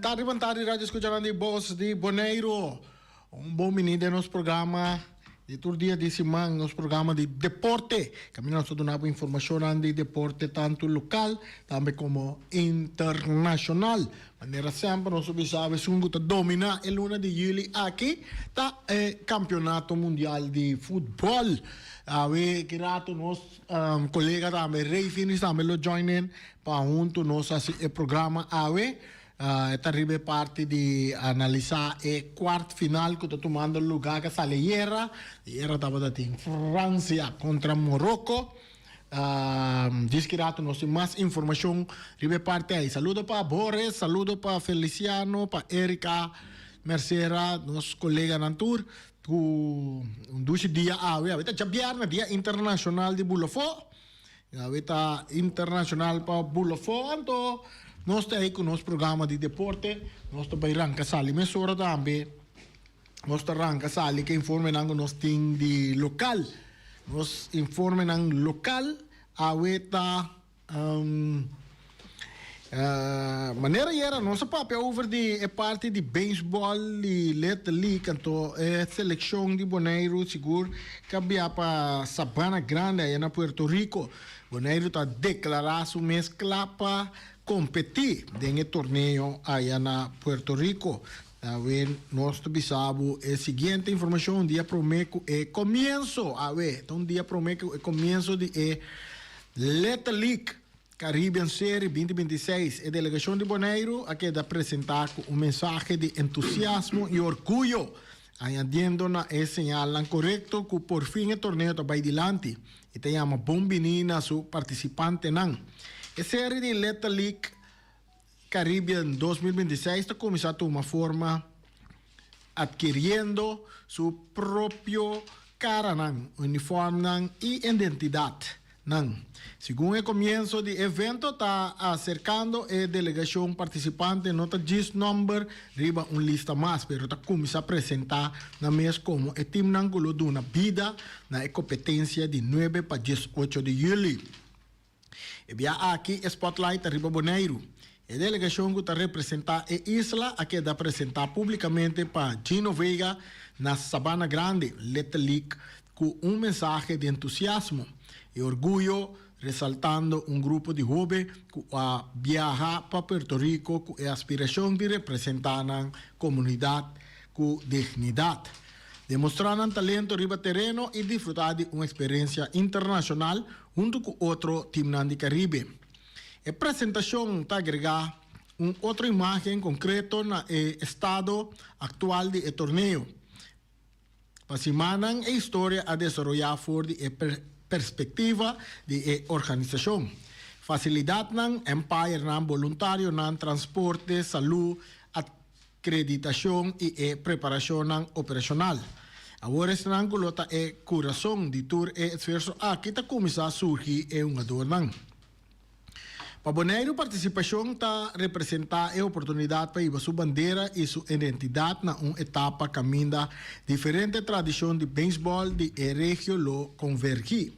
Bon tardi, bon tardi, radio escuchanan di Bos di Boneiru. Un bon bini den nos programa di tur dia di siman, nos programa di deporte. Caminda nos ta duna bo informacionnan di deporte tanto local tambe como internacional. Manera semper nos ta bisa esun cu ta domina e luna di juli aki ta e campeonato mundial di futbol. Awe ki rato nos colega tambe Ray Finis tambe lo join in pa hunto nos haci e programa awe. E ta riba e parti di analisa e kwart final cu ta tumando luga cu sali ayera. Ayera tabata tin Francia contra Morocco. Djis ki rato nos tin mas informacion riba e parti ayi. Saludo pa Boris, saludo pa Feliciano, pa Erika Mercera, nos coleganan tur cu un dushi dia awe. Awe ta djabièrnè, dia internacional di Bulofó. Awe ta internacional pa Bulofó, anto nos ta ayi cu nos programa di deporte. Nos ta bay ranca sali mesora tambe. Nos ta ranka sali ku informenan ku nos tin di lokal. Nos informenan lokal awe ta manera ayera nos a papia over di e parti di beisbòl di Little League anto e selekshon di Boneiru sigur ka bia pa Sabana Grande aya na Puerto Rico. Boneiru ta deklará su mes kla pa kompetí den e torneo aya na Puerto Rico. Awe nos ta bisa bo e siguiente informacion un dia prome cu e comienso, awe ta un dia prome cu e comienso di e Little League Caribbean Series 2026. E delegacion di Boneiru a keda presenta cu un mensahe di entusiasmo y orguyo, añadiendo na e señalnan corecto cu por fin e torneo ta bay dilanti y ta yama bon bini na su participantenan. E serie di Little League Caribbean 2026 ta kuminsá tuma forma adkiriendo su propio karanan, uniformnan i identidatnan. Segun e komienso di evento ta aserkando e delegashon partisipante no ta djis nòmber riba un lista mas, pero ta kuminsá presentá nan mes komo e timnan ku lo duna bida na e kompetensia di nuebe pa 18 di yüli. E bia aki e spotlight ta riba Boneiru. E delegashon ku ta representá e isla a keda presentá públikamente pa Gino Vega na Sabana Grande, Little League, ku un mensahe di entusiasmo i orguyo resaltando un grupo di hoben ku a biaha pa Puerto Rico ku e aspirashon di representá nan komunidat ku dignidat. Demostrá nan talento riba tereno i disfrutá di un eksperensia internashonal huntu ku otro timnan di Karibe. E presentashon ta agregá un otro imágen konkreto na e estado aktual di e torneo. Pa simannan e historia a desaroyá for di e perspektiva di e organisashon. Fasilidatnan, empirenan, boluntarionan, transporte, salú, Akreditashon i e preparashonnan operashonal. Awor esnan ku lo ta e kurason di tur e esfuerso aki ta kuminsá surgi e hungadornan. Pa Boneiru partisipashon ta representá e oportunidat pa hiba su bandera i su identidat na un etapa kaminda diferente tradishon di beisbòl di e regio lo konvergí.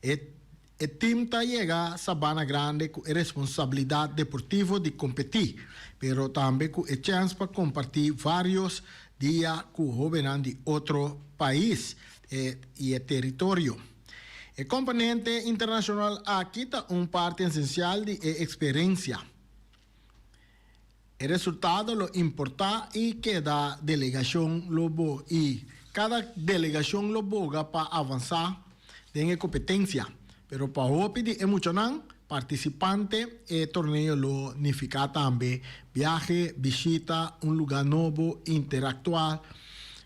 E. E tim ta yega Sabana Grande ku e responsabilidat deportivo di kompetí, pero tambe ku e chèns pa kompartí vários dia ku hóbennan di otro pais i e teritorio. E komponente internashonal aki ta un parti esensial di e eksperensia. E resultado lo importá i keda delegashon lo bo i kada delegashon lo boga pa avansá den e kompetensia. Pero pa hopi di e muchanan partisipante e torneo lo nifiká tambe biahe, bishita un lugá nobo, interaktuá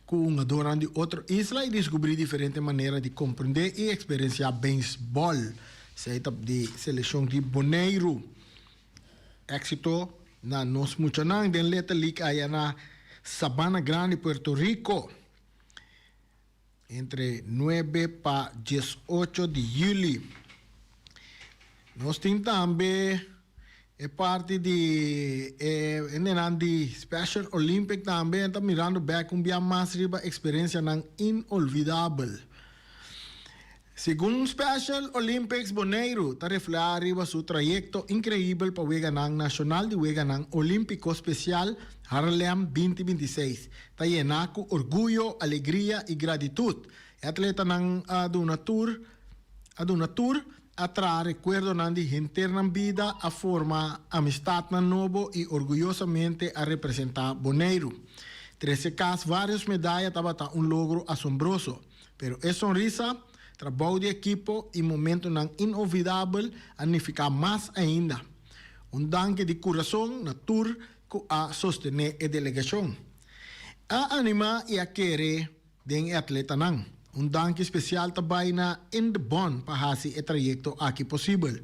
ku hungadónan di otro isla i diskubrí diferente manera di komprendé i eksperensiá beisbòl. Esei ta di selekshon di Boneiru. Éxito na nos muchanan den Little League aya na Sabana Grande, Puerto Rico, entre nuebe pa 18 di juli. Nos tin tambe e parti di e hendenan di Special Olympic tambe ta mirando bek un bia mas riba experiencianan inolvidabel. Segun Special Olympics Boneiru ta reflehá riba su trayekto inkreibel pa Weganan Nashonal di Weganan Olímpiko Spesial Harlem 2026, ta yená ku orguyo, alegria i gratitut. E atletanan a duna tur a duna tur, a traha rekuerdonan di henter nan bida, a forma amistatnan nobo i orguyosamente a representá Boneiru. Trese kas vários medaya tabata un logro asombroso. Pero e sonrisa, trabou di ekipo i momentunan inolvidabel a nifiká mas ainda. Un danki di kurason na tur ku a sostené e delegashon, a animá i a kere den e atletanan. Un danki spesial ta bai na Indebon pa hasi e trayekto aki posibel.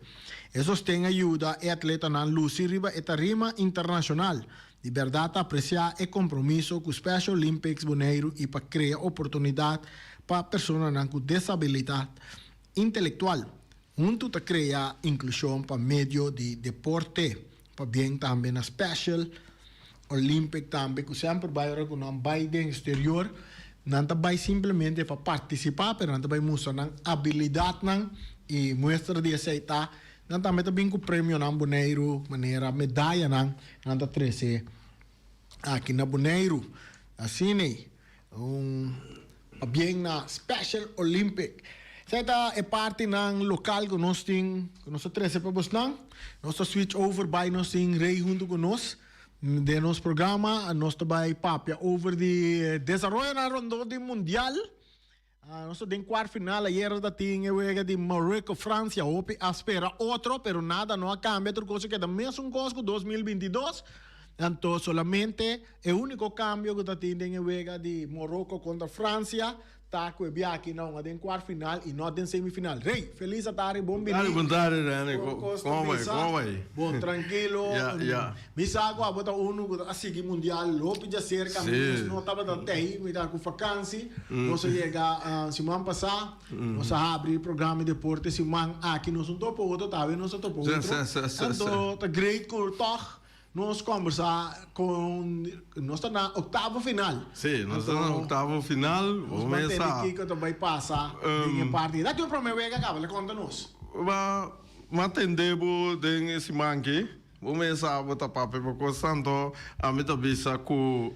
E sosten a yuda e atletanan lusi riba e tarima internashonal. Di bèrdat ta apresiá e kompromiso ku Special Olympics Boneiru i pa krea oportunidat pa personanan ku desabilidat intelektual. Huntu ta krea inklushon pa medio di deporte. Pabien tambe na Special Olympic tambe ku semper bai ora ku nan bai den eksterior nan ta bai simplemente pa partisipá pero nan ta bai mustra nan abilidatnan i muestra di esei ta Nan tambe ta bin ku premionan Boneiru, manera medayanan nan ta trese aki na Boneiru. Asina un pabien na Special Olympic. Esei ta e partinan lokal ku nos tin, ku nos ta trese pa bosnan. Nos ta switch over bai nos tin Rey huntu ku nos den nos programa. Nos ta bai papia over di desaroyonan rondó di mundial. Nos ta den kuart final, ayera ta tin e wega di Marruecos Francia, hopi a spera otro pero nada no a cambia, tur cos a keda mesun cos cu 2022, anto solamente e unico cambio cu ta tin den e wega di Morocco contra Francia ta cu e bia aki nan a den kuart final y no den semifinal. Rey, feliz atari, bon bini. Bon tardi Rene, como bai, como bai? Bon, trankilo. Ya, ya. Mi sa ku abo ta unu ku a sigui mundial hopi djaserka, mi mes no tabata tei, mi ta ku fakansi. Nos a yega siman pasá, nos a habri programa di deporte siman aki, nos un topa otro, tawe nos a topa otro. Anto ta great ku tòg nos kòmbersá kon nos ta na oktavo final. Sí, nos ta na oktavo final. Nos ban tende kiko ta bai pasa den e parti. Ta ki promé wega kaba? Le konta nos. Bo a tende bo den e siman aki. Bo mes sa bo ta papia pa cos santo, ami ta bisa cu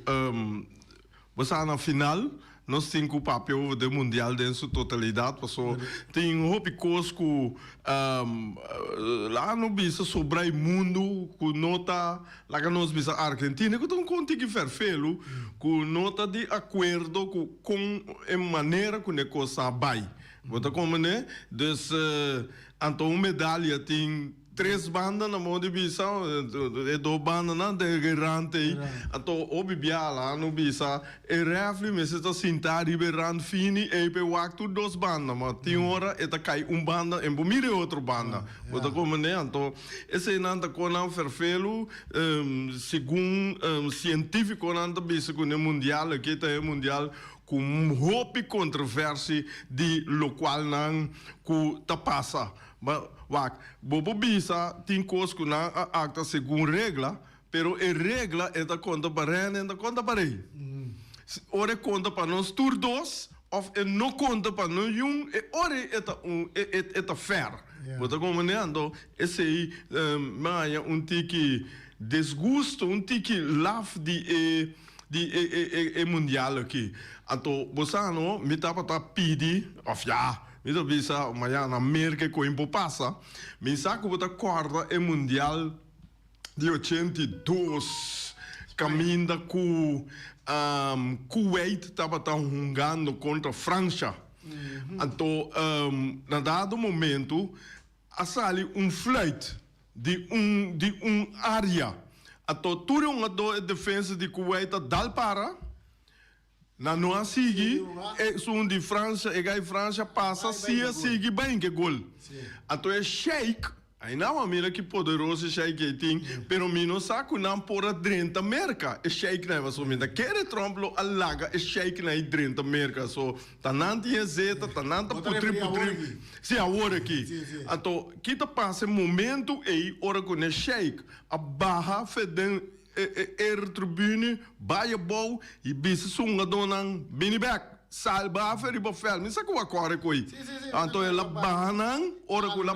bo sa na final nos tin cu papia over den mundial den su totalidad paso tin hopi cos cu laga no bisa sobra e mundo cu no ta laga nos bisa Argentina cu ta un conti ki ferfelu cu no ta di acuerdo cu con e manera cu ne cos a bay bo ta comprende dus anto un medalia tin. Tres banda na modo di bisa, e dos bandanan ta e rand ei. Anto hopi bia la no bisa e refri mester ta sinta riba e rand fini ei pa e wak tur dos banda, ma tin ora e ta kai un banda en bo mira e otro banda. Bo ta komprende? Anto eseinan ta konan ferfelu segun sientifikonan ta bisa ku ne mundial aki ta e mundial ku hopi kontroversi di lokualnan ku ta pasa. Ma, wak, bo por bisa tin kos ku nan a aktua segun regla, pero e regla e ta konta pa rene, e ta konta pa rei. Ora e konta pa nos tur dos òf e no konta pa niun, e ora ei e ta un, e ta fèr. Bo ta komprendé? Anto esei mi a haña un tiki disgusto, un tiki laf di e di e e mundial aki. Anto bo sa no, mi tabata pidi, òf ya, Mi ta bisa mañana Merca cu por pasa. Mi sa cu bo ta corda e mundial di 82 caminda cu Kuwait tabata hungando contra Francia. Anto na dado momento a sali un fluit di un di un area. Anto tur e hungador e defensa di Kuwait a dal para. Nan no a sigui esun di Francia, e gai Francia pasa si a sigui bai ke gol. Anto e sheik, ai nan a mira ki poderoso e sheik ei tin, pero mi no sa ku nan por a drenta Merka, e sheiknan ei pasobra mi ta kere Trump lo a laga e sheiknan ei drenta Merka, so ta nan tin e zeta, ta nan ta putri putri, si awor aki. Anto ki ta pasa e momento ei ora ku ne sheik a baha fe den. E air tribune bai abou y bisa su hungadónan bini bek. Salba afe riba veld. Mi sa ku a kore ku ei. Anto el a baha nan, ora ku el a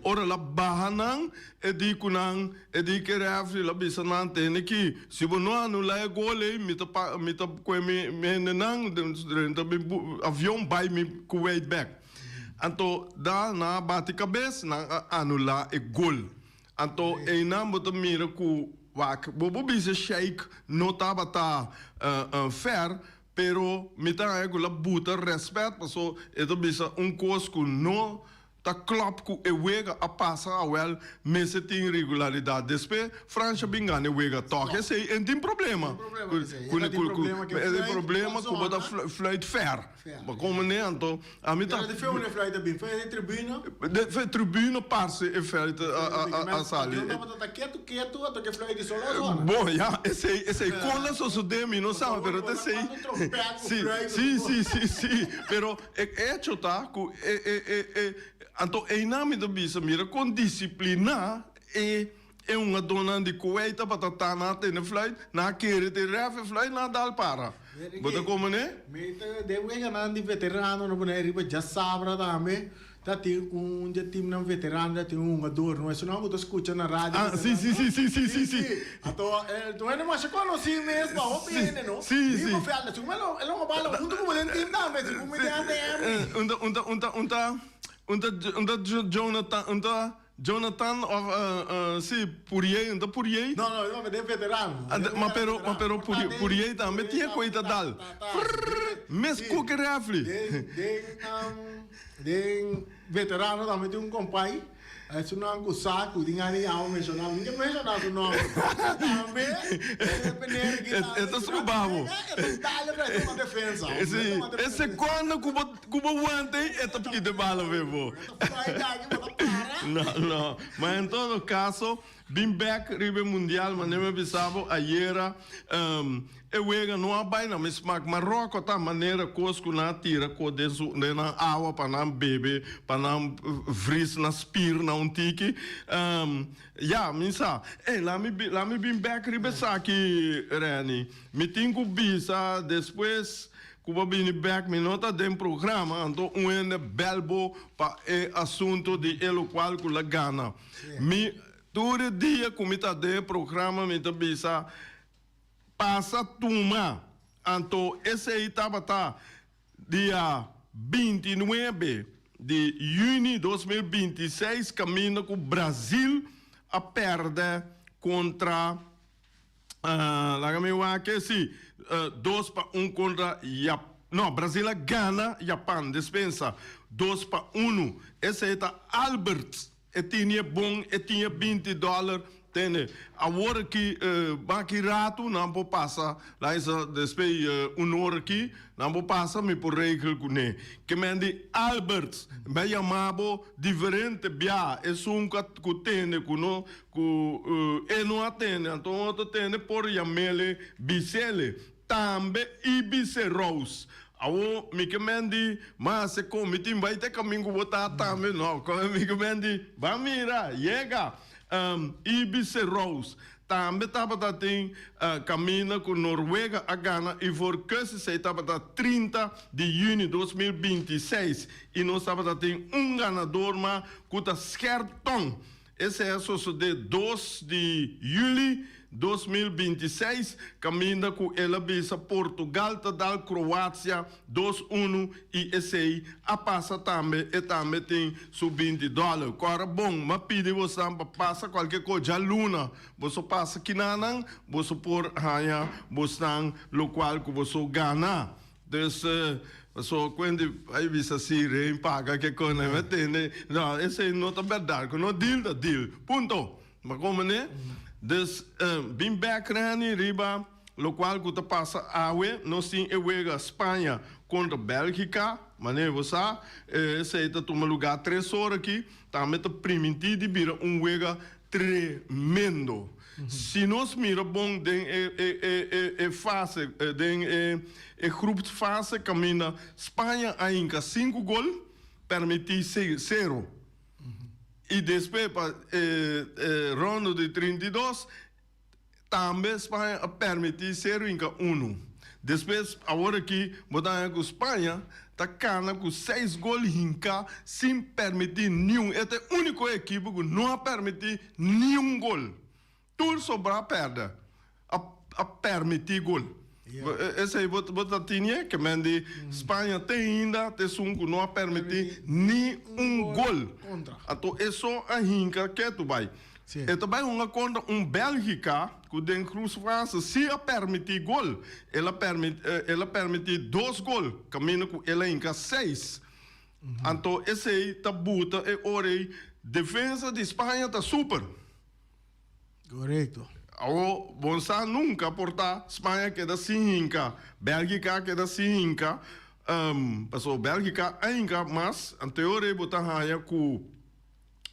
ora el a baha nan, e di ku nan, e di ku e refri, el a bisa nan, Tene ki, si bo no anulá e gol ei, mi ta pa mi ta kue mi mi hendenan drenta mi avion bai mi Kuwait bèk. Anto da nan a bati kabes, nan a anulá e gol. Anto einan bo ta mira ku wak bo por bisa Sheik no tabata fair, pero mi ta haña ku la buta rèspèt paso e ta bisa un kos ku no ta klòp ku e wega a pasa awèl mester tin regularidat. Despues Fransha bin gana e wega tòg esei en tin problema ku e problema ku bo ta fluit fair. Bo komo ne anto ami ta. Pero di fe un fluit a bin fe di tribuna. De fe tribuna parse e fluit a sali. Yo tabata ta ketu ketu anto ke fluit di solo a zona. Bon ya esei esei kon a sosode mi no sa pero ta esei. Si si si si si pero e hecho ta ku e e e e anto einan mi ta bisa mira kon disiplina e E hungadónan di Kuwait tabata ta na tene fluit, nan a kere te ref e fluit, nan a dal para. Bo ta komo ne? Mi ta den weganan di veterano no pone riba djasabra tambe ta tin un dje teamnan veterano ta tin un hungador no esun nan ku ta skucha na radio. Ah si si si si si si si. Anto e hende masha konosí mes pa hopi hende no. Si si. Riba vèlda segun mi e lo bala huntu ku bo den team tambe segun mi den ATM. Un ta un ta un ta un ta un ta un ta Jonathan un ta Jonathan of si Puriey no ta Puriey? No no no den veterano. Ma pero ma pero Puriey tambe tin e koe ta dal frrrr mes koke refli. Den den den veterano tambe tin un kompay esunnan ku sa ku tin gana di amo menshoná mi ke menshoná su nomber tambe e meneer aki E ta sruba bo. E ta dal e tuma defensa. Si e sekonda ku bo Ku bo wanta ei e ta pidi bala fe bo. No, no. Ma en todo caso, bin bek riba e mundial, manera mi a bisa bo ayera, e wega no a bai na mi smak. Maroko ta manera kos ku nan a tira ko den su, den nan awa pa nan bebe, pa nan vris nan spir na un tiki. Ya, mi sa. Ey, la mi, la mi bin bek riba esaki, Renny. Mi tin ku bisa despues Ku bo bini bek mi no ta den programa anto un hende bel bo pa e asunto di e lokual ku la gana. Mi tur e dia ku mi ta den e programa mi ta bisa pasa tuma anto esei tabata dia 29 di yüni 2026 kaminda ku Brazil a pèrdè kontra Laga mi wak e si 2-1 kontra Jap no Brasil a gana Japan despensa 2-1 esei ta Alberts e tini e bon e tin e 20 dollar tene awor aki baki ratu nan por pasa laga bisa despues un ora aki nan por pasa mi por regel kune ke men di Alberts mi a yama bo diferente bia esun ku tene ku no Ku e no a tende, anto un otro tende por yam'ele bis'ele. Tambe i bis'e Rose. Awor mi ke men di, Mas e kon mi tin bai te kamin ku bo ta tambe? No, kon mi ke men di, Ban mira, yega. I bis'e Rose. Tambe tabata tin kaminda ku Noruega a gana Ivoorkust, esei tabata 30 di yüni 2026, i nos tabata tin un ganador mas ku ta Scherptong. Esei a sosodé 2 di yüli 2026, kaminda ku el a bisa Portugal ta dal Kroatia dos unu i esei a pasa tambe, e tambe tin su 20 dòler. Kòrda bon, m'a pidi bosonan pa pasa kualke kos djaluna boso pasa kinanan, boso por haña bosnan lokual ku boso gana. Dus, paso kuenti a bisa si Reen paga ke kona, mi a tende, no, esei no ta bèrdat, ku no deal ta deal, punto. Bo a komprendé? Dus, bin bèk Reni riba lokual ku ta pasa awe, nos tin e wega Spaña kontra Bèlgika, manera bo sa, esei ta tuma lugá tres ora aki, tambe ta primintí di bira un wega tremendo. Si nos mira bon den e fase, den e groepsfase kaminda Spaña a hinka sinku gol, permití sero. I despues pa e rondo di 32 tambe Spaña a permití sero hinka unu. Despues awor aki bo ta haña ku Spaña ta kana ku seis gol hinká sin permití niun. E ta e úniko ekipo ku no a permití niun gol. Tur sobrá pèrdè a a permití gol. Esei bo bo ta tini ke men di Spaña te ainda ta esun ku no a permití ni un gol. Anto eso a hinka ketu bai. E ta bai hunga kontra un Bèlgika ku den groepsfase si a permití gol. El a el a permití dos gol kaminda ku el a hinka seis. Anto esei ta buta e ora ei defensa di Spaña ta super. Korekto. Awo bon sa nunka por ta Spaña keda sin hinka, Bèlgika keda sin hinka, pasobra Bèlgika a hinka mas, anto e ora ei bo ta haña ku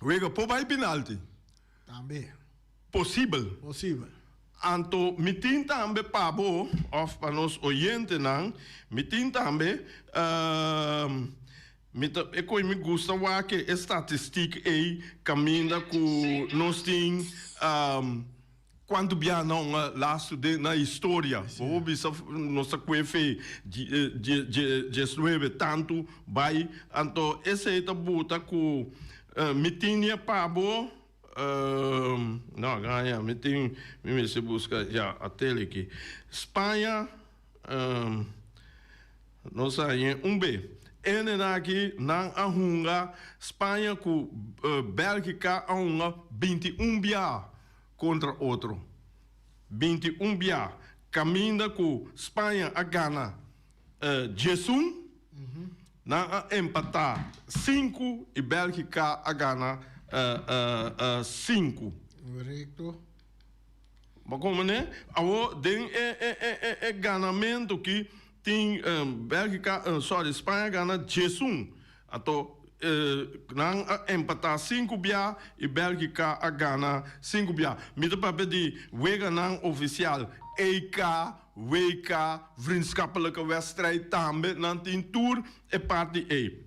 wega por bai penalti. Tambe. Posibel. Posibel. Anto mi tin tambe pa bo òf pa nos oyentenan, mi tin tambe Mi ta e koe mi gusta wak e statistiek ei kaminda ku nos tin kuantu bia nan a lastu den na historia. Bo por bisa nos ta kue fe diesnuebe tantu bai anto esei ta buta ku mi tin nia pa bo no gaña mi tin mi mester buska ya a tele aki Spaña. Nos a hañ'é un be. Hendenan aki nan a hunga Spaña ku Bèlgika a hunga 21 bia kontra otro. 21 bia. Kaminda ku Spaña a gana 11, nan a empatá sinku i Bèlgika a gana sinku. Korekto. Bo komprendé? Awor den e e e e e ganamentu ki tin Bèlgika, sorry, Spaña gana 11. Anto nan a empatá sinku bia i Bèlgika a gana sinku bia. Mi ta papia di weganan ofisial, EK, WK, vriendschappelijke wedstrijd tambe nan tin tur e parti ei.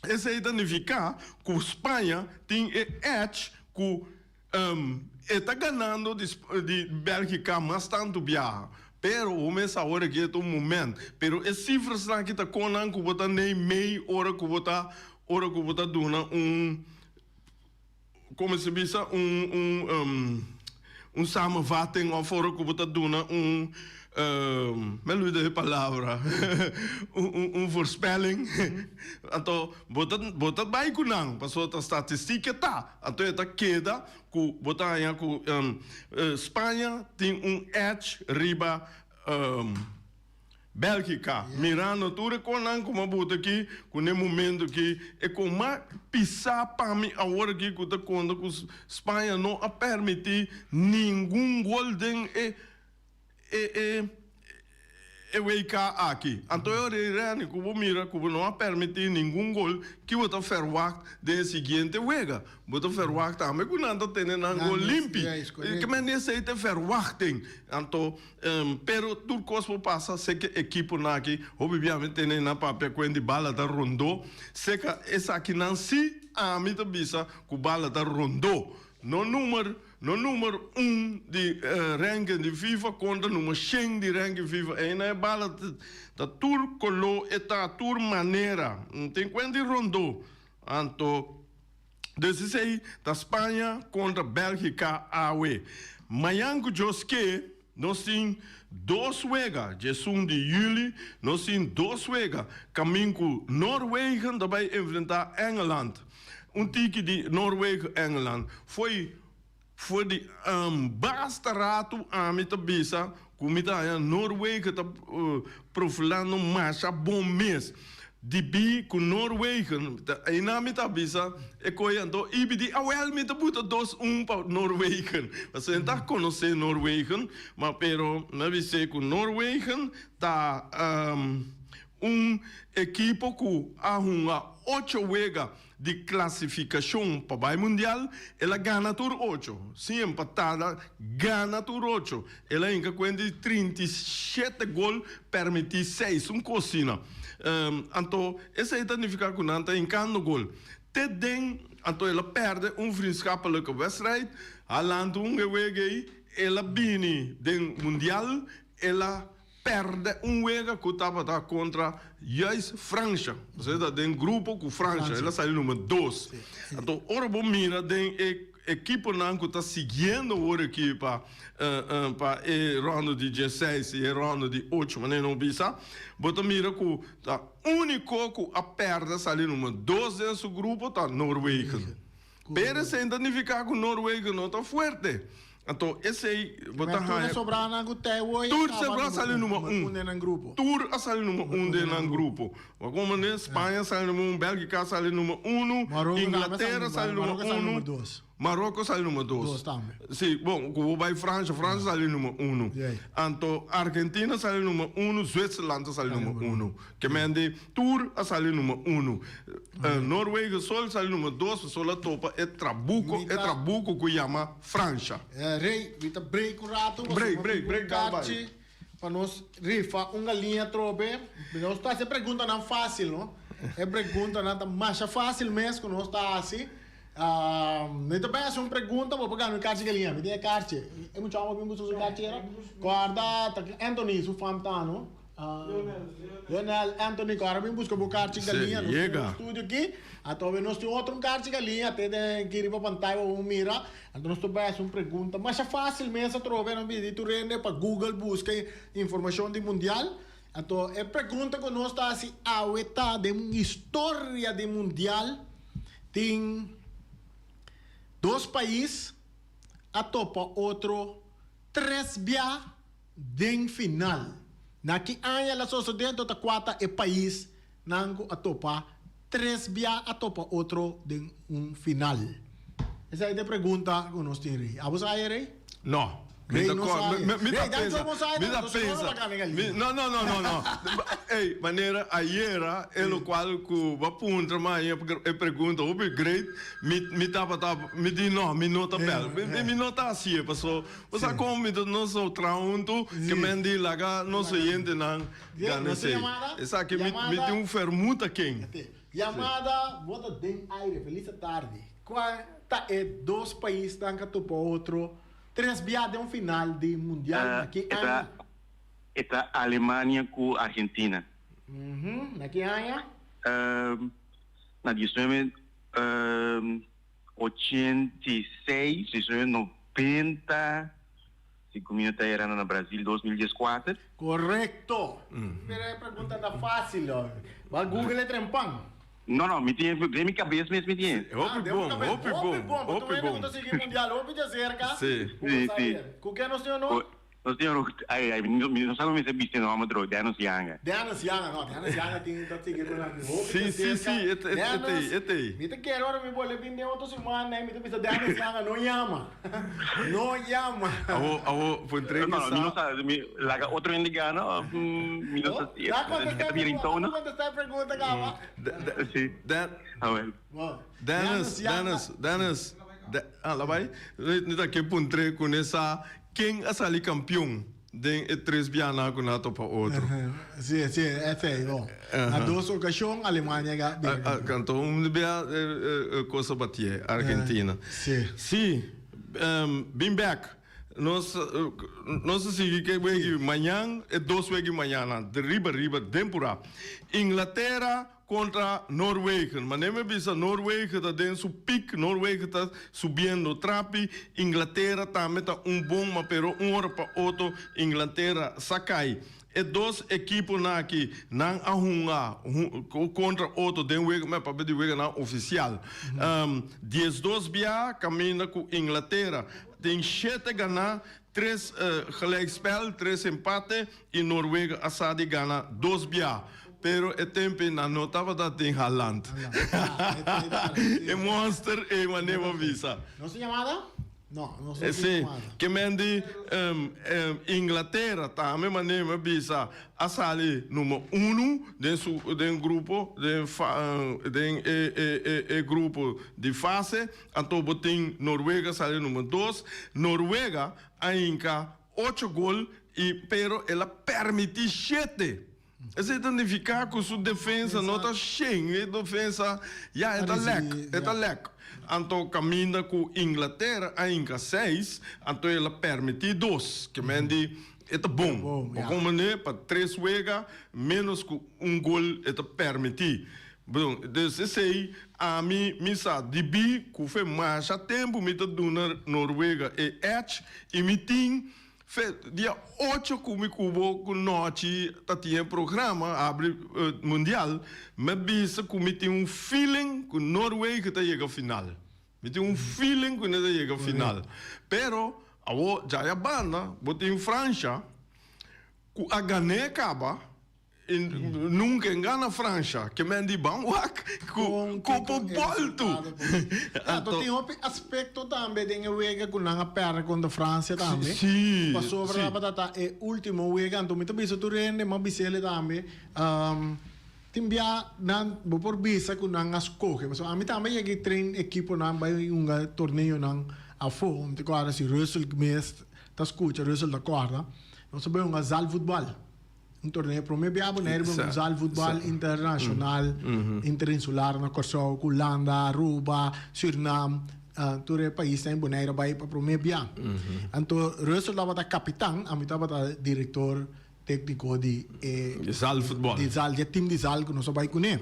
Esei ta nifiká ku Spaña tin e edge ku E ta ganando di di Bèlgika mas tantu biaha. Pero bo mes awor aki e ta un moment. Pero e sifrasnan aki ta konan ku bo ta nei mei ora ku bo ta ora ku bo ta duna un komo se bisa un un un samenvatting òf ora ku bo ta duna un Me olvida e palabra un voorspelling anto bo ta bo ta bai ku nan pasobra ta statistiek e ta anto e ta keda ku bo ta haña ku Spaña tin un edge riba Bèlgika mirando tur e konan ku bo a buta aki ku na e momento aki e kon mas pisá pa mi awor aki ku ta konta ku Spaña no a permití ningun gol den e E e e WK aki. Anto e ora ei Renny ku bo mira ku bo no a permití ningun gol ki bo ta ferwagt den e siguiente wega. Bo ta ferwagt tambe ku nan ta tene nan gol limpi. Ke men esei ta e ferwachting. Anto pero tur kos por pasa seke ekiponan aki hopi bia mi tene nan papia ku hende bala ta rondó. Seka esakinan si ami ta bisa ku bala ta rondó. No numer No numer un di ranking di FIFA kontra numer shen di ranking FIFA. Eina e bala ta tur koló e ta tur manera. Tin kuenta di rondó. Anto dus esei ta Spaña kontra Bèlgika awe. Mañan ku Dios ke nos tin dos wega. 11 di yüli nos tin dos wega. Kamin ku Noorwegen ta bai enfrentá Engeland. Un tiki di Noorwegen Engeland foi for di basta ratu ami ta bisa ku mi ta haña Noorwegen ta profilando masha bon mes. Dibí ku Noorwegen einan mi ta bisa e koe anto ibi di awel mi ta buta dos un pa Noorwegen. Pasobra mi ta konosé Noorwegen ma pero mi a bis'é ku Noorwegen ta Un ekipo ku a hunga ocho wega di klasifikashon pa bai mundial, el a gana tur ocho. Sin empatada, gana tur ocho. El a hinka kuenta di 37 gol, permití seis. Un kos asina. Anto, esei ta nifiká ku nan ta hinkando gol. Te den, anto el a pèrdè un vriendschappelijke wedstrijd. Halantu un e wega ei, el a bini den mundial, el a. pèrdè un wega ku tabata kontra juist Fransha. Pasobra e ta den grupo ku Fransha, el a sali number dos. Anto ora bo mira den e ekiponan ku ta siguiendo awor aki pa pa e rondo di diesseis i e rondo di ocho manera no bisa, bo ta mira ku ta úniko ku a pèrdè sali number dos den su grupo ta Noorwegen. Pero esei ta nifiká ku Noorwegen no ta fuerte. Anto esei bo ta haña. Tur sobrá sali number un. Tur a sali number un den nan grupo. Bo komo manera Spaña a sali number un, Bèlgika a sali number unu, Inglatera a sali number unu, Maroko a sali number dos. Si, bon, ku bo bai Fransha, Fransha a sali number unu. Anto Argentina a sali number unu, Zwitserland a sali number unu. Ke men di tur a sali number unu. Noorwegen sol sali number dos, pasobra a topa e trabuko, e trabuko ku yama Fransha. Rey, mi ta break un rato pasobra Break, break, break mi tin un karchi pa nos rifa un galiña atrobe. Nos ta hasi e preguntanan fácil, no? E preguntanan ta masha fácil mes ku nos ta hasi. Mi ta bay hasi un pregunta, bo por gana un karchi galiña. Mi tin e karchi. E muchacho a bin buska su karchi era. Kòrda ta Anthony su fam ta, no? Lionel Anthony ku ora bin buska bo karchi galiña nos tin un studio aki atobe nos tin otro un karchi galiña te den aki riba pantaya bo por mira anto nos ta bai hasi un pregunta masha fácil mes atrobe nos pidi tur hende pa google buska informashon di mundial anto e pregunta ku nos ta hasi awe ta den historia di mundial tin dos pais a topa otro tres bia Den final. Na ki aña el a sosodé anto ta kua ta e pais nan ku a topa tres bia a topa otro den un final? Esei ta e pregunta ku nos tin Rey. Abo sa e Rey? No. Mi Rey ta no kor, sa e. mi, mi ta Rey, dan pensa, yo bo sa e mi no, ta entonces no pensa. lo bacana Mi, galinha. no, no, no, no, no. Ey, manera ayera e locual cu bo a puntra mi aña e pregunta hopi great, mi, mi tabata, mi di no, mi no ta bel. Mi, mi no ta haci'e paso Bo sa kon mi ta nos so traha huntu ke men di laga nos oyentenan gana esei. Esaki mi mi tin un fermut aken. Yamada bo ta den aire felis atardi. Kua ta e dos paisnan ka topa otro tres bia den un final di mundial na ki aña? E ta Alemania ku Argentina. Na ki aña? Na diesnuebe. 86, 1990, si ku mi no ta erando na Brasil 2014. Korekto! Pero e pregunta ta fásil hoor. Bo google e trempan. No, no, mi tin den mi kabes mes mi tin. Hopi bon, hopi bon, hopi bon. Ku ta sigui mundial hopi djaserka. Si. Si, si. Ku ken nos tin honor? Nos tin oro, ay, ay, mi no sa mi mester bisti nomber tro, Dennis Yanga. Dennis Yanga, no, Dennis Yanga tin ta sigui cu nan hopi Si, ta si, cerca. si, e e Dennis, e tei. mi ta kere ora mi bolbe bin den otro siman mi ta bisa Dennis Yanga no yama, no yama. Awo, awo, por entre No, mi no sa. sa, mi laga otro hende gana of mi no sa si e Da contesta ta bira e intono. contesta e pregunta caba. Si, Den, awel. Bon, Dennis, Dennis Yanga. Dennis, Dennis, de, ah, la bai? Mi ta ke puntre cu ne sa Ken a sali kampion den e tres bianan ku nan a topa otro? Si, si, esei bo. Na dos okashon Alemania a bira kampion. Anto un bia kos a batié, Argentina. Si. Si, bin bèk. Nos nos a sigui ku e wegi mañan, e dos wegi mañana, riba riba den purá. Inglatera Kontra Noorwegen. Manera mi a bisa Noorwegen ta den su pik, Noorwegen ta subiendo trapi, Inglatera tambe ta un bon ma pero un ora pa otro Inglatera sa kai. E dos ekiponan aki nan a hunga kontra otro den wega, mi a papia di weganan ofisial. 12 bia kaminda ku Inglatera tin shete ganá, tres gelijkspel, tres empate i Noorwegen a sa di gana dos bia. Pero e tempe nan no tabata den Haaland. E monster ei manera bo bisa. Nos tin yamada? No, nos no tin Sí, yamada. ke men di Inglatera tambe manera mi a bisa a sali number uno den su den grupo den den e e e grupo di fase anto bo tin Noruega sali number dos. Noruega a hinka ocho gol i pero el a permiti shete. Esei ta nifiká ku su defensa no ta shen, e defensa ya e ta lèk, e ta lèk. Anto kaminda ku Inglatera a hinka seis, anto el a permití dos. Ke men di. E ta bon. Bo komprendé? Pa tres wega, ménos ku un gol e ta permití. Bon, dus esei ami mi sa dibí ku fe masha tempu mi ta duna Noruega e edge i mi tin fe dia ocho ku mi ku bo ku nochi ta tin e programa habri mundial mi a bisa ku mi tin un feeling ku Noruega ta yega final. Mi tin un feeling ku nan ta yega final. Pero awor djaya banda bo tin Francia ku a gan'é kaba i nunka e gana Francia. Ke men di ban wak ku kopo boltu. Anto tin hopi aspekto tambe den e wega ku nan a pèrdè kontra Francia tambe. Pasobra tabata ta e ultimo wega. Anto mi ta bisa tur hende, mi a bis'el tambe. Tin bia nan bo por bisa ku nan a skohe pasobra ami tambe yega i train ekiponan bai hunga torneonan afó. Mi ta kòrda si Russell mes ta skucha, Russell ta kòrda, nos a bai hunga zaalvoetbal, un torneo promé bia Boneiru bai hunga zaalvoetbal internashonal, interinsular na Kòrsou ku Hulanda, Aruba, Sürnam, tur e paisnan i Boneiru a bai pa promé bia. Anto Russell tabata kapitan, ami tabata direktor. Tékniko di e Zaalvoetbal. Di zaal, di e tim di zaal ku nos a bai kuné.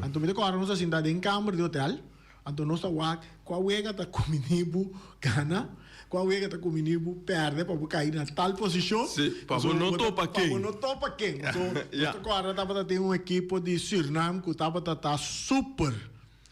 Anto mi ta kòrda nos a sinta den kamber di hotel, anto nos ta wak kua wega ta kumini bo gana, kua wega ta kumini bo pèrdè pa bo kai na tal posishon. Sí, pa bo no topa ken. Pa bo no topa ken. Anto nos ta kòrda tabata tin un ekipo di Sürnam ku tabata ta super,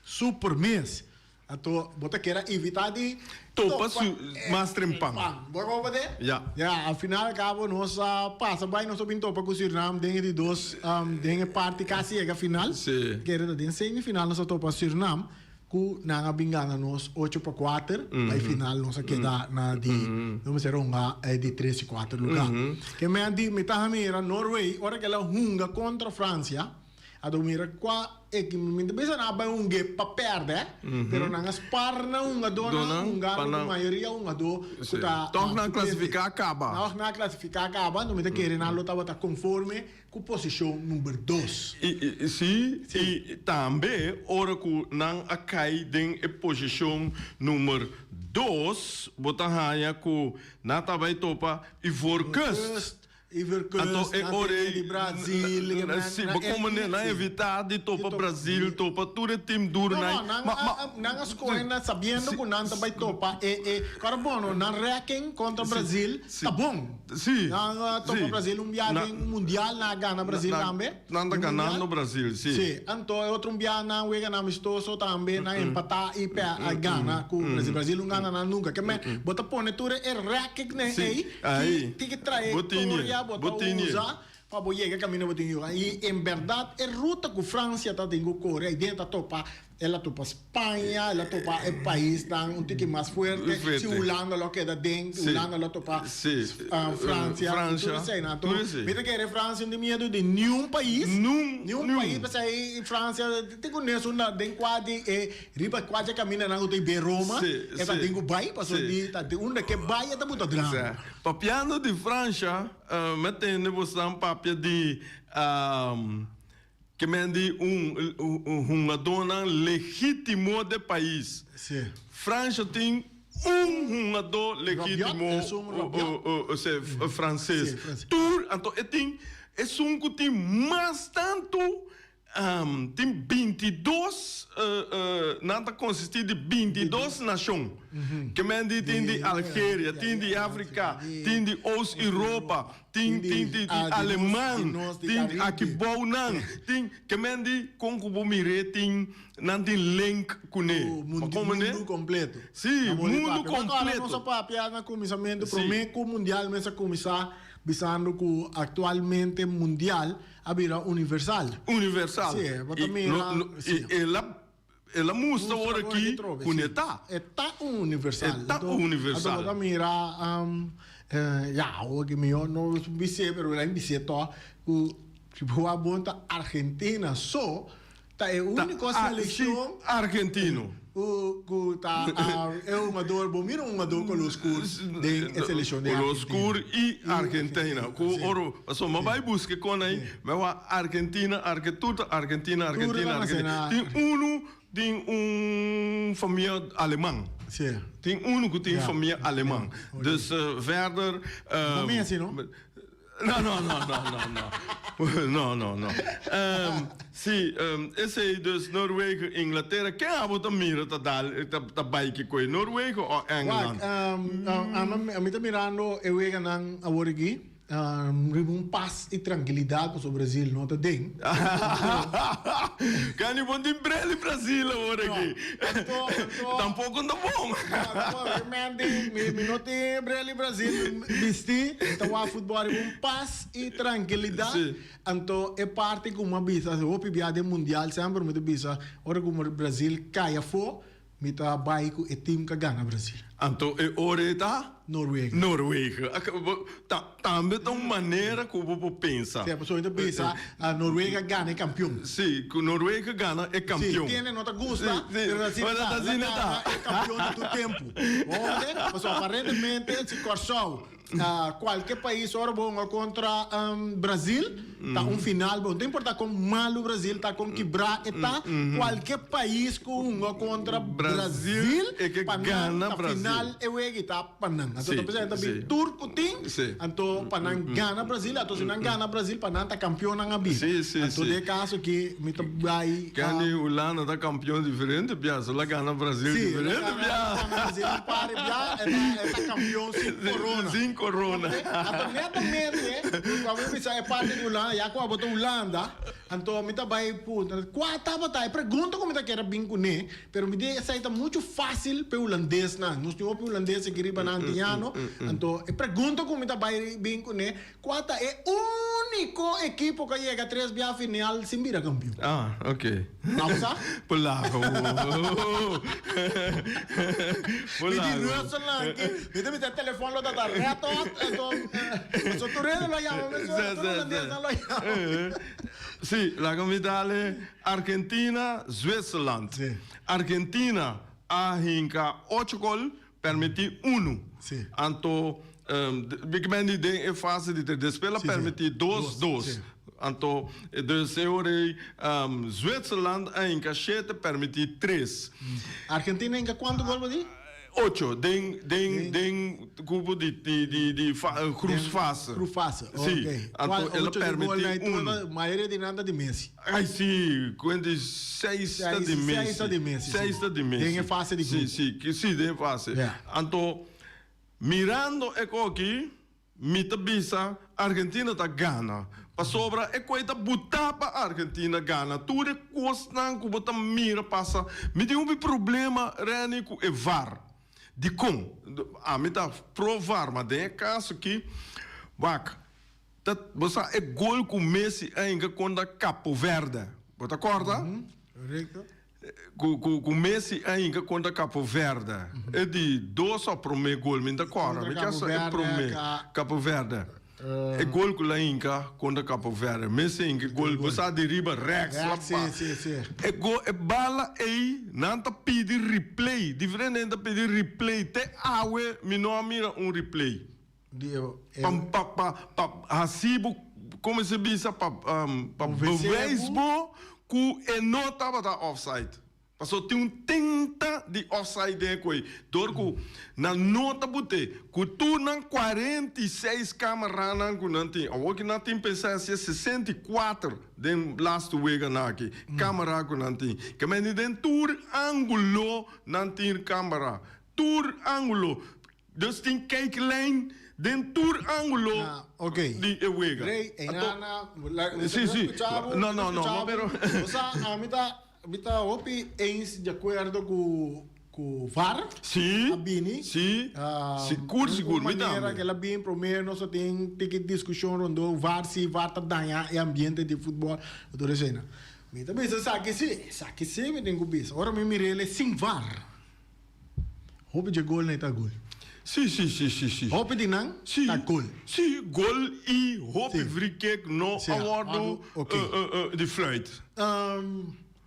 super mes. Anto bo ta kere evita di topa su mas trempan. Bo a koba de? Ya. Ya, al final al cabo nos a pasa bai, nos a bin topa ku Surinam den e di dos, den e parti kasi yega final. Si. Kere ta den semifinal nos a topa Surinam ku nan a bin gana nos ocho pa kuater, bai final nos a keda na di, nos mester a hunga e di tres i kuater luga. Ke men di mi ta mira Norway ora ke el a hunga kontra Francia. A do mira kua e ki mi ta bisa nan a bai hunga pa pèrdè, pero nan a spar nan hungadónan hunga ku mayoria hungadó ku ta. Tòg nan a klasifiká kaba. Tòg nan a klasifiká kaba, anto mi ta kere nan lo tabata konforme ku posishon number dos. Sí, i tambe ora ku nan a kai den e posishon number dos, bo ta haña ku nan ta bai topa Ivoorkust. Anto e ora ei, si bo komo nan a evitá di topa Brazil, topa tur e tim duru nan. No, no, nan a skohe nan sabiendo ku nan ta bai topa e, e, kòrda bon, nan rèking kontra Brazil ta bon. Nan a topa Brazil un biaha den un mundial, nan a gana Brazil tambe. Nan ta ganando Brazil, si. Si, anto e otro un biaha nan wega na amistoso tambe, nan empatá i pe a gana ku Brazil. Brazil no gana nan nunka. Ke men, bo ta pone tur e rèkingnan ei ki tin ki trayektoria bo ta usa pa bo yega kaminda bo tin ku yega. I en bèrdat e ruta ku Fransia ta tin ku kore aiden ta topa El a topa Spaña, el a topa e paisnan un tiki mas fuerte. Si Hulanda lo keda den, Hulanda lo topa Francia. Tur eseinan. Anto mi ta kere Francia no tin miedu di niun pais. Niun pais p'esei Francia tin ku nes unda den kua di e riba kua dje kamindanan ku ta be Roma e ta tin ku bai pasobra di ta di unda ke bai e ta buta drama. Papiando di Francia mi a tende bosnan papia di Ke men di un hungadónan legítimo de pais. Fransha tin un hungadó legítimo franses. Tur, anto e tin esun ku tin mas tantu, tin bintidos, nan ta konsistí di bintidos nashon. Ke men di tin di Algeria, tin di Afrika, tin di Oost Europa. Tin tin di aleman, tin di aki bou nan, tin ke men di kon ku bo mir'é tin nan tin link kuné. Bo komprendé? Mundu kompleto. Sí, mundu kompleto. Nos a papia na kuminsamentu promé ku mundial mes a kuminsá bisando ku aktualmente mundial a bira universal. Universal. Sí, bo ta mira. I el a El a mustra ora aki ku ne ta. E ta un universal. E ta un universal. Anto bo ta mira, ya, awor ki mihó no bis'é, pero nan bis'é tòg, ku si bo wak bon ta Argentina so ta e úniko selekshon. Si, argentino. Ku ta e hungador, bo mira un hungador kolor skur den e selekshon di Argentina. Kolor skur i Argentina. Ku oro, pasobra mi a bai buska e kon ei. Mi a wak Argentina, Arge, tur ta Argentina, Argentina, Argentina. Tin unu tin un famia aleman. Sí. Tin unu ku tin famia aleman. Dus verder. No Messi no? No, no, no, no, no, no. No, no, no. Um, si, um, esei dus Noorwegen, Inglaterra. Ken abo ta mira ta dal, ta, ta bai ki koe? Noorwegen o Engeland? Wak, um, um, ami ta mirando e weganan awor aki. Riba un pas y trankilidad pasobra Brazil no ta den. Kan bo tin brel di Brazil awor aki? Tampoco no ta bon. Mi no tin brel di Brazil bisti. Mi ta wak futbol riba un pas y trankilidad. Anto e parti ku mi a bisa hopi bia den mundial semper mi ta bisa ora ku Brazil kai afo Mi ta bai ku e team ka gana Brazil. Anto e ora ei ta? Noorwegen. Noorwegen. Ta, tambe ta un manera ku bo por pensa. Sí, pasobra mi ta bisa Noorwegen a gana e kampion. Sí, ku Noorwegen gana e kampion. Sí, kende no ta gusta, Sí, sí. pero asina Pero ta. asina La ta. gana e kampion di tur tempu. Bo hoorde? Pasobra aparentemente si Kòrsou, kualke pais ora bo hunga kontra Brazil, ta un final bo. No ta importa kon malu Brazil ta, kon kibrá e ta, kualke pais ku hunga kontra Brazil, e ke pa nan gana ta Brazil. final e wega ta pa nan. Anto Sí, ta pensá ta bin sí. tur ku tin, Sí. anto pa nan gana Brazil, anto si nan gana Brazil pa nan ta kampionnan a bira. Sí, sí, Anto sí. den e kaso aki mi ta bai. Kende Hulanda ta kampion diferente bia, so la gana Brazil Sí, la diferente gana bia. Brazil un par de bia, e ta, e ta kampion sin korona. Sin korona. Anto netamente, ku abo bisa e parti di Hulanda, ya ku abo ta Hulanda, anto mi ta bai puntra, kua tabata e pregunta ku mi ta kere bin kuné, pero mi di esei ta muchu fásil pa e hulandesnan. Nos tin hopi hulandes aki riba na Antiano, anto e pregunta ku mi ta bai bin kuné, Kua ta e úniko ekipo ku a yega tres bia final sin bira kampion? Ah, ok. Abo sa? Polaco. Mi di Rusland ki, mi ta bisa e telefon lo ta ta red hot, anto pasobra tur hende lo a yama mi so, tur hulandesnan lo a yama mi. Si, laga mi dale Argentina, Zwitserland. Argentina a hinka ocho gol, Permití unu. Sí. Anto, mi ke men di den e fase di tres. Despues la permití dos, dos. Anto, dus e ora ei, Zwitserland a hinka shete, permití tres. Argentina hinka kuantu gol bo di? Ocho, den, den, den grupo di, di, di, di groepsfase. Groepsfase, Sí. ok. Anto, el a permití unu. Mayoria di nan ta di Messi. Ai si, kuenta di seis ta di Messi. Seis ta di Messi, si. Seis ta di Messi. Den e fase di grupo. Si, si, si, den e fase. Ja. Anto, mirando e koki, mi ta bisa Argentina ta gana. Pasobra e koe ta butá pa Argentina gana. Tur e kosnan ku bo ta mira pasa. Mi tin hopi problema, Renny, ku e var. Dikon? Ami ta pro var, ma den e kaso aki, wak. Ta bo sa e gol ku Messi a hinka kontra Capo Verde. Bo ta korda? Korekto. Ku ku ku Messi a hinka kontra Capo Verde. E di dos o promé gol, mi no ta korda. Mi Kontra ke Capo sa e Verde promé. ka. Capo Verde. E gol ku el a hinka kontra Capo Verde. Messi a hinka e gol, bo sa di riba rèks la Rèks, pa. si, si, si. E go e bala ei nan ta pidi replay. Diferente hende ta pidi replay. Te awe mi no a mira un replay. Pa pa pa pa hasi bo como se bisa pa pa bewijs bo cu e no tabata offside. Paso tin un tenta di offside den e koe. Door cu nan no ta bute cu tur nan 46 cameranan cu nan tin. Awor ki nan tin pensa hacia 64 den laatste weganan aki. Camera cu nan tin. Ke mende den tur angulo nan tin camera. Tur angulo. Dus tin kijklijn den tur angulo Ah, ok. di e wega. Rey, Anto, Enana, la, mi Sí, ta sí. escucha bo, No, mi ta no, no, escucha ma bo. pero O sea, a mi ta, mi ta hopi eens di acuerdo cu, cu VAR Sí, a bini. sí, Ah, sigur, un sigur, mi manera tambe. que el a bin, prome nos a tin tiki discusion rondó VAR si VAR ta daña e ambiente di futbol, tur esena. Mi ta bisa esaki sí, esaki sí mi tin cu bisa. Ora mi mir'el sin VAR. Hopi dje gol nan ta gol. Sí, sí, sí, sí, sí. Hopi di nan Sí, ta gol. sí, gol i hopi Sí. free kick no Sí, a wordu wordu, ok. di fluit.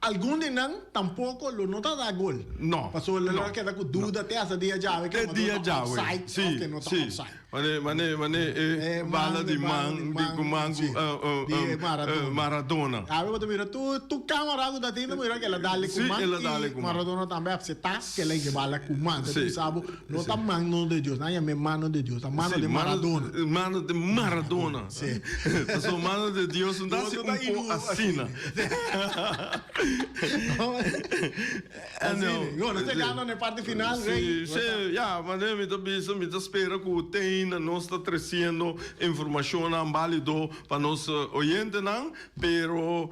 Algun di nan tampoco lo no ta da gol. No. Pasobra lo no. a keda cu duda te hasta dia djawe Te ke dia no ta djawe. offside Si, of ke no ta si. offside. Mane, mane, mane e E bala man, di e bala man, di di man, ku man ku si. eh, Di eh, Maradona. eh, Maradona. Awe bo ta mira tur tur camera ku ta tin ta mira ke el a dale ku Si, man el a dale i ku man. Maradona tambe a acepta ke el a hinka e bala ku man. Ta Si. bisa bo no ta mano de Dios, nan yama e mano de Dios, ta mano Si, de Maradona. Mano de Maradona. Si. Pasobra mano de Dios no ta Dios hasi no ta un ko ilu asina. Asina. Bueno, nos ta yegando na e parti final, Rey. Si, si, ya, manera mi ta bisa, mi ta spera ku te ainda nos ta tresiendo informashonnan bálido pa nos oyentenan, pero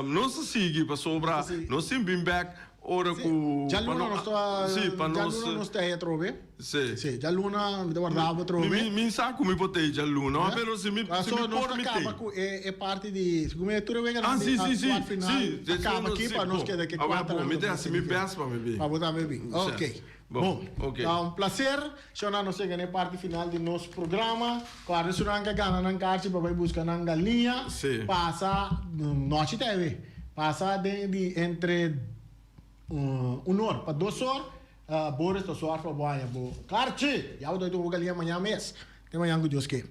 nos ta sigui pasobra nos tin bin bèk ora ku pa Djaluna nos ta, si, pa nos, djaluna nos ta ei atrobe. Si. Si, djaluna mi ta warda bo atrobe. Mi, mi sa ku mi por ta ei djaluna, pero si mi, si mi por mi Nos ta ta ei. kaba ku e, e parti di, segun mi tur e weganan Ah, di si, si, si, kwart final si, a kaba aki pa nos keda ku e Awor kuater bo, mi ta nan hasi mi best pa mi bin. Pa bo tambe bin. Ok. Bon, Bon, ok. Ta un placer. Shona nos yega na e parti final di nos programa. Kuarda esunnan ka gana nan karchi pa bai buska nan galiña. Si. Pasa nochi ta ewe. Pasa den di entre un or pa dos or. Boris ta suar pa bo haña bo karchi. Ya bo ta bai bo galiña mañan mes. Te mañan ku Dios ke.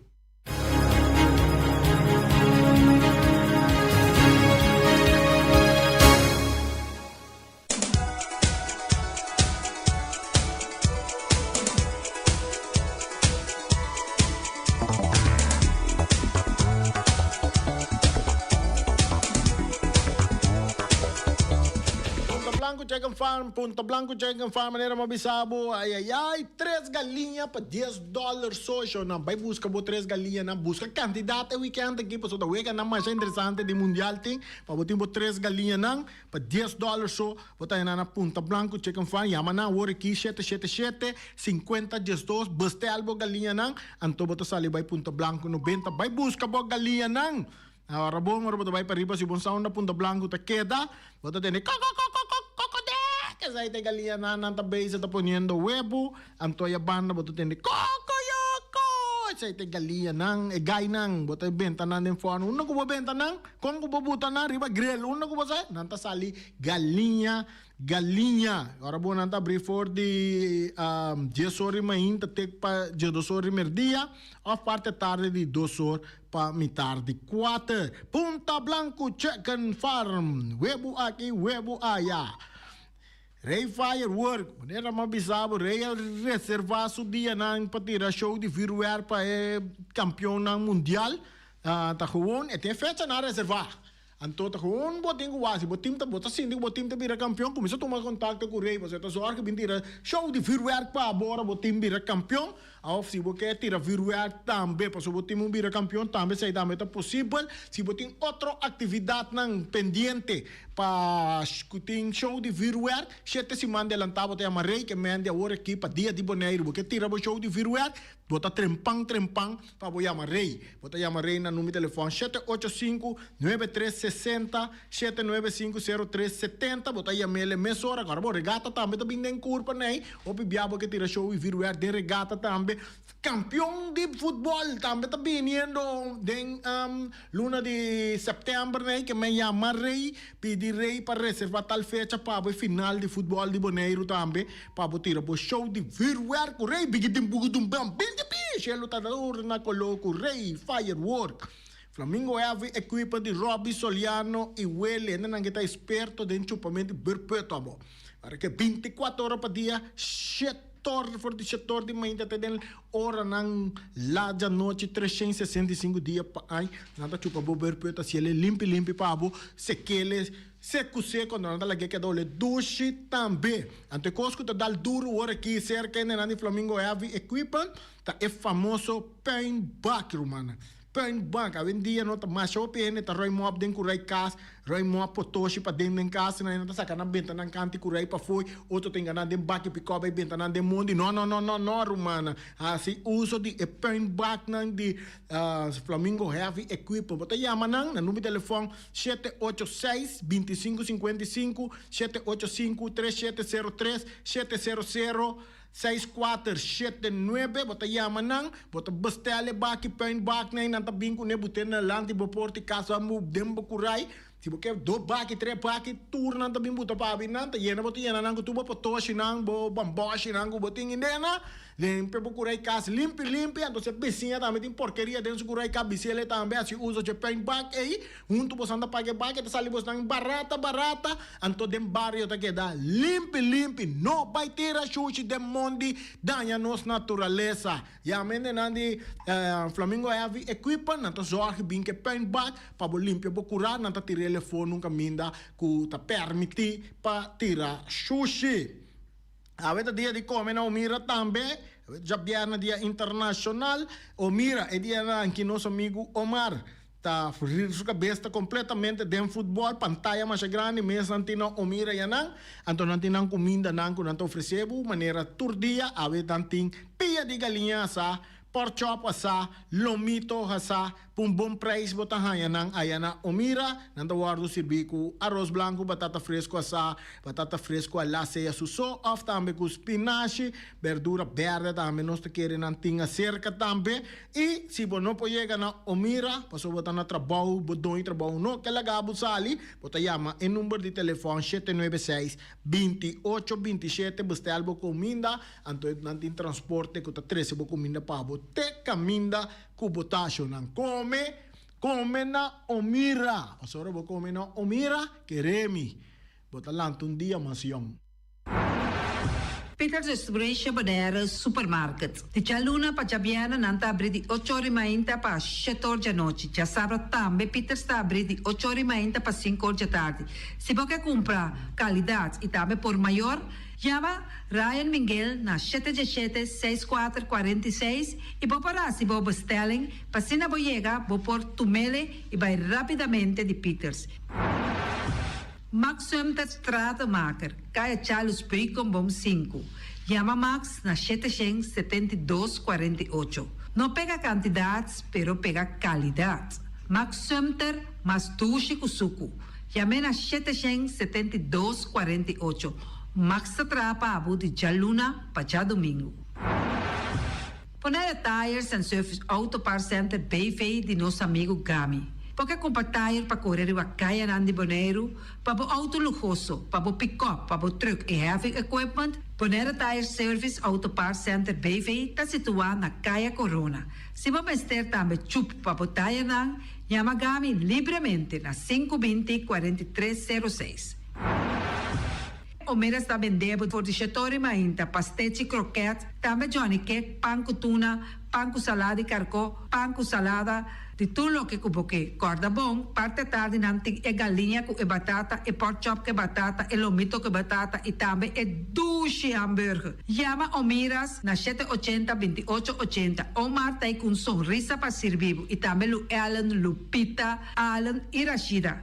Punta Blanco Chicken Farm, Punta Blanco Chicken Farm, manera mi a bisa bo, ay ay ay, tres galiña pa dies dollar so, shownan, bai busca bo tres galiñanan, busca cantidad e weekend aki, pasobra ta weganan masha interesante di mundial tin, pa bo tin bo tres galiñanan. Pa dies dòler so bo ta hena na Punta Blanco Chicken Farm. Yama nan awor aki shete shete shete, sinkuenta diesdos, bestel bo galiñanan, anto bo ta sali bai Punta Blanco nobenta bai buska bo galiñanan. Ora bon ora bo ta bai pariba si bo sa unda Punta Blanco ta keda, bo ta tende kokokokokok kokodek, esai ta e galiñanan nan ta bezig ta poniendo webu, anto aya banda bo ta tende kokoyoko, esai ta e galiñanan, e gainan, bo ta benta nan den fòrno. Unda ku bo benta nan? Kon ku bo buta nan riba grill unda ku bo sa nan ta sali galiña galiña. Ora bo nan ta abri for di dies or di mainta te pa diesdos or di merdia of parti tardi di dos or pa mitar di kuater. Punta Blanco Chicken Farm, webu aki webu aya. Rey Firework, manera mi a bisa bo, Rey a reserva su dianan pa tira show di vuurwerk pa e kampionnan mundial. Ta gewoon, e tin e fechanan reserva. Anto ta gewoon bo tin ku wak, si bo tim ta, bo ta sinti ku bo tim ta bira kampion, kuminsa tuma kontakto ku Rey, pasobra e ta zorg bin tira show di vuurwerk pa bo ora bo tim bira kampion. Of si bo ke tira vuurwerk tambe pasobra bo tin un bira kampion tambe esei tambe ta posibel. Si bo tin otro aktividatnan pendiente pa ku tin show di vuurwerk, shete siman delantá bo ta yama Rey ke mende awor aki pa dia di Boneiru bo ke tira bo show di vuurwerk, bo ta trempan trempan pa bo yama Rey. Bo ta yama Rey na number di telefòn shete ocho sinku, nuebe tres sesenta, shete nuebe sinku sero tres setenta. Bo ta yam'el e mesora. Agora bo regata tambe ta bin den kurpa nei. Hopi bia bo ke tira show i vuurwerk den regata tambe. Kampion di futbòl tambe ta biniendo den luna di sèptèmber nei ke men yama Rey pidi Rey pa reserva tal fecha pa bo e final di futbòl di Boneiru tambe pa bo tira bo show di vuurwerk ku Rey bigidin bugudun bam binti pi shelu ta na koló ku Rey firework. Flamingo Heavy equipa di Robby Soliano i Willy hendenan ke ta esperto den chupamento di berpùt abo. Para ke bintikuater ora pa dia, shetor for di shetor di mainta te den oranan lat djanochi, 365 dia pa aña, nan ta chupa bo berpùt hasiel e limpi limpi pa bo, sekele seku seku, anto nan ta lag'é keda ole dushi tambe. Anto e kos ku ta dal duru wor aki serka hendenan di Flamingo Heavy Equipment ta e famoso puinbak, rumannan. Puin bank, awendia no ta masha hopi hende ta roi mop den kurai kas, roi mop potoshi paden den kas, nan ta saka nan benta nan kanti kurai pafoi, otro ta hinga nan den baki pikòp ei benta nan den mondi, no no no no no rumannan, hasi uso di e puin baknan di Flamingo Heavy Equipment, bo ta yama nan na number di telefòn shete ocho seis, bintisinku sinkuenta i sinku, shete ocho sinku, tres shete sero tres, shete sero sero. Seis kuater shete nuebe, bo ta yama nan, bo ta bestel e baki puin bak nan i nan ta bin kuné but'é na lanti bo porta i kas bo den bo kurai. Si bo ke dos baki, tres baki, tur nan ta bin buta pa abi nan ta yena bo ta yena nan ku tur bo potoshinan, bo bamboshinan ku bo tin indena. Limpia bo kura e kas limpi limpi, anto si e bisiña tambe tin porkeria den su kura e kas bisiel e tambe hasi uso dje puinbak ei, huntu boso ta paga e bak e ta sali bosnan barata barata, anto den bario ta keda limpi limpi, no bai tira shushi den mondi daña nos naturalesa. Yama hendenan di Flamingo Heavy Equipment, nan ta zorg bin ku e puinbak pa bo limpia bo kura, nan ta tira e lefo nun kaminda ku ta permiti pa tira shushi. Awe ta dia di kome na Omira tambe, djabièrnè dia internashonal. Omira, e dianan ki nos amigu Omar ta rir su kabes ta kompletamente den futbòl, pantaya masha grandi mes nan tin na Omira yanan, anto nan tin nan kumindanan ku nan ta ofresé bo manera tur dia, awe nan tin pia di galiña asá, Pork chop asá, lomito asá, pa un bon prijs bo ta haña nan aya na Omira. Nan ta wòrdu sirbí ku aros blanku, batata fresku asá, batata fresku alá sea su so òf tambe ku spinashi, berdura bèrdè tambe nos ta kere nan tin aserka tambe. I si bo no por yega na Omira pasobra bo ta na trabou, bo doño trabou no ke laga bo sali, bo ta yama e number di telefòn 796 28 27 bestèl bo kuminda. Anto nan tin transporte ku ta trese bo kuminda pa bo te kaminda ku bo ta ashonan. Kome, kome na Omira! Pasobra bo kome na Omira, kere mi, bo ta lanta un dia mas yòn. Peters Restauration Bonaire Supermarket. Di djaluna pa djabièrnè nan ta abrí di ocho or i mainta pa shete or djanochi. Djasabra tambe Peters ta abrí di ocho or i mainta pa sinku or djatardi. Si bo ke kumpra kalidat i tambe por mayor, Yama Ryan Minguel na shete djeshete seis kuater 46 i bo por hasi bo bestelling pa asina bo yega bo por tumele i bai rapidamente di Peters. Max Sumter Stratenmaker, Kaya Charles Beukenboom sinku. Yama Max na shete shen 72 48. No pega kantidat pero pega kalidat. Max Sumter mas dushi ku suku. Yam'é na 772 48. Max ta traha pa bo di djaluna pa djadumingu. Bonaire Tires and Service Auto Parts Center BV di nos amigu Gami. Bo ke kumpra tire pa kore riba kayanan di Boneiru, pa bo outo luhoso, pa bo pikòp, pa bo trùk i heavy equipment? Bonaire Tire Service Auto Parts Center BV ta situá na Kaya Corona. Si bo mester tambe chup pa bo tayenan, yama Gami libremente na 5 20 43 06. Omeras ta bende bo for di shetori mainta, pastechi, kroket, tambe Johnny cake, pan ku tuna, pan ku salada di karkó, pan ku salada, di tur loke ku bo ke. Kòrda bon, parti atardi nan tin e galiña ku e batata, e pork chop ku e batata, e lomito ku e batata i tambe e dushi hamburger. Yama Omiras na shete 80 28 80. Omar ta ei ku un sonrisa pa sirbi bo i tambe Lu Ellen, Lupita, Allen i Rashida.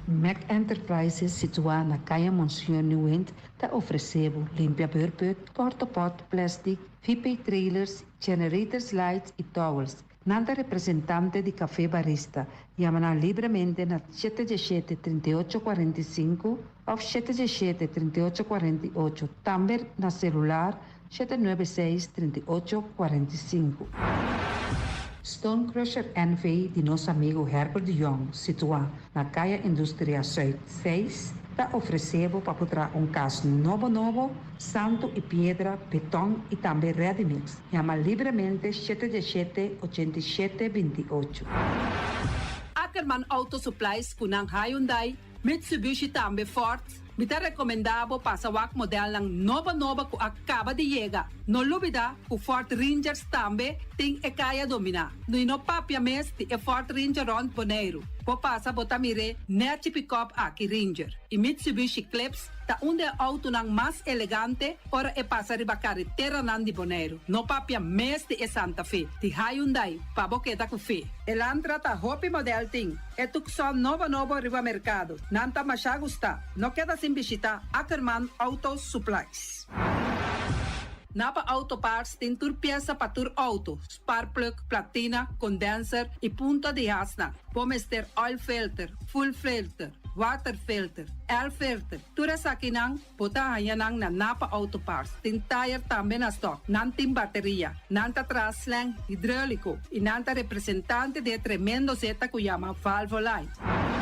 Mac Enterprises situá na Kaya Monseñor Nieuwind ta ofresé bo limpia beurput, portapot, plastic, VP trailers, generators lights i towels. Nan ta representante di Café Barista. Yama nan libremente na 717 38 45 òf 717 38 48. Tambe na selular 796 38 45. Stone Crusher NV di nos amigu Herbert de Jong, situá na Kaya Industria Zuid 6, ta ofresé bo pa por traha un kas nobo nobo, santu i piedra, beton i tambe ready mix. Yama libremente 717 87 28. Ackerman Auto Supplies ku nan Hyundai, Mitsubishi tambe Ford. Mi ta rekomendá bo pasa wak modelnan nobo nobo ku a kaba di yega. No lubidá ku Ford Rangers tambe tin e kaya dominá. I no papia mes di e Ford Ranger rònt Boneiru. Bo pasa bo ta mir'é nèchi pikòp aki Ranger. I Mitsubishi Eclipse ta un di e outonan mas elegante ora e pasa riba kareteranan di Boneiru. No papia mes di e Santa Fe, di Hyundai, pa bo keda ku fe. Elantra ta hopi modèl tin. E Tucson nobo nobo riba merkado. Nan ta masha gustá. No keda sin bishitá Ackerman Auto Supplies. Napa Auto Parts tin tur piesa pa tur outo, spark plug, platina, condenser i punta di hasnan. Bo mester oil filter, fuel filter, water filter, air filter. Tur esakinan bo ta haña nan na Napa Auto Parts. Tin tire tambe na stock. Nan tin bateria. Nan ta traha slang hidráuliko i nan ta representante di e tremendo zeta ku yama Valvoline.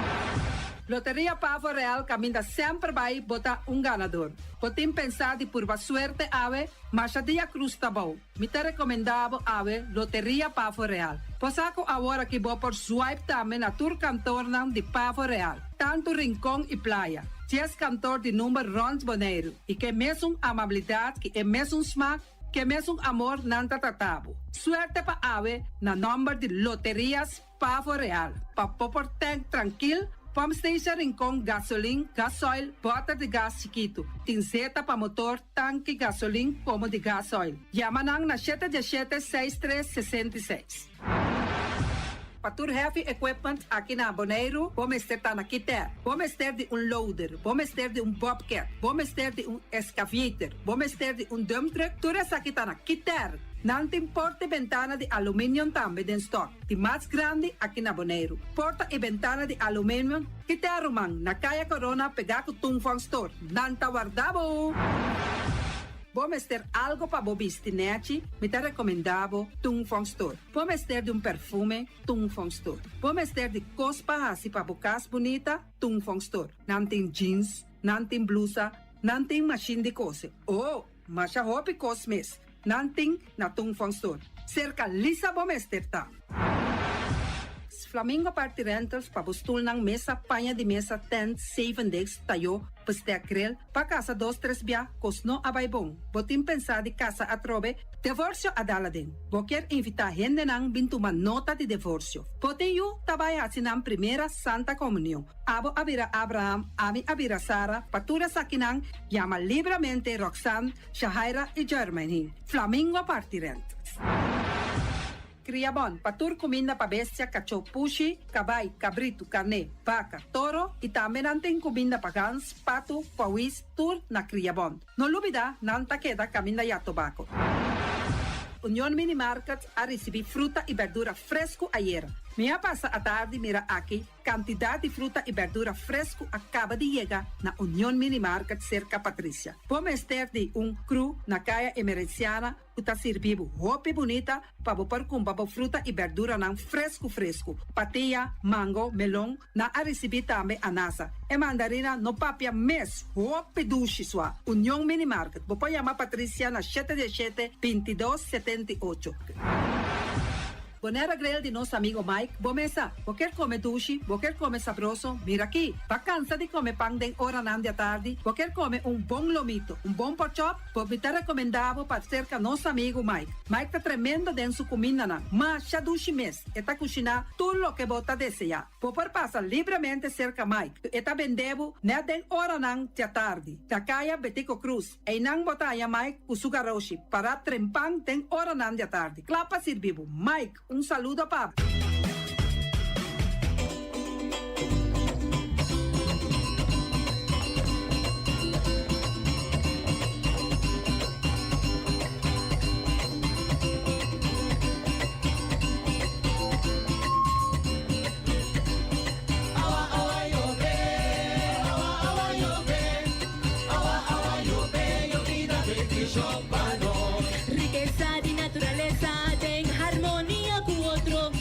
Loteria Pavo Real caminda semper bay bo ta un ganador. Bo tin pensa di purba suerte awe? Masha dia cruz ta bou. Mi ta recomenda bo awe Loteria Pavo Real. Bo sa cu awor aki bo por swipe tambe na tur kantoornan di Pavo Real, tanto Rincon y Playa. Dies kantoor di number rond Boneiru y ke mesun amabilidad ki e mesun smaak, ke mesun amor nan ta trata bo. Suerte pa awe na nomber di Loterias Pavo Real, pa bo por tank trankil, pump station Rincon, gasolin, gasoil, bòter di gas chikitu. Tin zeta pa motor, tanki gasolin komo di gasoil. Yama nan na shete diesshete seis tres 66. Pa tur heavy equipment aki na Boneiru, bo mester ta na Kiter. Bo mester di un loader, bo mester di un bobcat, bo mester di un excavator, bo mester di un dump truck, tur esaki ta na Kiter. Nan tin porta i bentana di aluminium tambe den stock. Di mas grandi aki na Boneiru. Porta i bentana di aluminium ki ta ruman na Kaya Corona pegá ku Tung Fong Store. Nan ta warda bo! Bo mester algo pa bo bisti nèchi? Mi ta rekomendá bo Tung Fong Store. Bo mester di un perfume? Tung Fong Store. Bo mester di kos pa hasi pa bo kas bunita? Tung Fong Store. Nan tin jeans, nan tin blusa, nan tin mashin di kose. Oh! Masha hopi kos mes nan tin na Tung Fong Store. Serka Lisa bo mester ta. Flamingo Party Rentals pa bo stulnan, mesa, paña di mesa, tent, zeven desk, tayó, bestek, grill, pa kasa dos tres bia, kos no a bai bon. Bo tin pensá di kasa atrobe? Devorsio a dal aden. Bo kier invitá hendenan bin tuma nota di devorsio. Bo tin yu ta bai hasi nan primera Santa Komunion. Abo a bira Abraham, ami a bira Sara, pa tur esakinan Yama libramente Roxanne, Shahaira y Jermaine. Flamingo parti rent. Cria bon pa tur cuminda pa bestia, cachó, pushi, cabay, cabritu, carné, baca, toro y tambe nan tin cuminda pa gans, patu, pawis, tur na Cria Bon. No lubida nan ta keda caminda ya tobaco. Union Mini Market a ricibi fruta y berdura fresco ayera. Mi a pasa atardi mira aki Kantidat di fruta i bèrdura fresku a kaba di yega na Union Mini Market serka Patricia. Bo mester di un kru na Kaya Emerenciana ku ta sirbi bo hopi bunita pa bo por kumpra bo fruta i bèrduranan fresku fresku. Patia, mango, melon, nan a risibí tambe anasa. E mandarina no papia mes, hopi dushi sua. Union Mini Market, bo por yama Patricia na shete diesshete, 22, 78. Bonera Grill di nos amigo Mike, bo mesa. Bo kier come dushi, bo kier come sabroso, mira aki. Ba cansa di come pan den oranan di atardi, bo kier come un bon lomito, un bon porkchop, bo mi ta recomenda bo pa cerca nos amigo Mike. Mike ta tremendo den su cumindanan, masha dushi mes, e ta cushina tur loke bo ta desea. Bo por pasa libremente cerca Mike, e ta bende bo net den oranan di atardi, na caya Betico Cruz. Einan bo ta haña Mike ku su garoshi pará trempan den oranan di atardi, kla pa sirbi bo. Mike, un saludo pa bo. Rikesa di naturalesa den harmonia ku otro.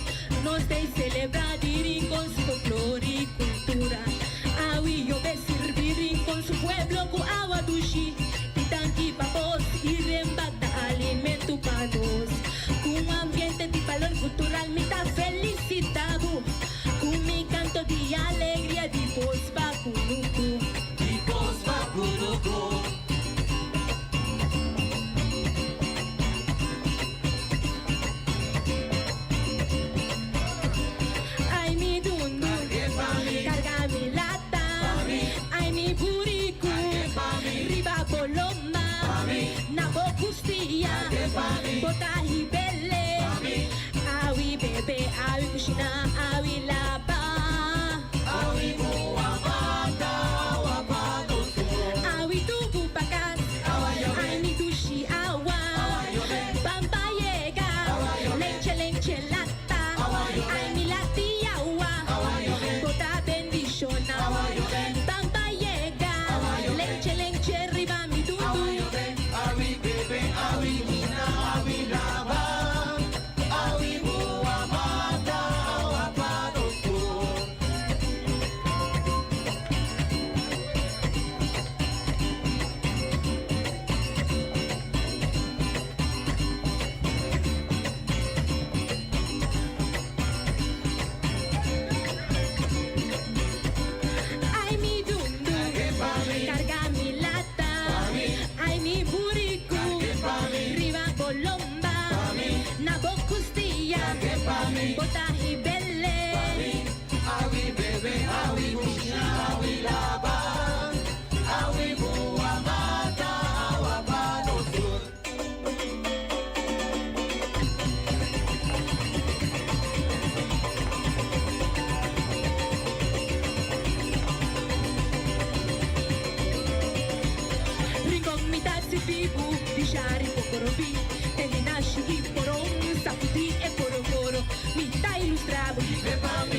ta sirbi bo Di Shari Pocorobí Tene nashi i poron Sakudí e korokoro Mi ta ilustrá bo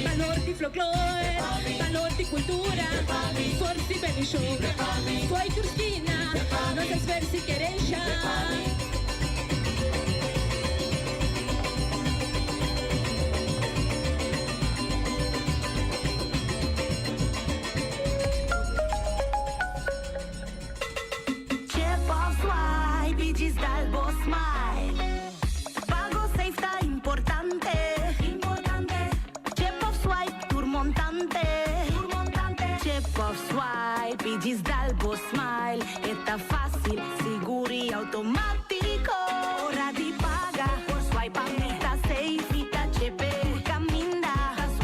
Balor di folklor Balor di kultura Forsa i bendishon Fo'i tur skina Nos a sversi kerensha. Chip of swipe i djis dal bo smile. Pago safe ta importante. Chip of swipe tur montante. Chip of swipe i djis dal bo smile. E ta fácil, sigur i automático. Ora di paga por swipe pa mi ta safe. Mi ta chepe tur caminda.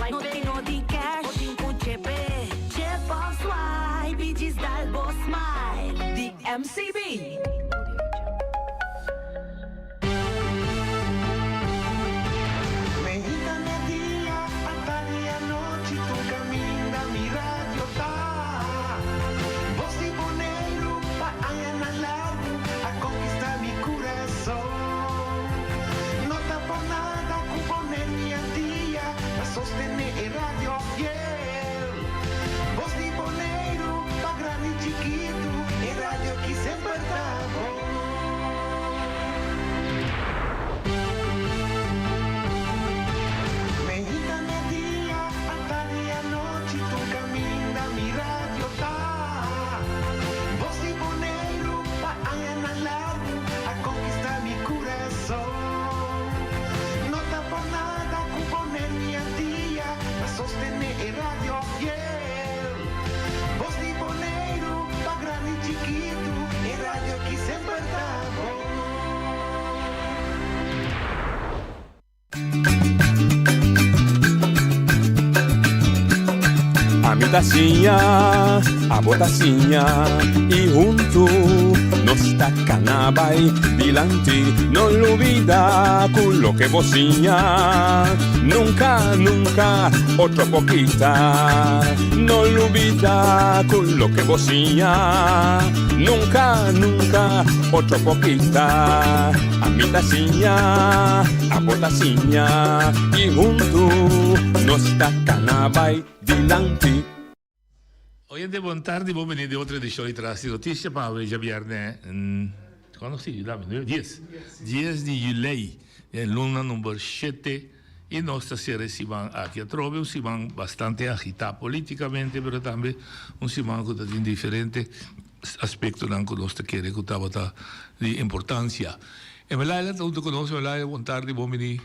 No tin no di cash, bo tin cu chepe. Chip of swipe i djis dal bo smile. Di MCB. Meinta media, atardi anochi tur caminda mi radio ta. Bos di Boneiru pa añanan largu a conquista mi curason. No ta por nada cu Boneiru y Antia ta sostene e radio fiel. Bos di Boneiru pa grandi chikitu e radio ki semper ta bon. Meinta media, atardi anochi tur caminda mi radio ta. Bos di Boneiru pa añanan largu a conquista mi curason. No ta por nada cu Boneiru y Antia ta sostene e radio fiel. Bos di Boneiru pa grandi chikitu e radio ki semper ta bon. Ami ta siña, abo ta siña y huntu nos ta cana bay dilanti. No lubida cu loke bo siña nunca, nunca otro por kita. No lubida cu loke bo siña nunca, nunca otro por kita. Ami ta siña, abo ta siña y huntu nos ta cana bay dilanti. Oyente bon tardi bon bini den otro edicion di Tras di Noticia pa awe djabierne cuando si dame nueve dies dies di julei den luna number shete y nos ta cera e siman aki atrobe un siman bastante agita politicamente pero tambe un siman cu ta tin diferente aspectonan cu nos ta kere cu tabata di importancia. Emelaila ta hunto cu nos. Emelaila, bon tardi, bon bini.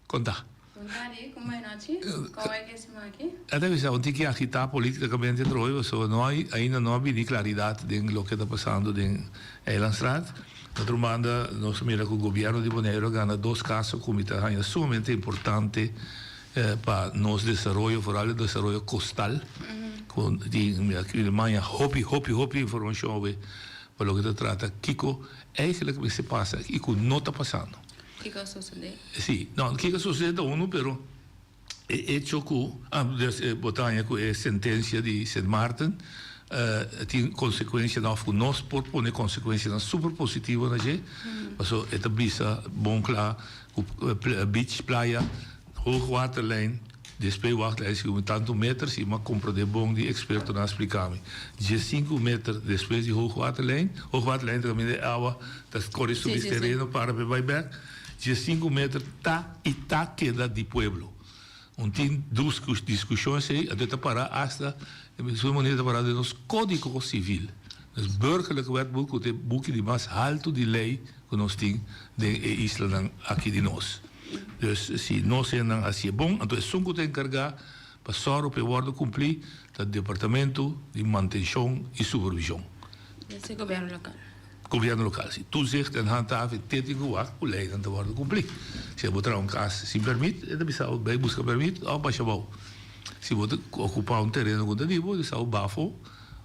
Con ta? Bon tardi, con bai nochi? Con bai ke siman aki? A ta bisa un tiki agita politicamente atrobe pasobra no hay ainda no a bini claridad den loke ta pasando den Eilandstraat. Na otro banda nos a mira cu gobierno di Boneiru a gana dos caso cu mi ta haña sumamente importante pa nos desaroyo, vooral e desaroyo costal, cu tin mi a maña hopi hopi hopi informacion awe pa loke ta trata kico eigenlijk mester pasa y cu no ta pasando. Kiko a sosodé? Sí, no, kiko a sosodé ta unu, pero e hecho ku, dus bo ta haña ku e sentensia di Sint Maarten tin konsekuensianan òf ku nos por pone konsekuensianan super positivo na dje, pasobra e ta bisa bon kla ku beach, playa, hoogwaterlijn, Despues wak ta esaki un tantu meter, si m'a comprende bon di expertonan a splica mi. Diescinco meter despues di hoogwaterlijn, hoogwaterlijn ta caminda e awa ta core subi tereno para pe bay bek, diescinco meter ta y ta keda di pueblo. Un tin dus discusion esey, anto e ta para hasta, su manera ta para den nos codigo civil, nos burgerlijk wetboek cu ta e buki di mas halto di ley cu nos tin den e islanan aki di nos. Dus si nos hendenan hacié bon, anto esun cu ta encargá pa sòru pa e wòrdu cumplí ta Departamento di Mantencion y Supervision. Esei gobierno local. Gobierno local, si. Toezicht en handhaving te tin cu wak cu leynan ta wòrdu cumplí. Si bo traha un cas sin permit, e ta bisa bo bay busca permit of basha bou. Si bo ta ocupa un tereno cu ta di bo, e ta bisa bo bafo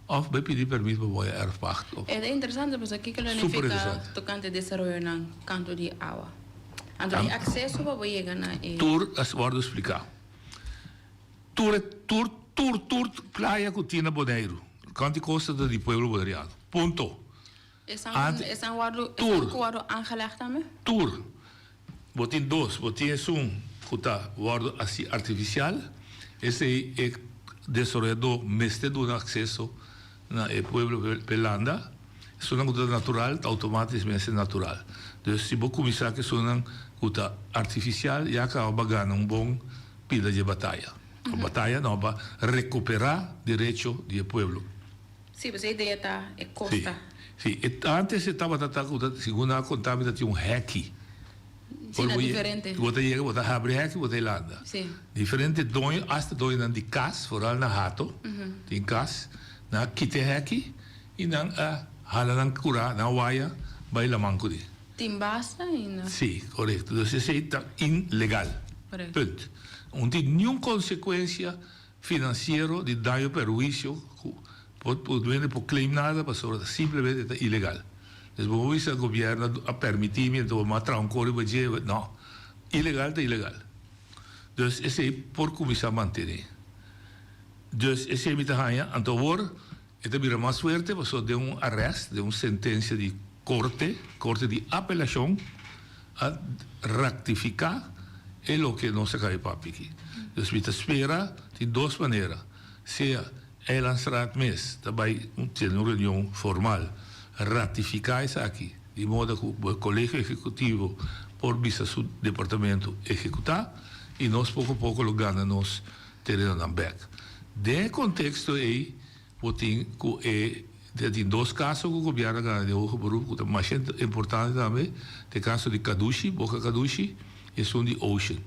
of bay pidi permit pa bo haya erfpacht. E ta interesante pasobra kiko lo nifica tocante desaroyonan canto di awa? Anto e akseso pa bo yega na e. Tur a wòrdu spliká. Tur e tur tur tur playa ku tin na Boneiru, kant di kosta ta di pueblo boneriano. Punto. Esnan esnan wòrdu esnan ku wòrdu aangelegd tambe? Tur. Bo tin dos, bo tin esun ku ta wòrdu hasi artifisial, esei e desaroyadó mester duna akseso na e pueblo p'e landa. Esunnan ku ta natural ta outomátis mester natural. Dus si bo kuminsá ku esunnan ku ta artifisial ya kaba bo a gana un bon pida dje bataya. Bataya no, pa rekuperá derecho di e pueblo. Sí, pues e idea ta e costa. Sí, sí. E antes e tabata ta cu ta, segun nan a conta mi ta tin un heki. Sí, na diferente. Bo ta yega, bo ta habri heki, bo ta e landa. Sí. Diferente doño, hasta doñonan di cas, vooral na Hato, tin cas, nan a kita e heki y nan a hala nan cura, nan waya bay laman cu di. Tin basta ainda. Sí, corecto. Dus esey ta ilegal. Corecto. Punt. No tin niun consecuencia Financiero di daño perhuicio cu por duende por claim nada pasobra ta simplemente ta ilegal. Dus bo por bisa gobierno a permiti mi enton bo a traha un cor riba dje, no. Ilegal ta ilegal. Dus esey por cuminsa mantene. Dus esey mi ta haña, anto awor e ta bira mas fuerte pasobra den un arrest, den un sentencia di corte, corte di apelacion, a ratifica e loke nos a caba di papia aki. Dus mi ta spera tin dos manera, sea Eilandsraad mes ta bay tene un reunion formal ratifica esaki di moda cu bo Colegio Ejecutivo por bisa su departamento ehecuta y nos poco poco lo gana nos terenonan bek. Den e contexto ey Bo tin ku e ta tin dos kaso ku gobièrnu a gana den hoge beroep ku ta masha importante tambe, ta e kaso di Kadushi, Boka Kadushi, i esun di Ocean.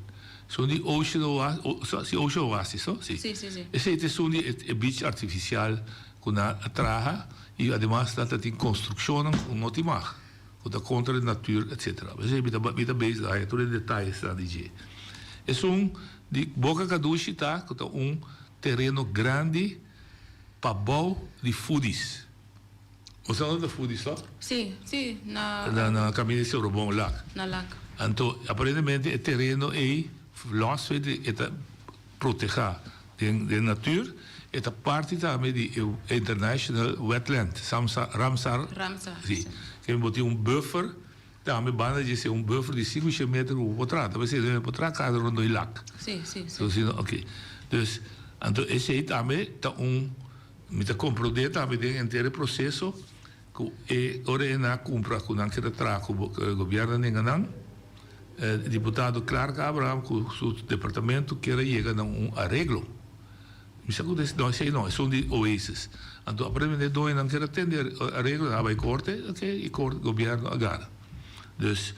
Esun di Ocean Oasis, si Ocean Oasis no? Si. Si, si, si. Esei ta esun di e beach artifisial ku nan a traha i ademas nan ta tin konstrukshonnan ku no tin mag, ku ta kontra di natuur etsetera. P'esei mi ta mi ta bezig haña tur e detayesnan di dje. Esun di Boka Kadushi ta ku ta un tereno grandi pa bou di Foodies. Bo sa unda ta Foodies to? Sí, sí, na. Na na kaminda di Sorobon, Lak. Na Lak. Anto aparentemente e tereno ei los fe di e ta protehá den den natuur, e ta parti tambe di e International Wetland, Samsar, Ramsar. Ramsar, sí. Si. Bo tin un buffer Tambe banda dje ser un buffer di sinku shen meter ku bo por traha. Ta p'esei bo por traha kada rondó i lak. Sí, sí, sí. So si no, oké. Dus, anto esei tambe ta un, mi ta komprondé tambe den henter e proseso ku e ora e nan a kumpra ku nan keda traha ku gobièrnu a nenga nan, diputado Clark Abraham ku su departamento kier a yega na un areglo. Mi sa ku no esei no, esun di Oasis. Anto aparentemente e doñonan kier a tende areglo, nan a bai korte, ok, i korte, gobièrnu a gana. Dus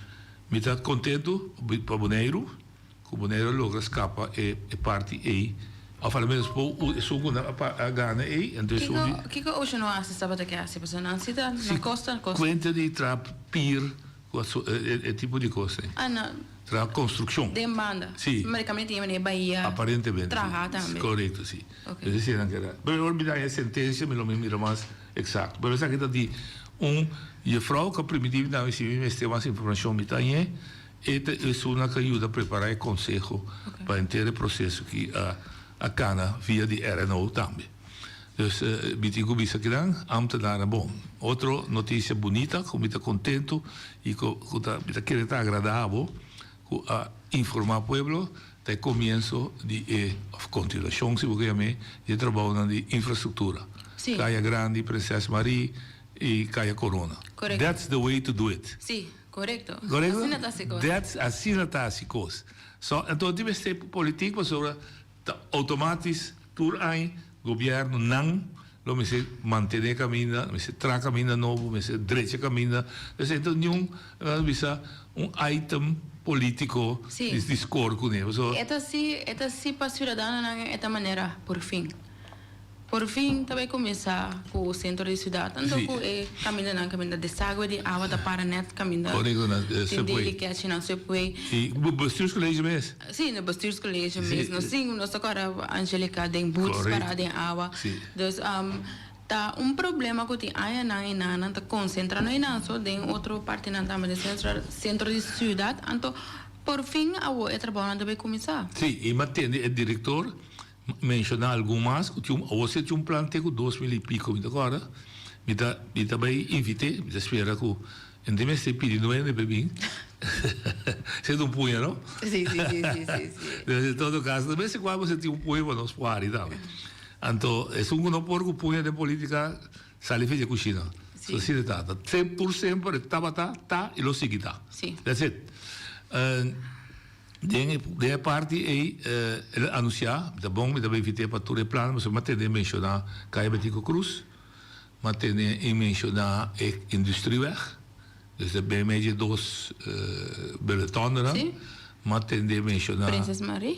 mi ta kontentu pa Boneiru, ku Boneiru a logra skapa e parti ei, òf alomenos por esun ku nan a gana ei, anto esun di. Kiko Ocean Oasis tabata ke hasi? Pasobra nan si ta na kosta, kosta. Kuenta di traha pier E tipo di cos ei. Ah, na. Traha construccion. Den banda. Si. Mericamente tin e bahia. Aparentemente. Traha tambe. Correcto, si. Ok. Esei si nan keda. Pero ora mi ta haña e sentencia mi lo mi mira mas exacto. Pero esaki ta di un juffrouw cu a primiti mi tambe si mi mester mas informacion mi ta hañ'e. E ta esun cu a yuda prepara e conseho pa henter e proceso ki a a cana via di RNO tambe. Dus mi tin ku bisa kinan ambtenaren bon. Otro notisia bunita ku mi ta kontentu i ku ku ta mi ta kere ta agradá bo ku a informá pueblo ta e komienso di e òf kontinuashon si bo ke yam'é di e trabounan di infrastruktura. Sí. Kaya Grandi, Prinses Marie i Kaya Korona. Korekto. That's the way to do it. Sí, korekto. Korekto? Asina ta hasi kos. That's asina ta hasi kos. So anto tin mester politik pasobra Ta automatis tur añ gobierno nan lo mester mantene caminda, mester traha caminda nobo, mester drecha caminda. Esey ta niun nan bisa un item politico Sí. di score cune. Pasobra. E ta si, e ta si pa ciudadanonan e ta manera por fin. Por fin ta bay cuminsa cu centro di ciudad, tanto Sí. cu e camindanan caminda desagüe di awa ta para net caminda Correcto, na tin subway. daily catch na subway. Y bestuurscollege mes. Sí, na bestuurscollege Sí. mes. Nos tin, nos ta corda Angelica den boots Correcto. para den awa. Sí. Dus ta un problema cu tin añanan y nan ta concentra no eynan so, den otro partinan tambe den centro, centro di ciudad. Anto por fin awo e trabounan ta bay cuminsa. Sí, y mi a tende e director Menshoná algun mas ku tin un awor si tin un plan te ku 2000 i piko mi ta kòrda. Mi ta mi ta bai invit'é, mi ta spera ku e no tin mester pidi nuende pa e bin. Esei ta un puña, no? Sí, sí, sí, sí, sí, sí. Pero en todo caso, de bes en cuando mester tin un puña pa nos por hari tambe. Anto, esun ku no por ku puña den polítika, sali fecha kushina. Sí. So asina ta. Ta tur semper e tabata, ta i lo sigui ta. Sí. That's it. Den e den e parti ei el a anunsiá, mi ta bon, mi ta bai invit'é pa tur e plannan, pasobra mi a tende menshoná Kaya Betico Cruz, mi a tende e menshoná e Industrieweg, dus e bei mei dje dos beletòndenan, Sí. mi a tende menshoná. Prinses Marie.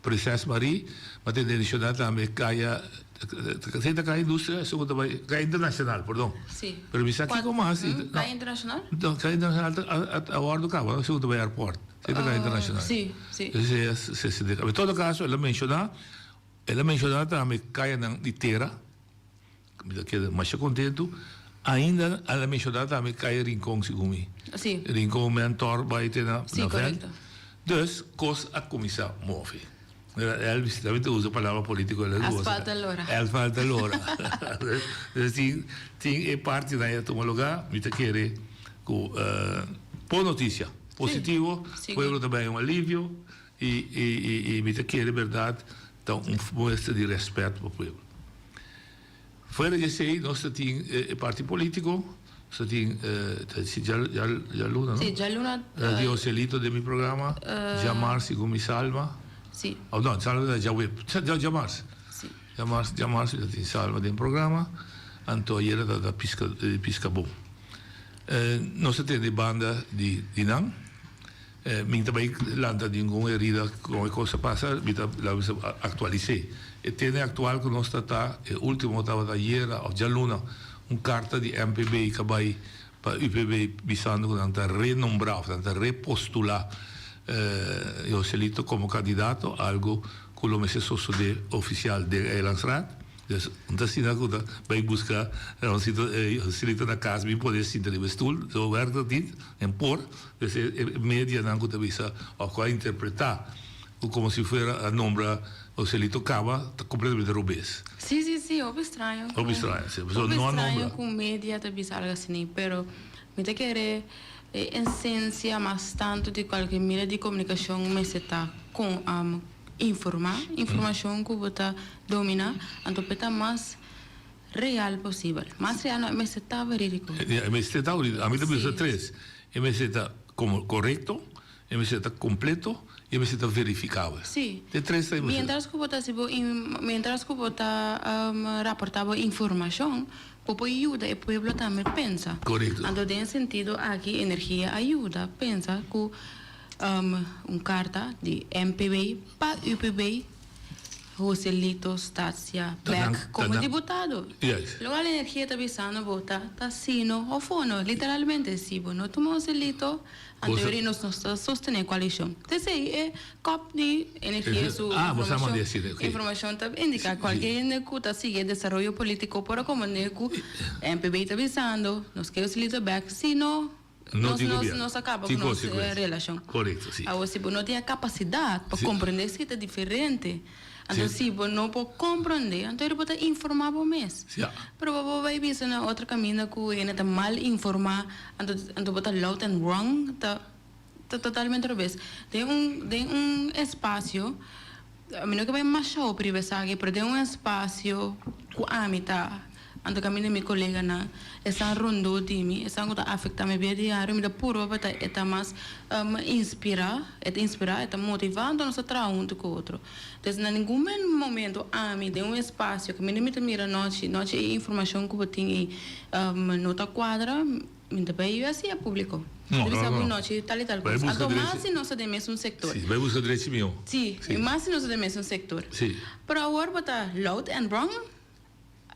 Prinses Marie, mi a tende menshoná tambe Kaya, esei ta Kaya Industria, esun ku ta bai, Kaya Internashonal, perdon. Sí. Pero mi sa kiko mas. Kaya Internashonal? No, Kaya Internashonal ta a wòrdu kaba, no? Esun ku ta bai airport. Esei ta Kaya Internashonal. Sí, sí. Esei es, en todo kaso el a menshoná, el a menshoná tambe kayanan di tera. Mi ta keda masha kontentu. Ainda a la menshoná tambe Kaya Rincon segun mi. Sí. Rincon Mentor bai te na Sí, na vèlt. korekto. Dus kos a kuminsá move. Elvis tambe ta usa palabra polítiko el a usa. Asfalto lora. Asfalto lora. Dus tin tin e partinan ya tuma lugá. Mi ta kere ku bon notisia, positivo. Sí. Pueblo ta bai un alivio i i i mi ta kere bèrdat ta un muestra di rèspèt pa pueblo. Fuera di esei nos ta tin e parti politico, nos ta tin ta si djaluna no? Si, djaluna. Radio Joselito den mi programa, djamars segun mi Salma. Si. Oh no, Salma ta djaweb, djamars. Si. Djamars, djamars mi ta tin Salma den programa, anto ayera ta ta pisca pisca bon. Nos ta tende banda di nan. Mi ta bai lanta ningun herida con e cos a pasa, mi ta laga bisa actualis'é. E tene actual cu nos ta ta, e ultimo tabata ayera of djaluna, un carta di MPB ca bai pa UPB bisando cu nan ta renombra of nan ta repostula Joselito como candidato, algo cu lo mester sosode oficial den Eilandsraad. Dus un ta asina ku ta bai buska Ramoncito Joselito na kas bin pone sinta riba e stul. Zo werkt dat niet en por. Dus e medianan ku ta bisa òf ku a interpretá ku komo si fuera a nombra Joselito kaba ta kompletamente robes. Sí, sí, sí, hopi straño ku. Hopi straño, sí. Hopi No a straño nombra. ku media ta bisa algo asina, pero mi ta kere e esencia mas tantu di kualke medio di komunikashon mester ta kon informá, informashon ku bo ta dominá, anto p'e ta mas real posibel. Mas real no, e mester ta verídiko. Ya, e mester ta verídiko. Ami ta bisa tres. E mester ta komo korekto, e mester ta kompleto i e mester ta verifikabel. Sí. E tres ta e mester. Miéntras ku bo ta hasi bo miéntras ku bo ta raportá bo informashon, bo por yuda e pueblo tambe pensa. Korekto. Anto den e sentido aki energia a yuda pensa ku Un karta di MPB pa UPB Joselito Statia bek komo diputado. Lokual Energia ta bisando bo ta ta sino of ono. Literalmente si bo no tuma Joselito anto yori nos no ta sostene koalishon. T'esei e kòp di Energia su informashon ta indiká. Kualke hende ku ta sigui e desaroyo polítiko por a komprende ku MPB ta bisando nos ke Joselito bek sino. No Nos, tin nos, gobierno. nos a kaba Tin ku nos consecuencia. relashon. Korekto, si. Awor, si bo no tin e kapasidat pa Si. komprendé si ta diferente, anto Si. si bo no por komprendé, anto bo ta informá bo mes. Ja. Pero bo por bai bisa na otro kaminda ku hende ta mal informá, anto, anto bo ta loud and wrong, ta, ta totalmente robes. Den un, den un espasio, mi no ke bai masha hopi riba esaki, pero den un espasio ku ami ta. Anto kaminda mi koleganan esnan rondó di mi, esnan ku ta afektá mi bida diario, mi ta purba pa ta e ta mas inspirá, e ta inspirá, e ta motivá, anto nos ta traha huntu ku otro. Entonces na ningun momento ami den un espasio kaminda mi ta mira nochi, nochi e informashon ku bo tin ei no ta kuadra, mi ta bai hasi e públiko. No, Mi ta bisa no, bo no. nochi tal i tal Bai kos. buska Anto mas drechi. si nos ta den mesun sektor. Sí, bai buska drechi mihó. Sí, Sí. mas si nos ta den mesun sektor. Sí. Pero awor bo ta loud and wrong.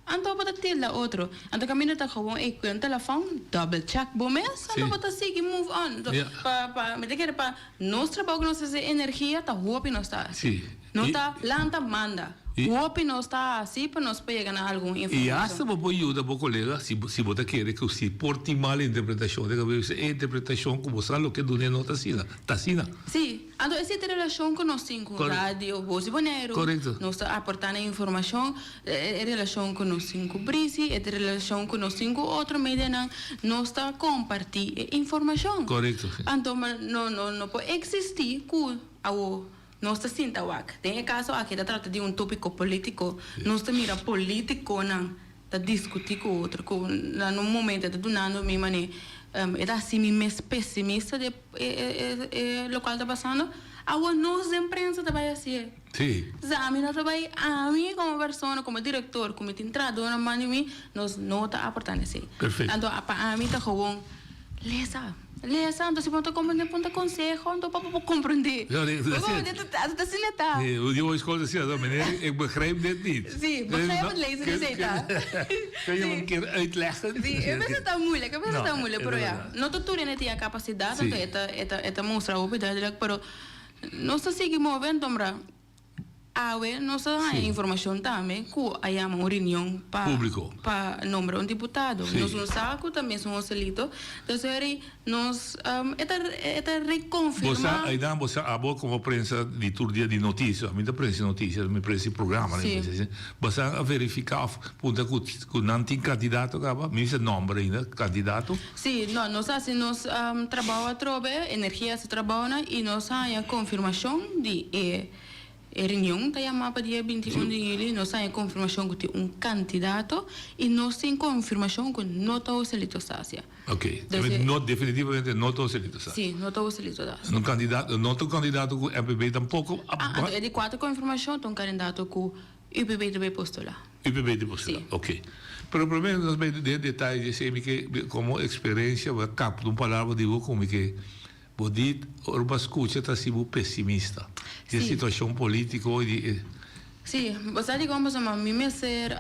Anto bo ta tilda otro. Anto kaminda ta gewoon ey ku un telefon, double check bo mes, anto bo ta sigui move on. Anto pa pa mi ta kere pa nos trabou ku nos ta hasi energia ta hopi nos ta hasi. No ta lanta manda. Hopi nos ta hasi pa nos por yega na algun I informashon. asta bo por yuda bo kolega si si bo ta kere ku si por tin mal interpretashon den kabes e interpretashon ku bo sa loke dun'é no ta asina, ta asina. Sí, anto esei ta e relashon ku nos tin ku Radio Voz di Boneiru. Korekto. Nos ta aportá na informashon, e relashon ku nos tin ku Brisi, e relashon ku nos tin ku otro medianan, nos ta kompartí e informashon. Korekto, sí. Anto no no no por eksistí ku awo Nos ta sinta wak. Den e kaso aki ta trata di un topiko politiko. Nos ta mira politikonan ta diskutí ku otro, ku na un momento e ta dunando mi manera e ta hasi mi mes pesimista di e lokual ta pasando. Awor nos den prensa ta bai hasié. Sí. Sa ami no ta bai, ami komo persona, komo direktor ku mi tin trahadónan banda di mi, nos no ta aportá na esei. Perfekto. Anto pa ami ta gewoon lesa. Lesa, anto si bo no ta comprende punta conseho, anto pa bo por comprende. Ja, nee, dat is het. Dat is asina ta. Nee, die hogeschool is asina, meneer, ik begrijp dit niet. Sí, begrijp het lezen is het ta. Kun je me een keer uitleggen? Sí, e bes ta moeilijk, e bes ta moeilijk, pero ja, no ta tur hende tin e capacidad, anto e ta, e ta, e ta mustra hopi duidelijk, pero nos ta sigui move, anto mra. Awe nos a haña informashon tambe ku a yama un reunion pa pa nombra un diputado. Nos no sa ku ta mesun Joselito. Entonces eri nos e ta e ta rekonfirma. Bo sa Aidan bo sa abo komo prensa di tur dia di notisia, mi ta prensa di notisia, mi prensa di programa. Bo sa a verifiká òf puntra ku ku nan tin kandidato kaba? Mi bisa nomber ainda, kandidato. Sí, no, nos a hasi nos trabou atrobe, Energia su trabounan i nos haña konfirmashon di e e reunion ta yamá pa dia 21 di yüli, nos haña konfirmashon ku tin un kandidato i nos tin konfirmashon ku no ta Joselito Stasia. Oké, no definitivamente no ta Joselito Stasia. Sí, no ta Joselito Stasia. Un kandidato, no ta un kandidato ku MPB tampoko. Ah, anto e di kuater konfirmashon ta un kandidato ku UPB ta bay postula. UPB ta postula, Sí. ok. Pero prome nos bay den detaye di esey mi ke como experencia bo a capta un palabra di bo como mi ke bo di ora bo a scucha ta haci bo pesimista di e Sí. situacion politico y di e. Sí, bo sa dikon pasobra mi mester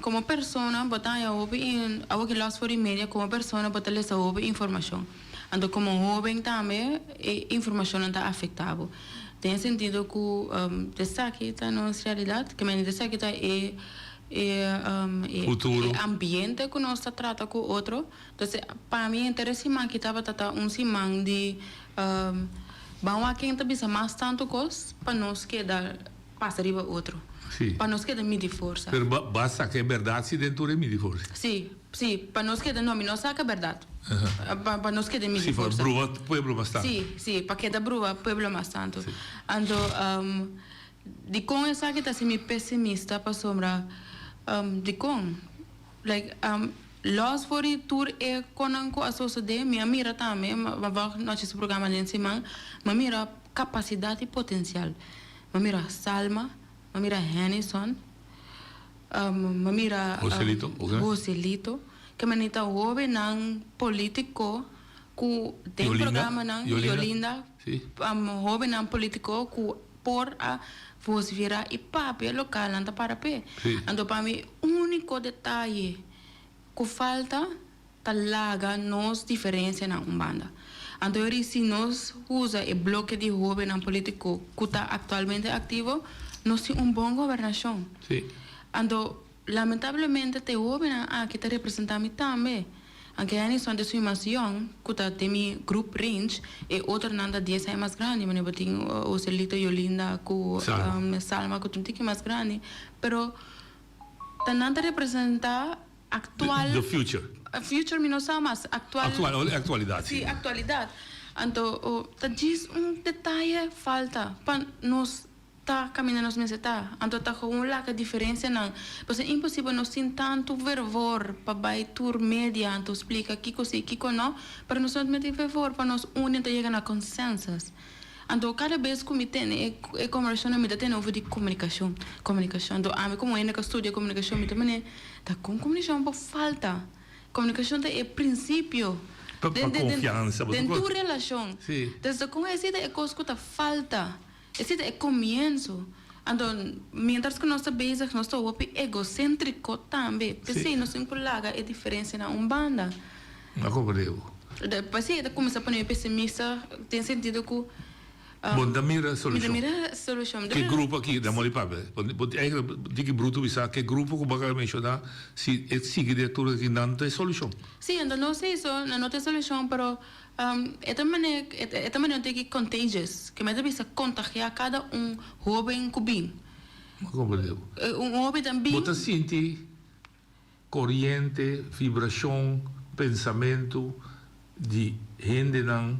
como persona bo ta haña hopi in awor ki los for di media como persona bo ta lesa hopi informacion. Anto como hoben tambe e informacionnan ta afecta bo. Den e sentido ku esaki ta nos realidat, ke mende esaki ta e e Futuro. e ambiente ku nos ta trata ku otro. Entonces pa mi henter e siman aki tabata ta un siman di ban wak ken ta bisa mas tantu kos pa nos keda pasa riba otro. Sí. Pa nos keda midi forsa. Pero ba ba saka e bèrdat si den tur e midi forsa. Sí, sí, pa nos keda, no, mi no saka bèrdat. Pa pa nos keda midi Sí, pa forsa. bruha pueblo mas tantu. Sí, sí, pa keda bruha pueblo mas tantu. Anto, dikon esaki ta hasi mi pesimista? Pasobra, dikon? Like, los for di tur e konan ku a sosodé, mi a mira tambe, mi a wak nochi su programa den siman, mi a mira kapasidat i potensial. Mi a mira Salma, mi a mira Hennyson, mi a mira Joselito, oke. Joselito, ke manera ta hóbennan polítiko ku den Yolinda, programanan, Yolinda, Yolinda, si. hóbennan polítiko ku por a vosvira i papia lokal nan ta para p'e. Si. Anto pa mi úniko detaye ku falta ta laga nos diferensianan un banda. Anto eri si nos usa e bloke di hóbennan polítiko ku ta aktualmente aktivo, nos tin un bon gobernashon. Sí. Anto lamentablemente ta e hóbennan aki ta representá mi tambe. Anke Henny son esun mas yòn ku ta den mi group range, e otronan ta dies aña mas grandi, manera bo tin Joselito, Yolinda ku Salma. Salma ku ta un tiki mas grandi, pero ta nan ta representá Actual. The future. Future mi no sa mas actual. Actual, o actualidad si. Si, actualidad. Anto ta djis un detaye falta pa nos ta caminda nos mester ta. Anto ta gewoon laga diferencianan. Pasobra imposibel nos tin tanto fervor pa bay tur media anto splica kico si kico no, pero nos no tin fervor pa nos uni anto yega na consensus. Anto kada bes ku mi tene e e kombershonnan mi ta tene over di komunikashon, komunikashon. Anto ami komo hende ku a studia komunikashon mi ta manera, ta kon komunikashon por falta? Komunikashon ta e prinsipio Pa pa den den konfiansa den tur relashon. Si. Entonces ta kon esei ta e kos ku ta falta, esei ta e komienso. Anto mientras ku nos ta bezig nos ta hopi egosentriko tambe, p'esei nos tin ku laga e diferensianan un banda. No komprende bo. P'esei e ta kuminsá pone mi pesimista den sentido ku. Bo no ta mira solushon. Mi ta mira solushon. Ke grupo aki da moli papia? Bo eigenlijk diki bruto bisa ke grupo ku bo a menshoná si e sigui den tur aki nan ta e solushon. Sí, anto no si so nan no ta e solushon pero e ta mane e ta mane un tiki contagious ke mi ta bisa kontagiá kada un hoben ku bin. Bo komprendé bo. Un hoben ta bin. Bo ta sinti Koriente, vibrashon, pensamentu di hendenan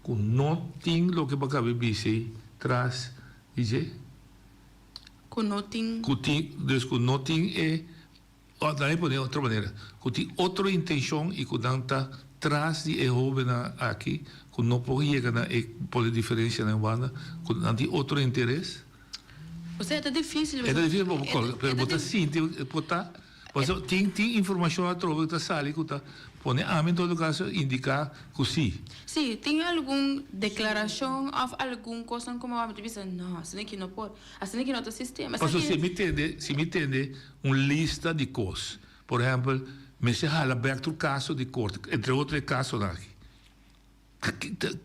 ku no tin loke pa kabe bisi tras di dje. Ku no tin. Ku tin, dus ku no tin e, òf laga mi pone otro manera, ku tin otro intenshon i ku nan ta tras di e hóbennan aki ku no por yega na e pone diferensia na e banda, ku nan tin otro interes. Osea, ta difícil. E ta difícil pa bo kòrda, pero bo ta sinti por ta, pasobra tin tin informashon atrobe ku ta sali ku ta pone ami en todo kaso indiká ku sí. Sí, tin algun deklarashon òf algun kosnan ku mi ta bisa, no, asina ki no por, asina ki no ta sistema. Pasobra si mi tende, si mi tende un lista di kos, por ehèmpel, mester hala bèk tur kaso di korte, entre otro e kasonan aki.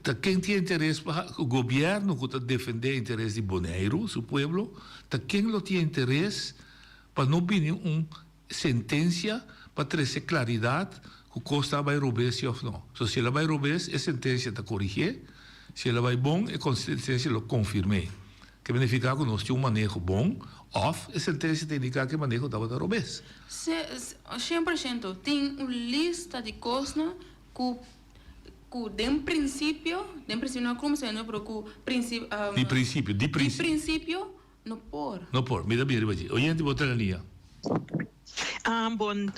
Ta ken tin interes pa gobierno cu ta defende interes di Boneiru, su pueblo, ta ken lo tin interes pa no bini un sentencia pa trece claridad cu cos ta bay robes si of no. So si el a bay robes e sentencia ta corigie, si el a bay bon e sentencia lo confirme. Ke significa cu nos tin un maneho bon of e sentencia ta indica cu e maneho tabata robes. 100% tin un lista di cosnan cu Ku den prinsipio, den prinsipio no kuminsá no, pero ku prinsipio. Di prinsipio, di prinsipio. Di prinsipio no por. No por, mi ta bira riba dje. Oyente bo ta na liña. Bon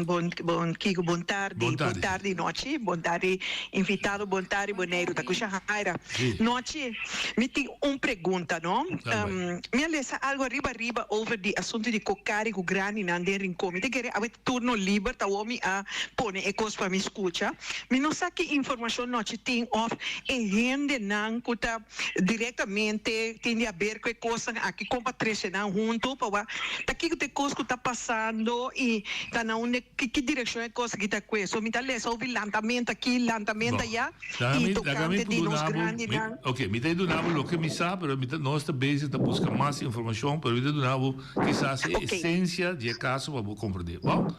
bon bon Kiko bon tardi bon tardi nochi bon tardi invitado bon tardi Boneiru ta kusha Haira nochi mi tin un pregunta no mi a lesa algo ariba ariba over di asunto di kokari ku grandinan den Rincon mi ta kere awe Turno liber ta wou mi a pone e kos pa mi skucha. Mi no sa ki informashon nochi tin òf e hendenan ku ta direktamente tin di haber ku e kosnan aki kon pa trese nan huntu pa wak ta kiko ta e kos ku ta pasando i ta na unda ki direkshon e kos aki ta kue. So mi ta lesa hopi lantamentu aki lantamentu aya i tokante di nos grandinan. Ok, mi ta duna bo loke mi sa pero mi ta nos ta bezig ta buska mas informashon pero mi ta duna bo Kisas e esencia di e caso pa bo comprende. Bon?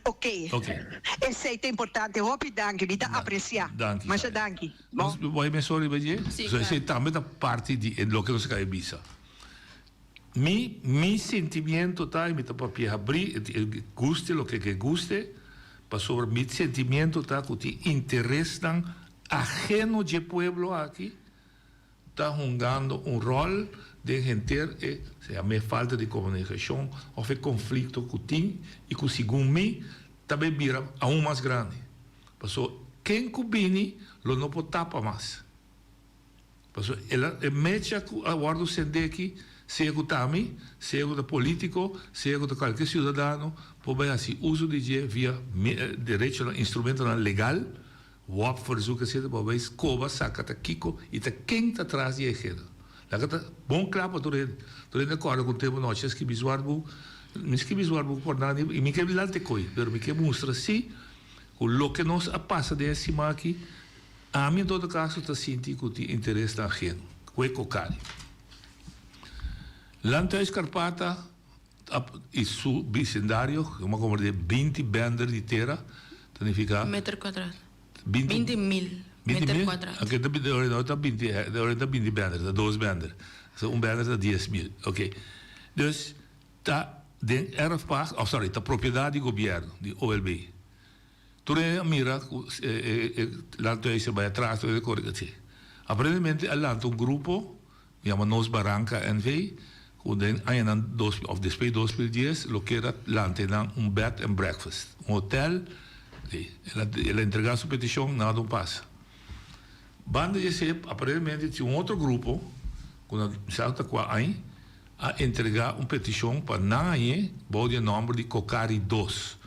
Ok. Ok. Esey ta importante. Hopi danki. Mi ta aprecia. Danki. Masha danki. Bon. Nos bo a mensona riba dje? Si, So claro. esey tambe ta parti di e loke nos a caba bisa. Mi, mi sentimiento ta, y mi ta papia habri, e guste loke ke guste, pasobra mi sentimiento ta cu tin interesnan ajeno dje pueblo aki, ta hungando un ròl den henter e sea me falta di komunikashon òf e konflikto ku tin i ku segun mi ta bay bira aun mas grandi. Paso ken ku bini lo no por tapa mas. Paso el a e mecha ku a wòrdu sende aki sea ku ta mi, sea ku ta politiko, sea ku ta kualke siudadano por bay hasi uso di dje via derechonan, instrumentonan legal. Wòp verzoek esei pa bai koba saka ta kiko i ta ken ta tras di e heda. Laga ta bon kla pa tur hende. Tur hende a kòrda ku un tempu nochi a skibi zwartboek. Mi skibi zwartboek por nada i mi ke lanta e koi, pero mi ke mustra si ku loke nos a pasa den e siman aki, ami en todo kaso ta sinti ku tin interesnan ajeno ku e kokari. Landhuis Karpata I su bisindario, como a komprendé, 20 bender di tera, ta nifiká. Meter kuadrat. 20 mil meter kuadrat. Oké, ta binti, no ta binti, ora ta binti bender, ta dos bender. So un bender ta dies mil. Oké. Dus ta den erfpacht, of sorry, ta propiedat di gobièrnu, di OLB. Tur hende a mira ku e landhuis a bai atras, tur hende a kore kach'é. Aparentemente a lanta un grupo yama Nos Baranka NV. ku den añanan dos of despues di 2010 lo kier a lanta nan un bed and breakfast, un hotel. El a entrega su petishon, nada no pasa. Banda di esei aparentemente tin un otro grupo ku na sa ta kua aña a entrega un petishon pa nan hañ'é bou di e nòmber di Kokari dos.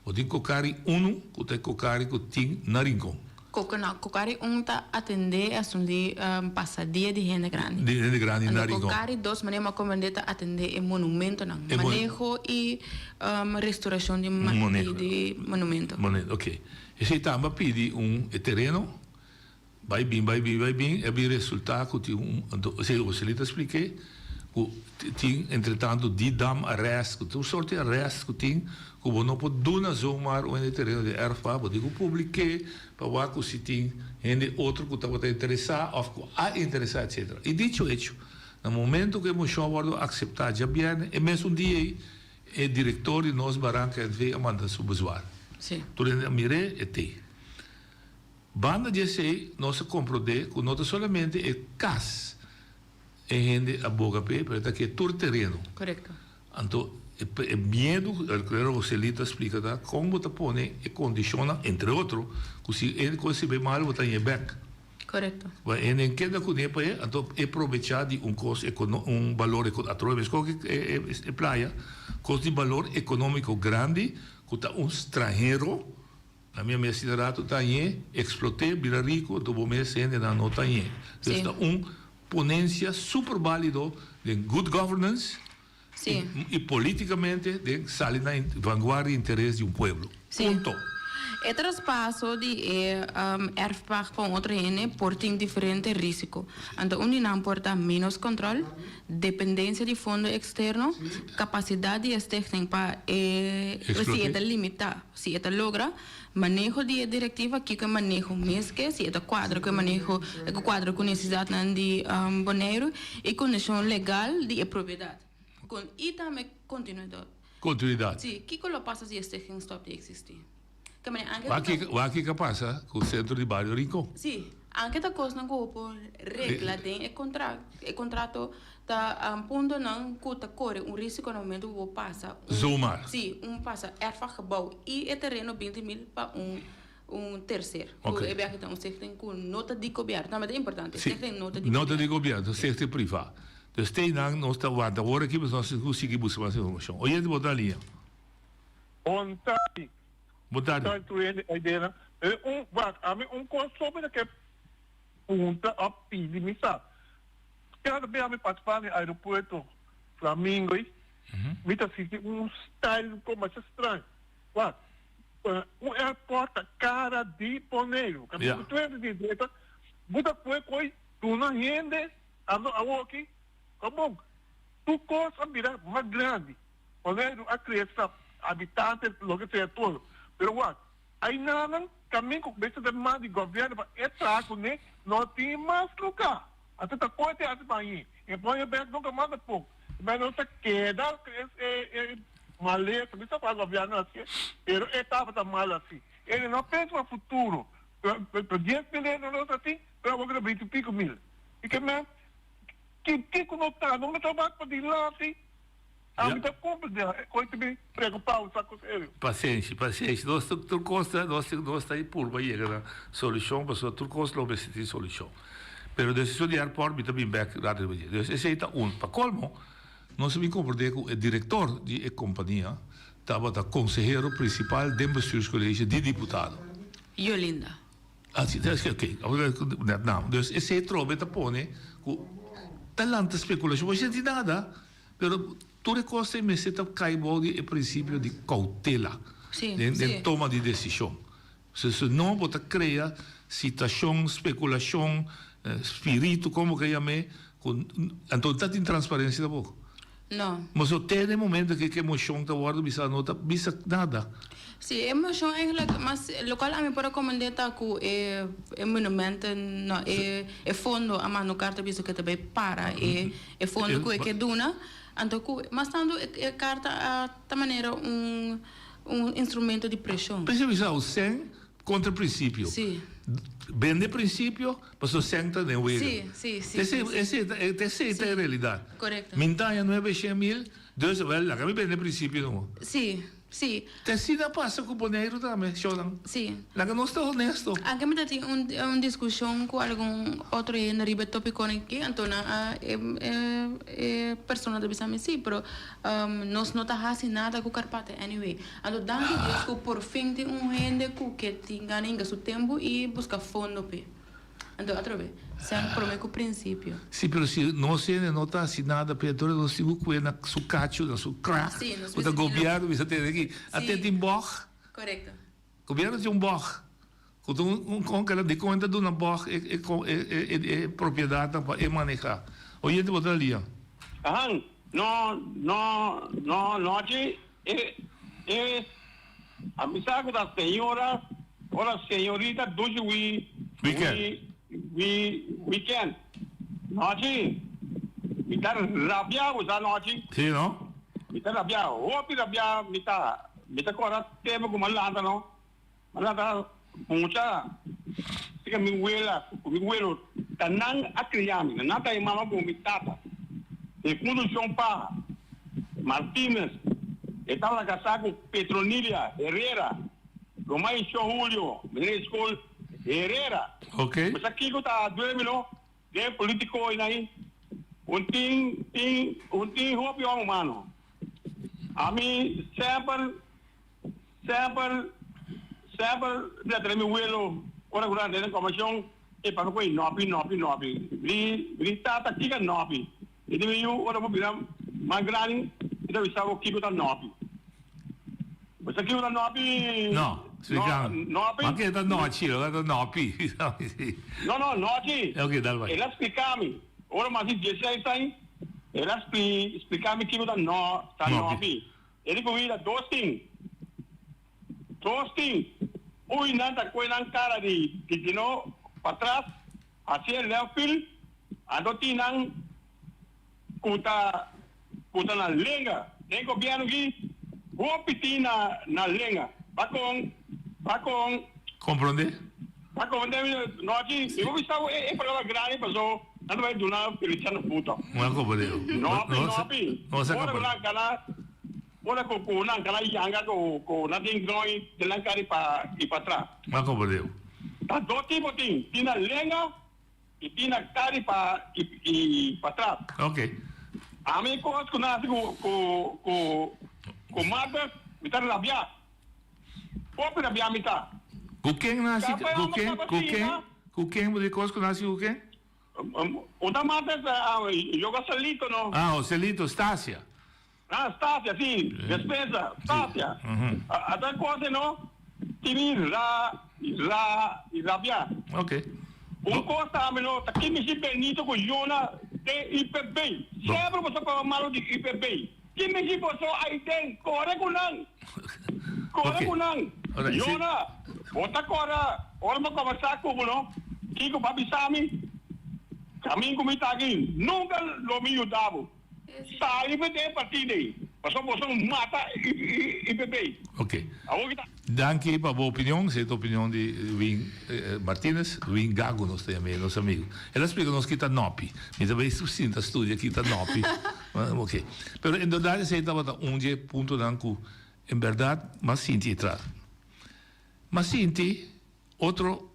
Bo tin Kokari unu ku ta e Kokari ku tin na Rincon. Koko no, Kokari un ta atendé asun di pasadia di hende grandi. Di hende grandi na Anto Rincon. Kokari dos manera mi a komprendé ta atendé e monumentonan. E mon. Maneho i restaurashon di Maneho. di monumento. Monumento, ok. Esei tambe a pidi un e tereno. Bai bin, bai bin, bai bin, e bin resultá ku tin un, anto esei Joselito a splik'é, ku tin entretantu Didam arrest, ku tur sorti arrest ku tin, ku bo no por duna zomaar un hende tereno di erfpacht, bo tin ku publik'é pa wak ku si tin hende otro ku tabata interesá òf ku a interesá etcetera. I dicho hecho, na momento ku e moshon a wòrdu akseptá djabièrnè, e mesun dia ei e direktor di Nos Baranka NV a manda su bezwaar. Tur hende a mir'é, e t'ei. Banda di esei nos a komprondé ku no ta solamente e kas e hende a boga p'e, pero e ta ke tur tereno. Korekto. Anto e miedu ku Arkulero Joselito a splika ta kon bo ta pone e kondishonnan, entre otro, ku si e kos si bai malu bo ta hañ'é bèk. Korekto. Bo e hende keda kuné pa e, anto e probechá di un kos un balor atrobe meskos ku e playa, kos di balor ekonómiko grandi ku ta un stranhero. Na mi mes asina rato ta hañ'é, eksplot'é, bira riku, anto bo mes hendenan no ta hañ'é. Dus ta un ponensia super bálido den good governance i polítikamente den sali na vanguardia interes di un pueblo. Punto. E traspaso di e erfpacht pa un otro hende por tin diferente risiko. Anto un di nan por ta ménos kòntròl, dependensia di fondo eksterno, kapasidat di e stichting pa e si e ta limitá. Si e ta logra maneho di e direktiva, kiko e maneho mes ke, si e ta kuadra ku e maneho, e ku kuadra ku nesesidatnan di Boneiru i kondishon legal di e propiedat. Kon i tambe kontinuidat. Kontinuidat. Si, kiko lo pasa si e stichting stòp di eksistí? Ke manera anke Wak kiko, wak kiko a pasa ku Sentro di Bario Rincon. Si, anke ta kosnan ku bo por regla den e kontra, e kontrato Ta puntonan ku ta kore un risiko na momento ku bo pasa un. Zomaar. Si, un pasa erfpachtgebouw i e tereno binti mil pa un un terser. Ku e biaha ta un stichting ku no ta di gobièrnu. Tambe ta importante, Si, stichting no ta di no ta di gobièrnu. gobièrnu, stichting privá. Dus te einan nos ta wanta awor aki pasobra nos tin ku sigui buska mas informashon. Oyente bo ta liña. Bon tardi. Bon tardi. Bon tardi tur hende aydenan. Un, wak, ami un kos so mi ta ke puntra òf pidi mi sa. Cada bia mi participá den aeropuerto Flamingo ei, mi ta sinti un style como masha straño. Wak, un airport ta cara di Boneiru. Caminda ku tur hende di dreta, bo ta pue koe duna hende ando awoki, como tur cos a bira mas grandi. Boneiru a crece, habitante, loke sea todo. Pero wak, Aynanan kamin ku mester ta man di gobièrnu pa e traha kuné no tin mas lugá. Anto ta koe te hasi pa añi. E pon e bèk nunka mas ta pon. Pero nos ta keda ku e malesa. Mi sa kua gobièrnu hasié, pero e tabata mal hasi. E no pensa pa futuro. Pa 10,000 hende nos a tin, pero awor ta binti piko mil. I ke men, kiko no ta? No mester wak padilanti. Ami ta cumpli den e coy ta bin preocupa bo sa cos serio. Pasenshi, pasenshi. Nos ta tur cos ta nos nos ta purba yega na solucion pasobra tur cos lo mester tin solucion. Pero decision di airport mi ta bin bek rato riba dje. Dus esey ta un. Pa colmo nos a bin comprende cu e director di e compania tabata consehero principal den bestuurscollege di diputado. Yolinda. Asi ta esaki ok net naam. Dus esey trobe ta pone cu ta lanta speculacion bo sinti nada. Pero tur e kos ei mester ta kai bou di e prinsipio di koutela den den toma di desishon. Si si no bo ta krea situashon, spekulashon, spiritu kon bo ke yam'é ku anto ta tin transparensia tampoko. No. Pasobra te den e momento ke ke moshon ta wòrdu bisa no ta bisa nada. Sí, e moshon eigenlijk, mas lokual ami por rekomend'é ta ku e e monumenten, no, e e fondo a manda un karta bisa ku e ta bai para e e fondo ku e ke duna, anto ku mas tantu e e karta a ta manera un un instrumento di preshon. P'esei bisa un sèn kontra prinsipio. Sí. Bende prinsipio pasobra sèn ta den wega. Sí, sí, sí, Esei sí. esei ta esei ta e realidat. Korekto. Mi ta haña nuebe shen mil, dus wèl laga mi bende prinsipio nomo. Sí. Sí. Te asina a pasa ku Boneiru tambe, shownan. Sí. Laga nos ta honesto. Anke mi ta tin un un diskushon ku algun otro hende riba e topikonan aki, anto nan a e e e persona ta bisa mi sí, pero nos no ta hasi nada ku Karpata anyway. Anto danki Dios ku por fin tin un hende ku ke tin gana hinka su tempu i buska fondo p'e. Anto atrobe, sean prome ku prinsipio. Sí, pero si nos hende no ta hasi nada p'e, entonces nos tin ku kue na su kachu, na su krak, Sí, nos ku ta mester tin lo. gobièrnu bisa tene aki. Sí. Ate tin bòg. Korekto. Gobièrnu tin un bòg. Ku ta un kon keda dikon e ta duna bòg e e e e propiedatnan pa e manehá. Oyente bo ta lia. Ahan, no, no, no, nochi e e a bisa ku ta señora ora señorita dushi wi Weekend. wi wi weekend. Nochi mi ta rabia bo sa nochi. Sí no? Mi ta rabia, hopi rabia mi ta. Mi ta kòrda tempu ku mi a lanta no. Mi a lanta mucha sika mi wela ku mi welo ta nan a kria mi. Nan ta e mama ku mi tata. Difunto Shon Pa Martinez e tabata kasá ku Petronilia Herrera, Romay Shon Julio, meneer di skol Herrera. Ok. Mi sa kiko ta duele mi no den politico ei un tin tin un tin hopi hòmber mano. Ami semper Semper, semper mi a tene mi welo ora ku nan tene komashon e papia ku e nòpi, nòpi, nòpi. Mi mi tata kiko nòpi? Mi di mi yu ora bo bira mas grandi mi ta bisa bo kiko ta nòpi. Bo sa kiko ta nòpi? No, splika mi. Nòpi? Ma ke ta nòchi, lo ta nòpi. No, no, nòchi. Ok, dal bai. El a splika mi. Ora mi a hasi dieseis aña, el a splika mi kiko ta nòpi. E di comida dos tin. Dos tin. Uy nan ta coe nan cara di dino patras haci e left field anto tin nan cu ta cu ta na lenga den gobierno aki hopi tin na na lenga ba con ba con. Comprende. Ba comprende mi no aki mi por bisa bo e palabra grandi paso nan ta bay duna Feliciano puta. No comprende. No pi no pi. Ora cu nan cana ora cu cu nan cana yanga cu cu nan tin groen den nan cara pa y patras. No comprende. Ta dos tipo tin, tin na lenga y tin na cara y pa y patras. Ok. Ami cos cu nan haci cu cu cu cu Martes mi ta rabia. Hopi rabia mi ta. Cu ken naci cu ken cu ken cu ken bo di cos cu naci cu ken? Un ta mata yoga Celito no. Ah, o Celito, Stasia. Ah, Stasia, si, despensa, Stasia. Ata cos no tini ra ra rabia. Ok. Un cos tambe no, ta ki mishi Benito cu Yona den UPB. Semper bo sa papia malo di UPB. Ki mishi boso ai den? Kore ku nan! Kore ku nan! Yona, bo ta kore ora mi kombersá ku bo, no? Kiko bo a bisa mi? Kamin ku mi ta aki, nunka lo mi yuda bo. Sali for den e partido ei, pasobra boso mata IPP. Ok. Awor ki ta. Danki pa bo opinion, esei ta opinion di Win Martinez, Win Gago nos ta yam'é, nos amigo. El a splika nos kita nòpi. Mi ta bay sinta studia kita nòpi. Ok. Pero en berdad esei tabata un dje puntonan ku en berdad m'a sinti e tras. M'a sinti otro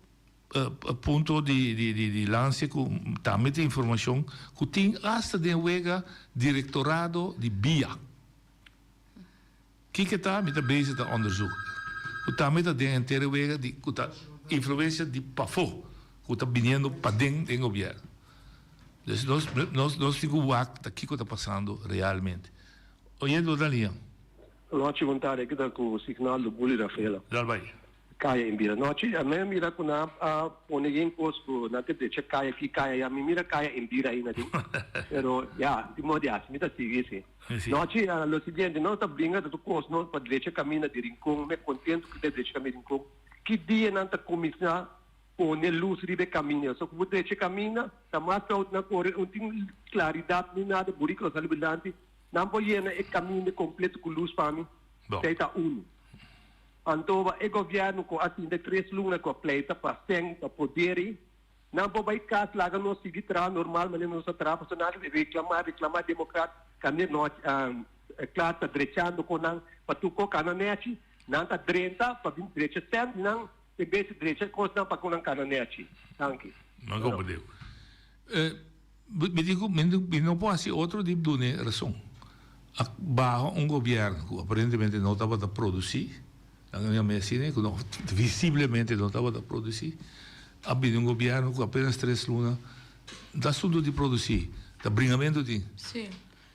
punto di di di lansia ku tambe tin informashon ku tin asta den wega direktorado di bia. Kiko ta? Mi ta bezig ta onderzoek. Ku tambe ta den henter e wega di ku ta influensia di pafó ku ta biniendo paden den gobièrnu. Dus nos nos nos tin ku wak ta kiko ta pasando realmente. Oyente bo ta liña. Nochi bon tarde, aki ta ku Signaldo Buli Rafaela. Dal bai. Kaya en bira. Nochi a mi a mira ku nan a pone yen kos ku nan ta drecha kaya aki kaya aya. Mi mira kaya en bira aina den. Pero ya, di modo di hasi mi ta sigui si. Nochi a lo siguiente, nos ta bringa ta tur kos no pa drecha kaminda di Rincon. Mi a kontento ku ta drecha kaminda di Rincon. Ki dia nan ta kuminsá pone lus riba e kaminda? So ku bo drecha e kaminda ta mas fout nan kore, no tin klaridat ni nada, buriko lo sali dilanti. Nan por yena e kaminda kompleto ku lus pa mi? Esei ta unu. Anto ba e gobièrnu ku a sinta tres luna ku a pleita pa sèn pa poder ei, nan por bai kas laga nos sigui traha normal manera nos a traha pasobra nan a reklamá reklamá demokrat kande no a kla ta drechando kon nan pa tur ko kana nèchi nan ta drenta pa bin drecha sèn di nan en bes di drecha kosnan pa ku nan kana nèchi. Danki. No comprendé. Mi di ku mi no por hasi otro di dun'e rason. A baha un gobièrnu ku aparentemente no tabata produsí, nan a yam'é asina, ku no visiblemente no tabata produsí, a bini un gobièrnu ku apenas tres luna ta asuntu di produsí, ta bringamentu tin.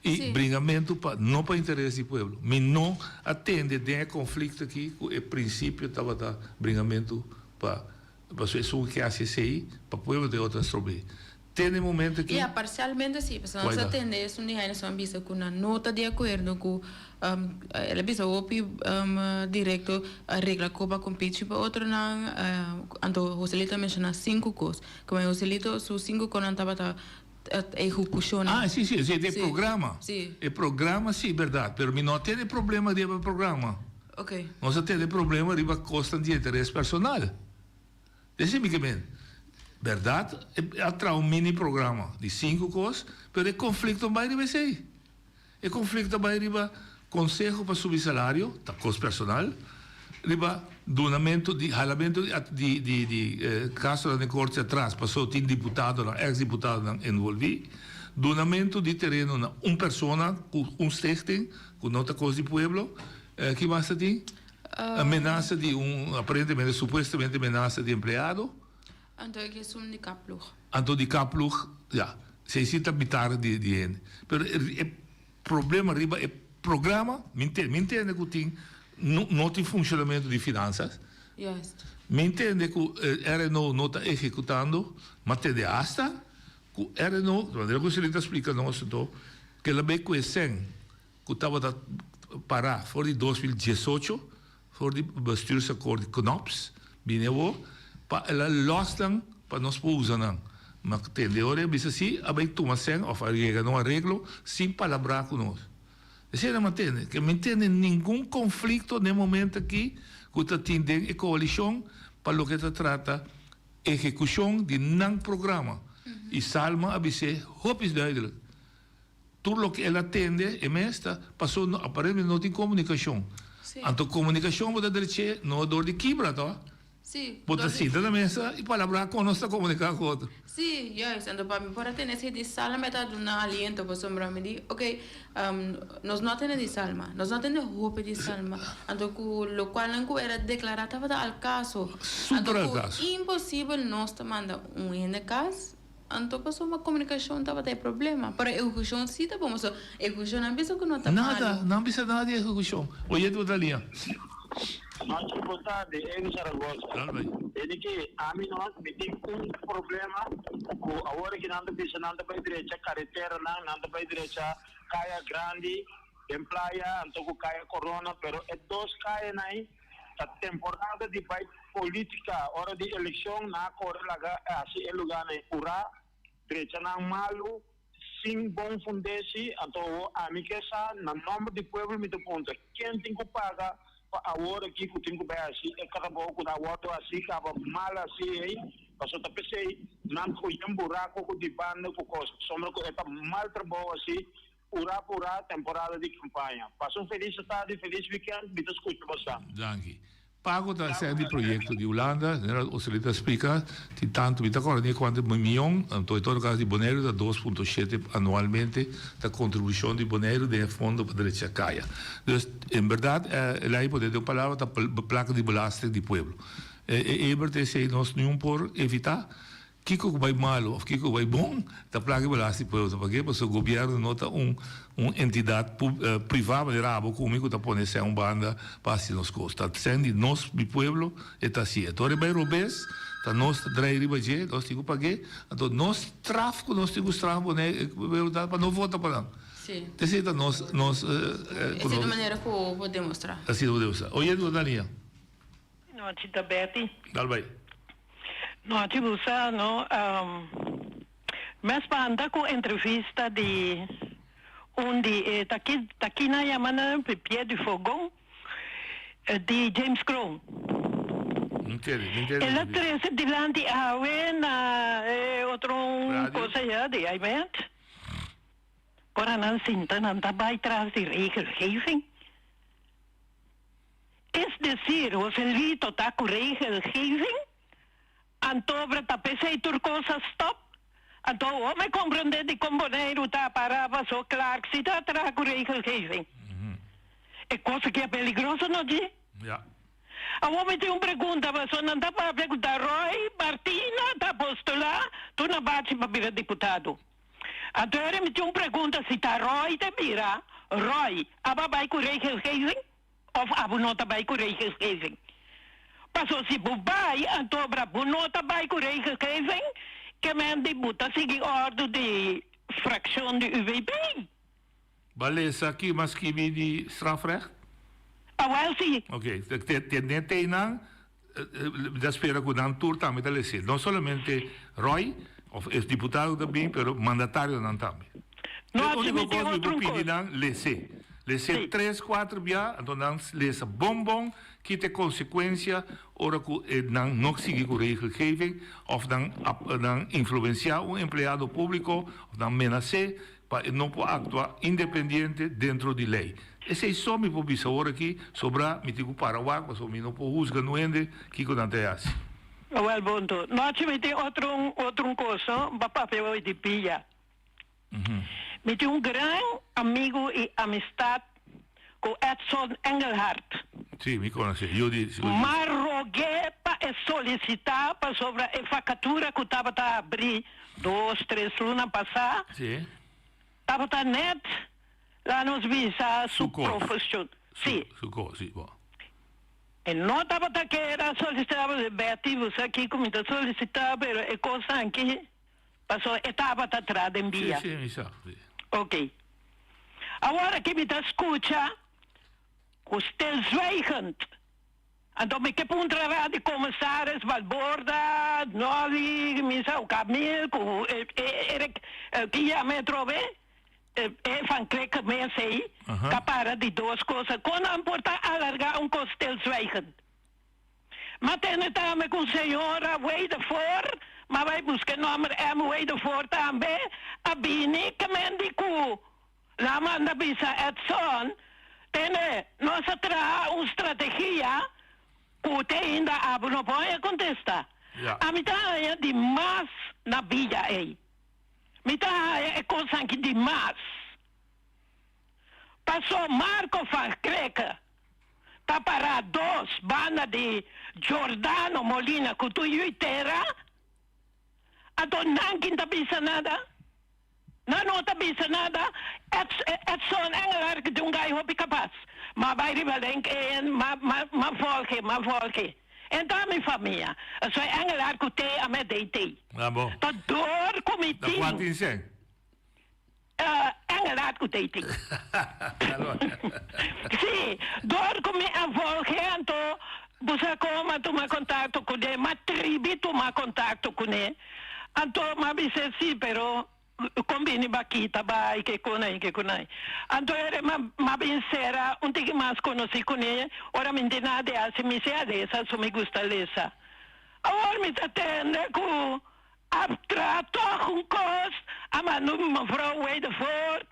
I bringamentu pa no pa interes di pueblo. Mi no a tende den e konflikto aki ku e prinsipio tabata bringamentu pa. Pasobra esun ku ke hasi esei pa pueblo ta e otro a strob'é. Te na e momento aki. Ya, parcialmente si, pasobra nos a tende esun di Heineken a bisa cu nan no ta di acuerdo cu, el a bisa hopi directo regla coba con pichi pa otronan, anto Joselito a menciona cinco cos, como Joselito su cinco cosnan tabata ehecucionnan. Ah, si, si, si, e programa. Si. E programa si, berdad, pero mi no a tene problema riba e programa. Ok. Nos a tene problema riba cosnan di interes personal. Esei mi ke men. Bèrdat, e a traha un mini programa di sinku kos, pero e konflikto no bai riba esei. E konflikto a bai riba konseho pa subi salario, ta kos personal, riba dunamentu di halamentu di di di kasonan den korte atras pasobra tin diputadonan, eks diputadonan envolví, dunamentu di tereno na un persona ku un stichting ku no ta kos di pueblo, ki mas ta tin? Menasa di un, aparentemente, supuestamente menasa di empleado. Anto e esun di kaploeg. Anto di kaploeg, ya. Esei si ta mitar di di hende. Pero e problema riba e programa, mi ntende, mi ntende ku tin, no no tin funshonamentu di finansas. Juist. Mi ntende ku RNO no ta ehekutando, ma tende asta ku RNO, di manera ku Selita a splika nos anto, ke la bay ku e sèn. Ku tabata pará for di 2018, for di bestuursakkoord di Knops, bini awor pa el a lòs nan pa nos por usa nan. Ma tende ora e bisa si a bai tuma sèn òf a yega na un areglo sin palabrá ku nos. Esei nan mantende, ke mi tende ningun konflikto den momento aki ku ta tin den e koalishon pa loke ta trata ehekushon di nan programa. I Salma a bis'é hopi duidelijk. Tur loke el a tende e mes ta paso no aparentemente no tin komunikashon. Anto komunikashon bo ta dreche no dor di kibra to. Bo ta sinta na mesa i palabrá kon nos ta komuniká ku otro. Sí, juist. Anto pa mi por a tene esei di Salma e ta duna aliento pasobra mi di ok nos no a tene di Salma, nos no a tende hopi di Salma. Anto ku lokualnan ku era deklará tabata al kaso. Super al kaso. Anto ku imposibel nos ta manda un hende kas. Anto pasobra komunikashon tabata e problema. Pero ehekushon si ta bon. Pasobra ehekushon nan bisa ku no ta malu. Nada, nan bisa nada di ehekushon. Oye tu ta lia. Nochi bon tardi, Eni Zaragoza. Eni ki ami no, mi tin un problema ku awor ki nan ta bisa nan ta bai drecha kareteranan, nan ta bai drecha kaya grandi den playa anto ku kaya Corona, pero e dos kayanan ei Ta temporada di bai politica, ora di eleccion nan a core laga haci e lugarnan e pura, drecha nan malu, sin bon fundeshi, anto awor ami ke sa, na nomber di pueblo mi ta puntra, ken tin cu paga pa awor aki cu tin cu bai haci e trabou cu ta wordo haci caba mal haci ey, pasobra ta pesey nan ta cu yen buraco cu di banda cu cos, pasobra cu e ta mal trabou haci. Purá purá temporada di campaña. Pasa un feliz tardi, feliz weekend, mi ta scucha bosa. Danki. Pago ta ser di proyecto di Hulanda, manera Oselita a splica, tin tanto, mi ta corda ni cuanto miyon, anto en todo caso di Boneiru ta 2.7 anualmente ta contribucion di Boneiru den e fondo pa drecha caya. Dus en berdad e ley por den un palabra ta placa di belasting di pueblo. E Ebert esey nos niun por evita. Kiko ku bai malu òf kiko ku bai bon ta plaka e belasting di pueblo. Paske pasobra gobièrnu no ta un un entidat privá manera abo ku mi ku ta pone sèn un banda pa hasi nos kos. Ta sèn di nos di pueblo e ta hasié. Anto ora e bai robes ta nos ta drai riba dje, nos tin ku pag'é. Anto nos straf ku nos tin ku straf pone e pueblo ta pa no vota pa nan. Esei ta nos nos. Esei ta manera ku bo demostrá. Asina bo demostrá. Oye Dania. Nochi ta Betty. Dal bai. Nochi bo sa no mes banda cu entrevista di un di e ta ki ta kina yama nan pie di fogon di James Kroon. El a trece dilanti awe na e otro un cosa ya di Aimet. Ora nan sinta nan ta bay tras di regelgeving. Es decir, Joselito ta cu regelgeving, antobra ta pesey tur cos a stop, anto awor mi comprende dicon Boneiru ta para paso Clark si ta traha cu regelgeving. E cos aki a peligroso no dje? Ja. Awor mi tin un pregunta paso nan ta papia cu ta Roy Martina ta postula tur na bachi pa bira diputado. Anto ora mi tin un pregunta si ta Roy ta bira, Roy aba bay cu regelgeving? Of abo no ta bay cu regelgeving? Paso si bo bai anto bra bo no ta bai ku regelgeving ke men di bo ta sigui ordu di frakshon di UWB. Bo a lesa ki mas skibi di strafrecht? Awel si. Ok, te net einan mi ta spera ku nan tur tambe ta les'é. No solamente Roy of es diputado ta bin pero mandatarionan tambe. No, E si úniko mi tin kos mi otro por un pidi kos. nan les'é. Les'é Si. tres, kuater bia, anto nan lesa bon bon ki ta e konsekuensia ora ku e nan no sigui ku regelgeving of nan nan influensiá un empleado públiko of nan menas'é pa e no por aktua independiente dentro di lei. Esei so mi por bisa ora aki, sobrá mi tin ku para wak pasobra mi no por husga nu hende kiko nan ta hasi. Awel bon to. Nochi mi tin otro un otro un kos no, pa papia hoy di pia. Mi tin un gran amigo y amistad cu Edson Engelhardt. Sí, mi conoce. Yu di. M'a rogu'é pa e solicita pasobra e vacatura cu tabata abri dos, tres luna pasá, Sí. tabata net la nos bisa su Su cos. profesion. Sí. Su cos, sí, bo. E no tabata kier a solicita, Betty, bo sa kico mi ta solicita, pero e cos aki. Paso e tabata tra den bia. Sí, sí, mi sa, sí. Ok. Awor aki mi ta scucha cu stilzwijgend. Anto mi ke puntra ra di commissaris Balborda, Nolly, mi sa Camil cu Eric ki yama e atrobe, e Van Krikke mes ey, ta para di dos cosa. Con nan por ta alarga un cos stilzwijgend? M'a tende tambe ku señora Wedervoor, m'a bai buska e nòmber M. Wedervoor tambe, a bini ke men di ku nan a manda bisa Edson, Tende, nos a traha un strategia ku te ainda abo no por haña kontesta. Ami ta haña di mas na bida ei. Mi ta haña e kosnan aki di mas. Paso Marco van Krikke ta pará dos banda di Giordano Molina ku tur yui tera, anto nan kin ta bisa nada? Nan no ta bisa nada. Edson Engelark di un gai hopi kapas. Ma bai riba LinkedIn, ma ma ma volge, ma volge. En ta mi famia. Soy Engelark ku te a me DT. Ah bon. Ta dor ku mi Ta kua tin. tin sèn? Engeland ku Dating. Sí, dor ku mi a volge anto bo sa kon m'a tuma kontakto kuné, m'a tribi tuma kontakto kuné. Anto m'a bis'é sí, pero kon bini bakita bai ke kunai ke kunai. Anto ere m'a m'a bin sera un tiki mas konosí kuné ora mi n'tin nada di hasi mi si a lesa so mi gusta lesa. Awor mi ta tende ku A traha tog un kos, a manda un mevrouw Wedervoort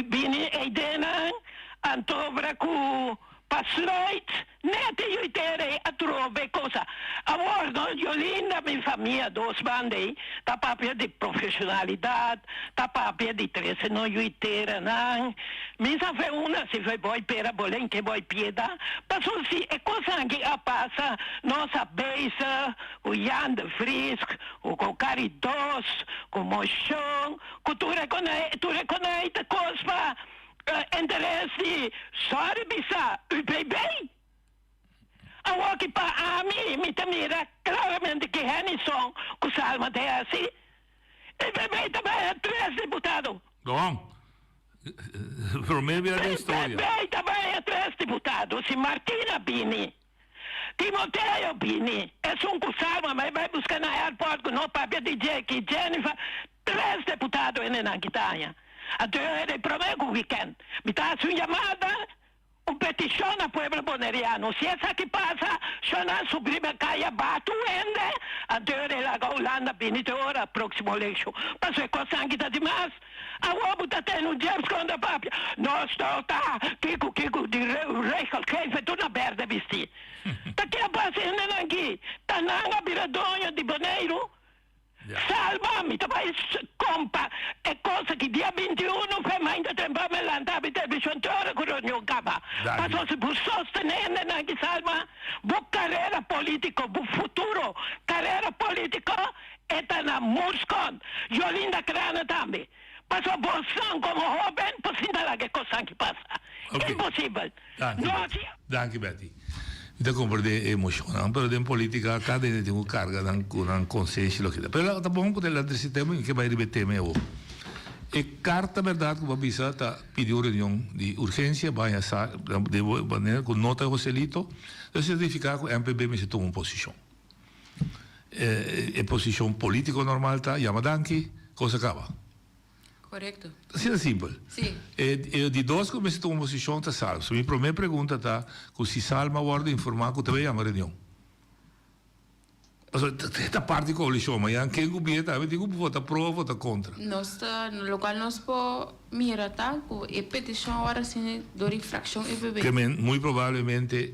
bini eidenan, anto bra ku pa sluit net e yuitera ei a trobe kosa. Awor no, Jolinda mi famia dos banda ei ta papia di profesionalidad, ta papia di trese no yuiteranan. Mi sa fe una si fe boy pera bolen ke boy pieda, paso si e kosan aki a pasa nos a bezig Ku Jan de Vries, ku ku Carrie Dos, ku Moshon, ku tur e konai, tur e konai ta kos pa interes di, sorry bisa, UPB. Awoki pa ami, mi ta mira claramente ki Hennyson ku Salma ta hasi. UPB ta bai a tres diputado. Don, prome bia den historia. UPB ta bai a tres diputado, si Martina bini. Timoteo bini, esun ku salma, ma e bai buska na airport ku no papia di Jackie, Jennifer, tres deputado hendenan ki ta haña. Anto yo hende prome ku weekend mi ta hasi un yamada, un petishon na pueblo boneriano, si esaki pasa, shonan subi riba kaya batu hende, anto yo hende laga Hulanda bini te ora proximo elekshon, pasobra e kosnan ki ta dimas. Awor bo ta tene un James kontra papia. Nos no ta kiko kiko di regelgever tur na berde bisti. Ta ke a pasa hendenan aki? Ta nan a bira doño di Boneiru? Salba mi ta bai kompa e kos aki dia 21 fe mainta temprano mi lanta abi televishon te ora ku reunion kaba. Pasobra si bo sostene hendenan aki Salma bo karera politiko bo futuro karera politiko E ta na Murskon. Jolinda Crana tambe. Pasobra bosan komo hoben por sinta laga e kosnan ki pasa. Ok. Imposibel. Danki No Betty. aki. Danki Betty. Mi ta comprende e emocionnan, pero den politica cada hende tin cu carga nan cu nan consenshi loke ta. Pero ta bon cu ta trece tema y ke bay riba e tema awo. E carta berdad cu bo a bisa ta pidi un reunion di urgencia baña sa den bo manera cu no ta Joselito, ta significa cu MPB mester tuma un posicion. E posicion politico normal ta yama danki, cos a caba. Correcto. Asina simpel. Sí. E, e di dos cu mester tuma un posicion ta Salma. So mi prome pregunta ta cu si Salma a wordo informa cu ta bay yama reunion. Pasobra ta, ta parti coalicion, mañan ken cu bini tambe tin cu vota pro of vota contra. Nos ta, locual nos por mira ta cu e peticion awor a sini door di fraccion UPB. Ke men muy probablemente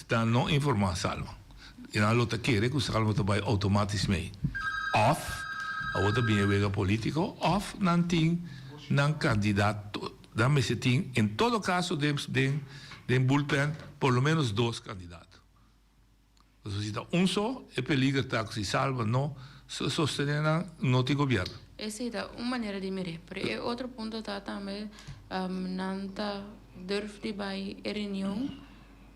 Nan no informá Salma. I nan lo ta kere ku Salma ta bai outomatis mei. Òf awor ta bini e wega polítiko òf nan tin nan kandidato. Nan mester tin en todo kaso den den den bullpen por lo ménos dos kandidato. Pasobra si ta un so e peliger ta ku si Salma no sostené nan no tin gobièrnu. Esei ta un manera di mir'é. Pero e otro punto ta tambe nan ta durf di bai e reunion.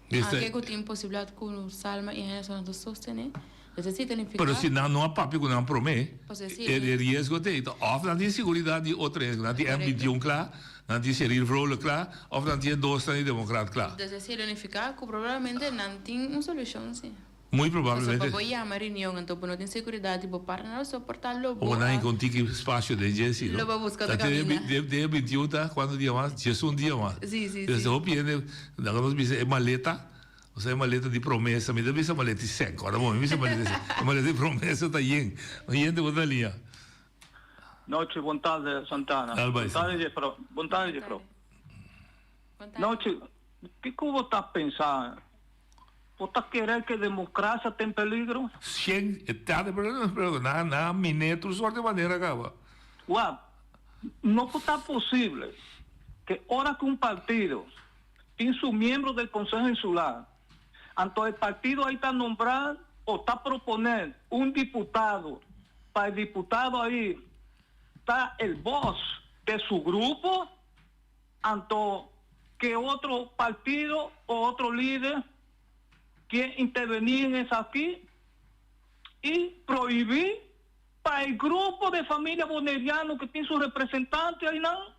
Aunke ku tin posibilidat ku Salma i Henderson ta sostené, esei si ta nifiká. Pero si nan no a papia ku nan promé, e riesgo ta ei. Òf nan tin siguridat di otro hende, nan tin M 21 kla, nan tin Cheryl Vrolijk kla, òf nan tin e dosnan di Demokrat kla. Dus esei lo nifiká ku probablemente nan tin un solushon si. Muy probablemente. Pasobra bo yama reunion anto bo no tin seguridad di bo partner so por ta lo bo a. O nan con tiki spacio den dje si no. Lo bo busca otro caminda. Den e 21 ta cuanto dia mas? Diesun dia mas. Si si si. Desde hopi hende laga nos bisa e maleta, osea e maleta di promesa, mi ta bisa maleta di sèn, ora bo mi bisa maleta di sèn, e maleta di promesa ta yen, yen bo ta liña. Nochi, bon tarde Santana. Dal bai. Bon tarde Jefro. Bon tarde Jefro. Nochi, kiko bo ta pensa? Bo ta kere ke demokrasia ta en peligro? Shen, e ta den peligro, pero nan a miné tur sort di manera kaba. Wak, no por ta posible ke ora ku un partido tin su miembro del Konseho Insular, anto e partido ahí ta nombra o ta proponé un diputado pa e diputado ahí ta el bos de su grupo, Anto ke otro partido o otro lider kier intervení en esaki i prohibí pa e grupo de familia boneriano ke tin su representante ainan,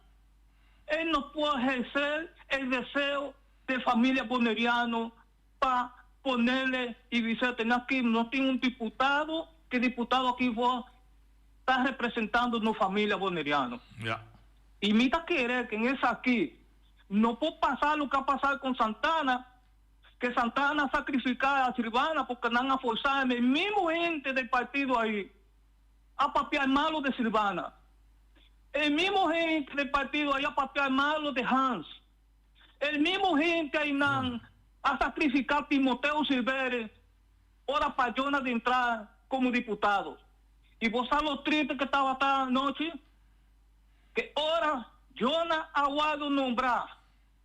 e no por ehercer e deseo de familia boneriano pa ponerle i bisa tene aki no tin un diputado, ke diputado aki for ta representando nos familia boneriano. I mi ta kere ku en esaki no por pasa loke a pasa kon Santana, ke Santana a sakrifika a Silvana porque nan a forsa e mismo hende del partido ahi a papia malo de Silvana. E mismo hende del partido ahi a papia malo de Hans. El mismo hende ahinan a sakrifika Timoteo Silvere ora pa Jonas entra komo diputado. I bo sa lo triste ke tabata anochi? Ke ora Jona a wòrdu nombrá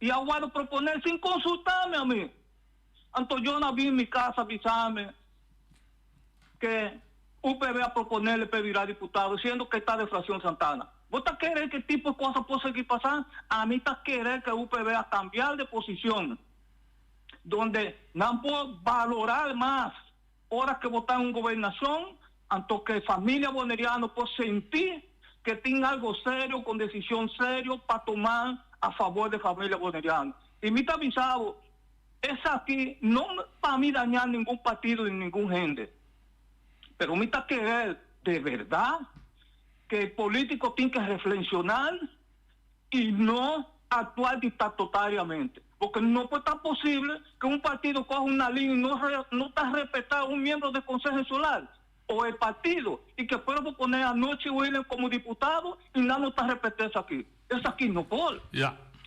i a wòrdu proponé sin konsultá mi ami. Anto Jona a bin mi kas a bisa mi ke UPB a proponéle p'e bira diputado siendo ke ta de Fraccion Santana. Bo ta kere ke tipo di kosa por sigui pasá? Ami ta kere ke UPB a kambiá de posishon donde nan por balorá mas Ora ke bo ta en un gobernashon, anto ke familia boneriano por sentí ke tin algo serio kon desishon serio pa tuma a fabor de familia boneriano. I mi ta bisa bo, esaki no pa mi dañá ningun partido ni ningun hende, pero mi ta kere de berdad ke e politico tin ke reflenshoná i no aktuá dictatotariamente. Porque no por ta posible ke un partido kohe un nalin i no no ta respetá un miembro del Konseho Insular o e partido i ke pueblo pone a Nochi Williams komo diputado i nan no ta respetá esaki. Esaki no por.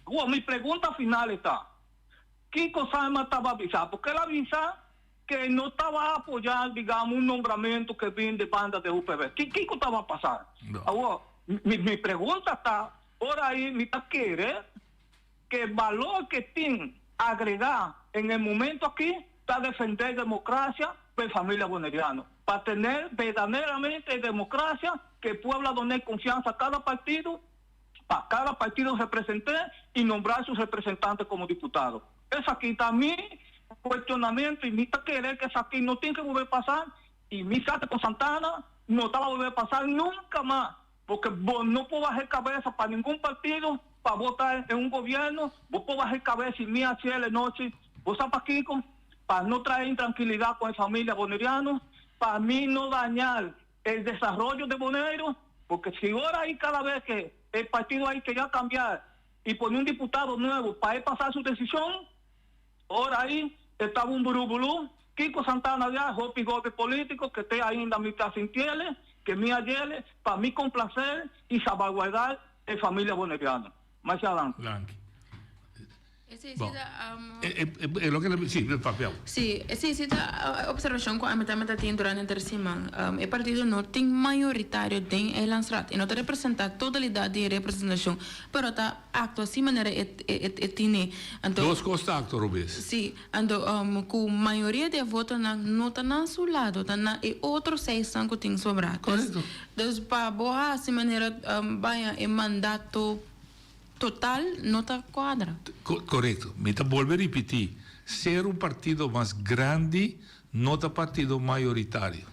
Awor mi pregunta final e ta, kiko Salma taba bisa? Porque el a bisa ke no taba apoyá digamos un nombramiento ke bin de banda de UPB. Kiko taba pasa? Awor mi mi pregunta ta, ora ei mi ta kere ke balor ke tin agregá en e momento aki ta defendé demokrasia pa e familia boneriano, pa tener berdaderamente e demokrasia ke pueblo a doné konfiansa a kada partido, pa kada partido represent'é i nombrá su representante komo diputado. Esaki ta mi. cuestionamento y mi ta kere cu esaki no tin ke bolbe pasa y mi sa cu Santana no ta bolbe pasa nunca mas porque bo no por baha e cabeza pa ningun partido pa bo ta en un gobierno bo por baha e cabeza y mi haci el anochi bo sa pakico pa no trae intranquilidad con e familia boneriano pa mi no dañar el desarrollo de Boneiro porque si ora ahí cada vez que el partido ahí quería cambiar y pone un diputado nuevo pa e pasa su decision, ora ahí estaba un burubulú, Kiko Santana ya hopi golpe politico que te ainda mi ta sintiele, que mi ayele, pa mi complacer y salvaguardar e familia boneriano. Masha danki. Danki. Esei Bon. si ta um, E, e, e, loke la, sí, papel. Sí, esei si ta observacion cu ami tambe ta tin durante henter siman. Um, e partido no tin mayoritario den Eilandsraad. E no ta representa totalidad di e representacion, pero ta actua así manera e, e, e, e tine. Anto, Dos cos ta actua robes. Sí, anto um, cu mayoria di e votonan no ta na su lado, ta na e otro seisnan cu tin sobra. Dus, Correcto. dus pa bo haci manera um, baya e mandato Total no ta cuadra. Corecto. Mi ta bolbe ripiti, ser un partido mas grandi no ta partido mayoritario.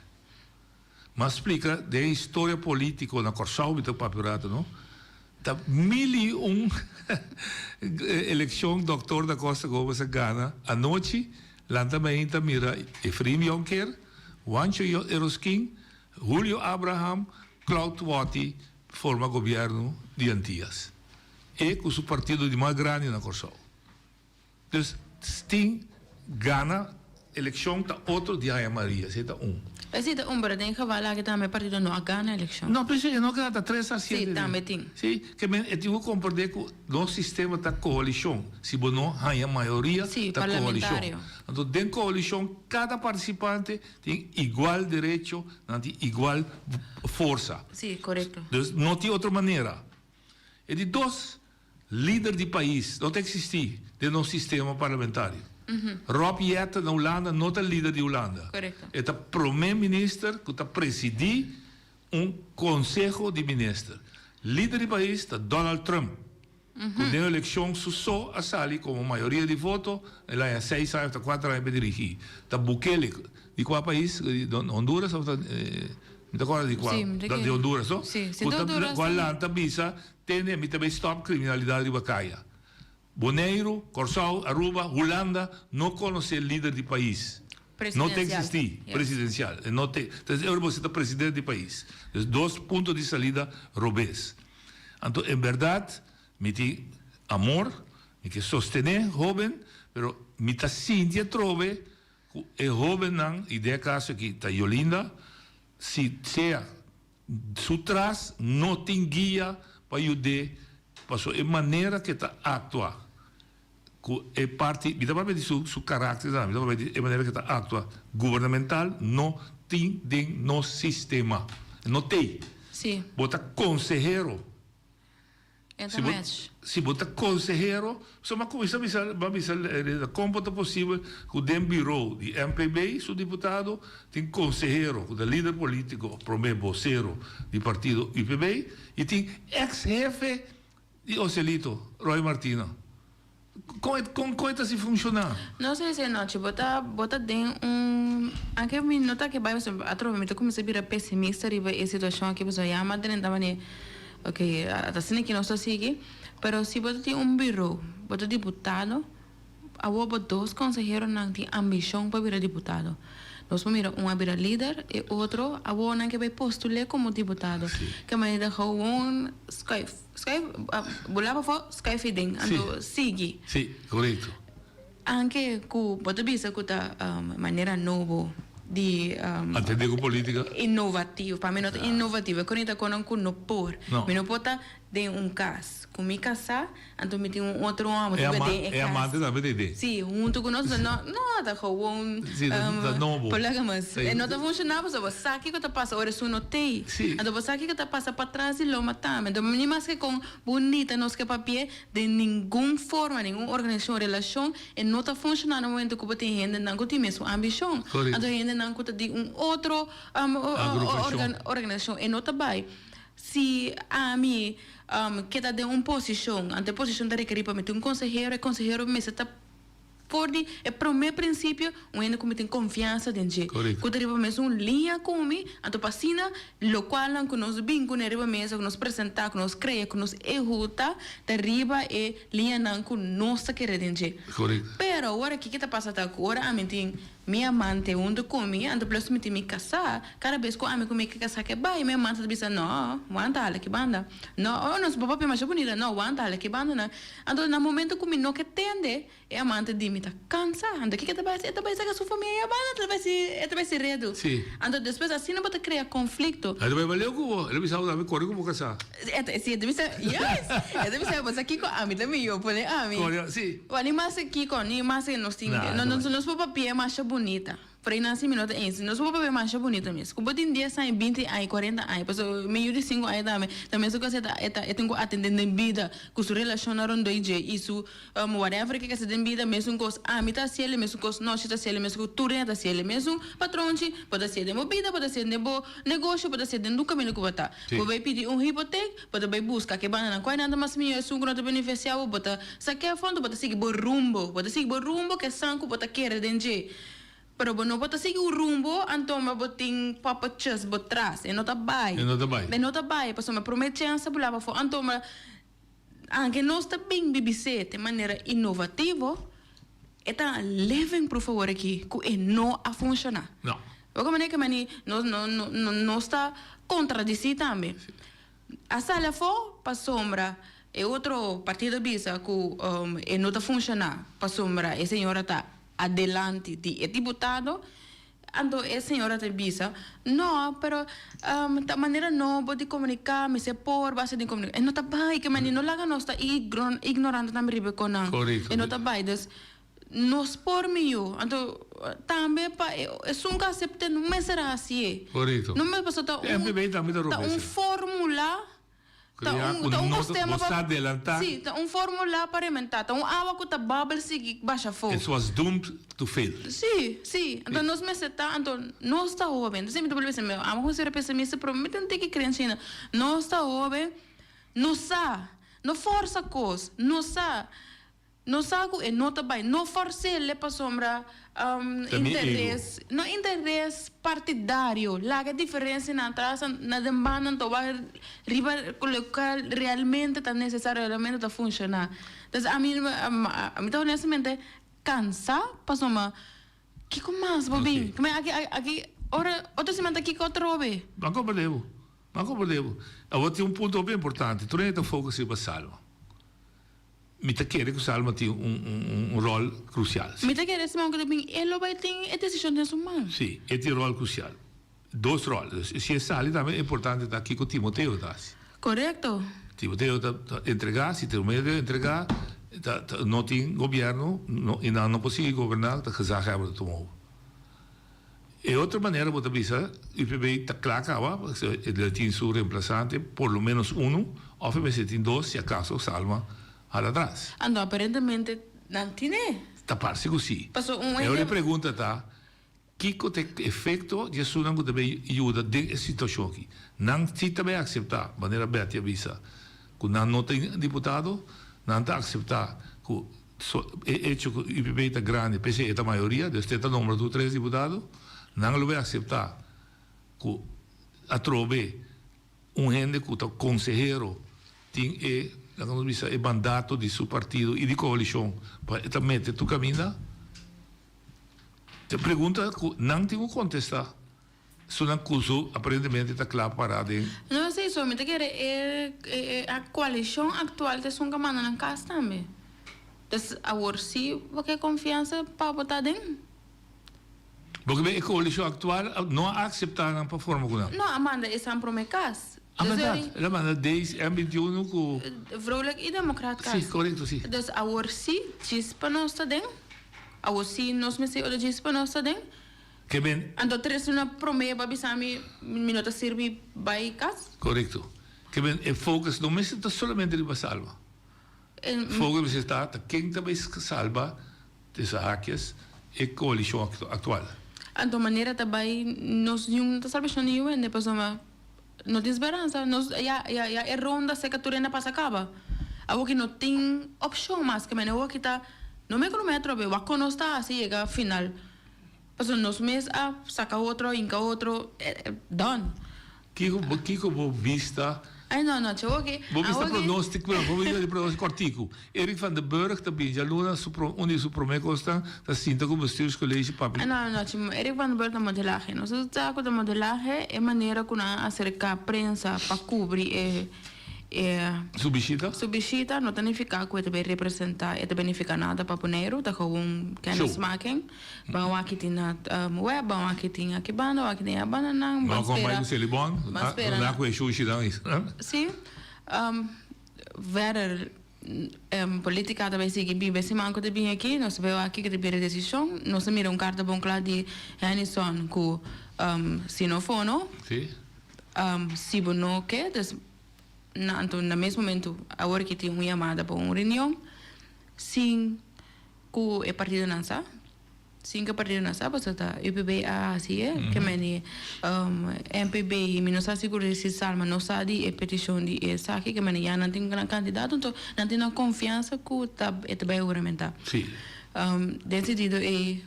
M'a splica den e historia politico na Corsou, mi ta papia un rato no, ta mil y un eleccion Doctor Da Costa Gomez a gana anochi, lanta mainta mira Efraim Jonker, Juancho Eroskin, Julio Abraham, Claude Watty, Forma gobierno di Antias. E cu su partido di mas grandi na Corsou. Dus tin gana eleccion ta otro di haya maria, esey ta un. Esey ta un, pero den geval aki tambe e partido no a gana eleccion. No, pero e no gana, ta tres a siete. Si, tambe tin. Si, ke men e tin cu comprende cu nos sistema ta coalicion. Si bo no haya mayoria, Si, ta coalicion. parlamentario. Anto den coalicion cada participante Tin igual derecho, nan tin igual forsa. Sí, korekto. Dus no tin otro manera. E di dos, lider di pais no ta eksistí den nos sistema parlamentario. Rob Jetten na Hulanda no ta lider di Hulanda. Korekto. E ta prome minister ku ta presidí un konseho di minister. Lider di pais ta Donald Trump. Ku den elekshon su so a sali komo mayoria di voto, el a haña seis aña òf ta kuater aña pa dirigí. Ta Bukele, di kua pais? Honduras òf ta, mi ta kòrda di kua, di Honduras no? Ku ta ku a lanta bisa, tende mi ta bai stòp kriminalidat riba kaya. Boneiru, Kòrsou, Aruba, Hulanda no konosé lider di pais. No ta eksistí, presidensial. E no ta, entonces e ora bo si ta presidente di pais. Dus dos punto di salida robes. Anto en berdad mi tin amor, mi ke sostené hoben, pero mi ta sinti atrobe ku e hobennan, i den e kaso aki ta Yolinda, si sea su tras no tin guia pa yud'é paso e manera ke ta aktua ku e parti, mi ta papia di su su karakter tambe, mi ta papia di e manera ke ta aktua gubernamental no tin den nos sistema, no tei. Sí. Bo ta konsehero. E ta Si bo match. si bo ta konsehero, so m'a kuminsá bisa m'a bisa kon por ta posibel ku den biro di MPB su diputado tin konsehero ku ta lider politiko promé bosero di partido UPB i tin eks hefe Di Oselito, Roy Martina. Kon e kon kon e ta si funshoná? No sé si anochi bo ta bo ta den un anke mi no ta ke bai pasobra atrobe mi ta kuminsá bira pesimista riba e situashon aki pasobra ya mi a drenta manera ok ta asina ki nos ta sigui pero si bo ta tin un biro bo ta diputado Awor bo dos konseheronan tin ambishon pa bira diputado. Nos por mira un a bira lider, e otro awor nan ke bai postul'é komo diputado. Ke manera gewoon skuif, skuif, bula pafó, skuif ei den, anto sigui. Sí, korekto. Anke ku bo ta bisa ku ta manera nobo di. Atendé ku politika. Inovativo. Pa mi no ta inovativo. E konita konan ku no por. No. Mi no por ta den un kas ku mi kasá. Anto mi tin un otro homber E ku ama den e e kas. amante tambe ta den. Sí, huntu ku nos, no, no, ta gewoon Sí, ta ta nobo. Polygamous. Sí. E no ta funshoná pasobra bo sa kiko ta pasa ora esun no t'ei. Sí. Anto bo sa kiko ta pasa patras di loma tambe. Anto ni maske kon bunita nos ke papi'é, den ningun forma, ningun organisashon, relashon, e no ta funshoná na momento ku bo tin hendenan ku tin mesun ambishon. Korekto. Anto hendenan ku ta di un otro Agrupashon. organisashon, e no ta bai. Si ami keda den un posishon, anto e posishon ta rekerí pa mi tin un konsehero, e konsehero mester ta For di e promé prinsipio, un hende ku mi tin konfiansa den dje, ku ta riba mesun liña ku mi, anto pa asina lokualnan ku nos bin kuné riba mesa, ku nos presentá, ku nos krea, ku nos ehutá, ta riba e liñanan ku nos ta kere den dje. Pero awor aki ke ta pasa ta ku ora ami tin mi amante huntu ku mi, anto plus mi tin mi kasá, kada bes ku ami ku mi kasá ke bai, mi amante ta bisa, No, wanta hala ki banda. No, oh, nos bo papia masha bunita. No, wanta hala ki banda nan. Anto na momento ku mi no ke tende, E amante di mi ta kansa. Anto kiko e ta bai hasi? E ta bai saka su famia ei abanda, e ta bai hasi, e ta bai hasi redu. Sí. Anto despues asina bo ta krea konflikto. E ta bai baleu ku bo. El a bisa bo tambe kore ku bo kasá. E ta, si, e ta bisa, yes! E ta bisa, bo sa kiko ami ta mihó pone ami. Kore, sí. Bo ni mas kiko, ni mas nos tin, Nah, no, no bai. nos por papia masha bunita. Por ei nan si mi no ta eens. Nos por papia masha bunita mes. Ku bo tin dies aña, binti aña, kuarenta aña, pasobra mi yu di sinku aña tambe, ta mesun kos e ta, e ta, e tin ku atendé den bida ku su relashonnan rondó i dje i su Whatever ke kasa den bida mesun kos ami ta hasiel mesun kos nochi ta hasiel mesun kos tur hende ta hasiel mesun patronchi bo ta hasiel den bo bida bo ta hasiel den bo negoshi bo ta hasiel den tur kaminda ku bo ta bo bai pidi un hipotek bo ta bai buska ke bandanan kual nan ta mas mihó esun ku no ta benefisiá bo bo ta sakia afònto bo ta sigui bo rumbo bo ta sigui bo rumbo ke san ku bo ta kere den dje pero bo no bo ta sigui un rumbo anto bo tin pòpòtjes bo tras e no ta bai E no ta bai. e no ta bai pasobra promé chèns ta bula pafó anto Anke nos ta bin bibisé den manera inovativo, e ta living proof awor aki ku e no a funshoná. No. Wak manera ke mani nos no no nos ta kontradisí tambe. A sali afó pasobra e otro partido a bisa ku e no ta funshoná pasobra e señora ta adelanti di e diputado. Anto e señora ta bisa, No, pero ta manera nobo di comunica, mester por base di comunica. E no ta bay, ke mandi no laga nos ta ignorante tambe riba e konan. Correcto. E no ta bay, dus nos por miyo. Anto tambe pa esun ku acepte no mester hacié. Correcto. No mester pasobra ta un, MPB tambe ta ta un robes. formula. Ta Crea un, cu ta un no ta, sistema bo pa sa adelanta. Sí, ta un formula pa rementá. Ta un awa cu ta bubble sigui basha afó. It was doomed to fail. Sí, sí. Anto nos mester ta, anto nos ta hoben. Entonces mi ta bolbe bisa, mi amo cu ser pesimista, pero mi tin tiki creencia ainda. Nos ta hoben, no sa, no forsa cos, no sa. No sa ku e no ta bai. No fors'el pasobra interes, no interes partidario. Laga e diferensianan atras na den banda anto wak riba loke realmente ta nesesario, realmente ta funshoná. Entonces ami ami ta honestamente kansa pasobra kiko mas bo bin? Aki aki ora otro siman ta kiko atrobe? Bo a komprende bo, bo a komprende bo. Awor tin un punto hopi importante, tur hende ta focus riba Salma. Mi ta kere ku Salma tin un ròl krusial. Mi ta kere siman ku ta bin e lo bai tin e desishon den su man. Sí, e tin ròl krusial. Dos ròl. Si e sali tambe importante ta kiko Timoteo ta hasi. Korekto. Timoteo ta entregá, si Timoteo entregá ta no tin gobièrnu i nan no por sigui goberná ta gezaghebber ta tuma over. E otro manera bo ta bisa UPB ta kla kaba, e debe tin su reemplazante, por lo menos uno, of e mester tin dos si acaso Salma hala atras. Anto aparentemente nan tine. Ta parse ku si. Paso un E ora e pregunta ta, kiko ta e efecto di esunnan ku ta bay yuda den e situacion aki? Nan si ta bay acepta, manera Betty a bisa, ku nan no tin diputado, nan ta acepta ku So, e hecho cu UPP ta grandi, p'esey e ta mayoria, dus te ta nombra tur tres diputado, nan lo bay acepta cu atrobe un hende cu ta consehero tin e, laga nos bisa, e mandato di su partido y di coalicion pa e ta mete tur caminda? Ta pregunta cu nan tin cu contesta. Su nan curso aparentemente ta cla para den. No esey so, mi ta kere e e a coalicion actual ta esun ka manda nan cas tambe. Dus awor si bo ke confiansa pa bo ta den. Bo ke e coalicion actual no a acepta nan pa forma cu nan? No, a manda esan prome cas. A berdad, el a manda Days M 21 cu. Vrolijk y Democraat cas. Si, corecto, si. Dus awor si djis pa nos ta den. Awor si nos mester ora djis pa nos ta den. Ke men. Anto tres luna prome bo a bisa mi, mi no ta sirbi bai kas? Korekto. Ke men e focus no mester ta solamente riba salba. Focus mester ta ta ken ta bai salba tussen haakjes e koalishon aktual. Anto manera ta bai nos niun no ta salbashon di niun hende pasobra no tin speransa. Nos ya ya ya e ronda seka tur hende a pasa kaba. Awoki no tin opshon mas. Ke men awoki ta. No me economia atrobe, wak kon nos ta hasi yega final. Pasobra nos mes a saka otro, hinka otro, done. Kiko bo kiko bo bista? Ay no no, che woki. Bo bista pronostico, pero bo bista di pronostico kortiku. Eric van der Burg ta bin djaluna su pro un di su prome kosnan ta sinta ku bestuurscollege papia. Ay no no, che Eric van der Burg ta modelahe. Nos a sa ku ta modelahe e manera ku nan a aserka prensa pa kubri e E Su bishita? Su bishita no ta nifiká ku e ta bai representá, e ta bai nifiká nada pa Boneiru, ta gewoon kennismaking. Ban wak ki tin na web, ban wak ki tin aki banda, wak ki tin aya banda nan, ban Ban kon bai spera, ku Selibon, ban spera na nan. ku e shushinan is. Sí, verder politica ta bai sigui biba e siman ku ta bin aki, nos ta bai wak kiko ta bira e desishon. Nos a mira un karta bon kla di Hennyson ku si no fono, Sí. Si bo no ke, dus na anto na mes momento awor ki tin un yamada pa un reunion sin ku e partidonan sa, sin ku e partidonan sa pasobra ta UPB a hasi e, ke meni MPB mi no sa sigur si Salma no sa di e petishon di esaki ke meni ya nan tin nan kandidato anto nan tin nan konfiansa ku ta e ta bai huramentá. Sí. Den sentido ei.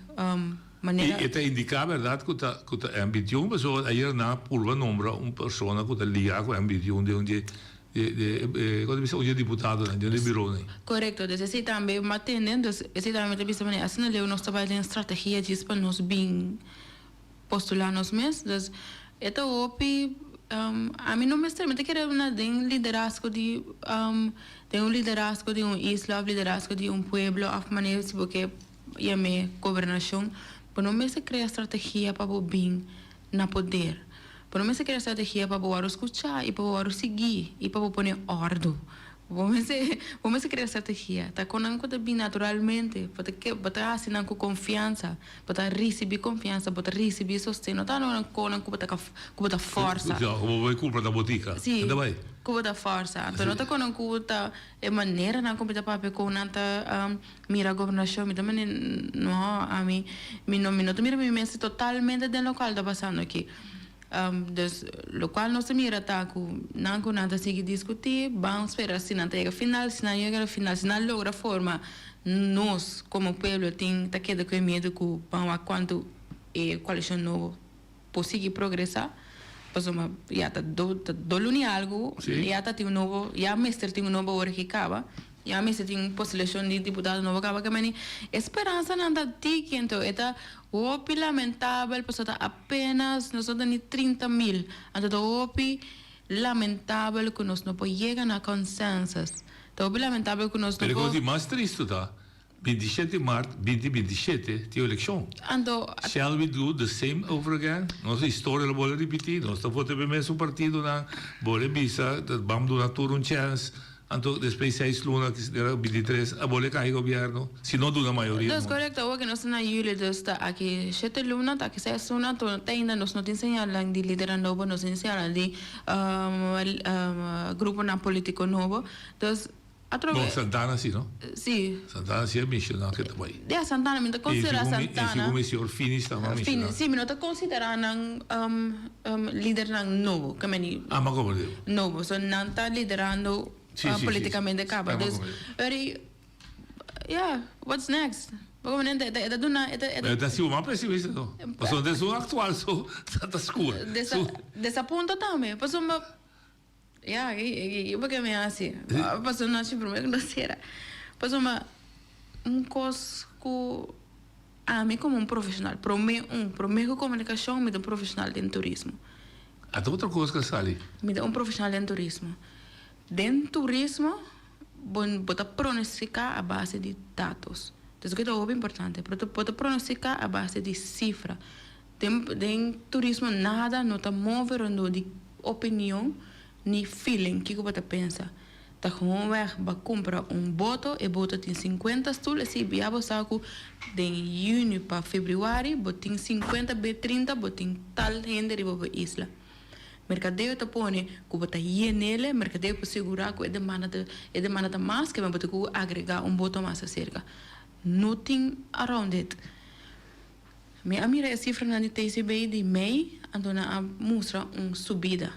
Manera. I e ta indiká bèrdat ku ta ku ta M21, pasobra ayer nan a purba nombra un persona ku ta ligá ku M21 den un dje dje dje kon ta bisa un dje diputadonan den un dje bironan. Korekto, dus esei tambe m'a tende, dus esei tambe mi ta bisa manera asina leu nos ta bai den strategia djis pa nos bin postulá nos mes, dus e ta hopi ami no mester mi ta kere na den liderazgo di den un liderazgo di un isla òf liderazgo di un pueblo òf manera si bo ke Yam'é gobernashon, bo no mester krea strategia pa bo bin na poder. Bo no mester krea strategia pa bo wòrdu skuchá i pa bo wòrdu siguí i pa bo pone òrdu. Bo mester bo mester krea strategia. Ta kon nan ku ta bin naturalmente. Bo ta ke bo ta hasi nan ku konfiansa. Bo ta risibí konfiansa, bo ta risibí sosten. No ta nan kon nan ku bo ta ku bo ta fòrsa. Ku bo bai kumpra na botika. Sí, Unda bai? ku bo ta fòrsa. Anto no ta kon nan ku ta e maneranan ku mi ta papia ku nan ta Mira gobernacion mi ta mende no ami mi no mi no ta mira mi mes totalmente den locual ta pasando aki dus locual nos ta mira ta cu nan cu nan ta sigui discuti ban spera si nan ta yega final si nan yega final si nan logra forma nos como pueblo tin ta keda cu e miedo cu ban wak cuanto e coalicion nobo por sigui progresa pasobra ya ta do ta do luna y algo ya ta tin un nobo ya mester tin un nobo ora ki caba. Ya mester tin un postulacion di diputado nobo caba ke meni e speransanan ta tiki anto e ta hopi lamentabel pasobra ta apenas nos no ta ni 30 mil anto ta hopi lamentabel cu nos no por yega na consensus ta hopi lamentabel cu nos no Pero e por. cos di mas tristo ta 27 maart 2027 tin eleccion. Anto. Shall we do the same over again? Nos historia lo bolbe ripiti, nos ta vota pa e mesun partidonan, bolbe bisa bam duna tur un chance. Anto despues seis luna ki era 23 a bole kai gobierno si no duna mayoria Dus no. korekto awor ki nos ta na juli dus ta aki shete luna ta aki seis luna anto te ainda nos no tin señalnan di lidernan nobo nos tin señalnan di gruponan politico nobo dus atrobe. No Santana si no? Si. Santana si a menciona ke ta bai. Ya Santana mi ta considera Santana. Y segun mi señor Finish tambe a menciona. Si mi no ta considera nan lidernan nobo ke meni. Ah mi a comprende. Nobo so nan ta liderando politicamente caba dus eri ya what's next bo comprende e ta duna e ta. E ta sigur mas pesimista no pasobra den su actual so ta scur. Desapunta tambe pasobra. Ya, y por ke mi hasi? Pasobra nochi prome ku nos sera. Pasobra un kos ku ami komo un profeshonal, prome un, prome ku komunikashon mi ta un profeshonal den turismo. Ata otro kos ku a sali. Mi ta un profeshonal den turismo. Den turismo bo bo ta pronostiká a base di datos. Esaki ta hopi importante. Bo ta pronostiká a base di sifra. Den den turismo nada no ta move rondó di opinion ni feeling, kiko bo ta pensa. Ta gewoonweg bo a kumpra un boto, e boto tin sinkuenta stul, esei bia bo sa ku den yüni pa febrüari bo tin sinkuenta be trinta bo tin tal hende riba bo isla. Merkadeo ta pone ku bo ta yenele, merkadeo por sigurá ku e demanda ta e demanda ta mas ke bo ta ku agregá un boto mas aserka. No tin around it. Mi a mira e sifranan di TCB di mei, anto nan a mustra un subida.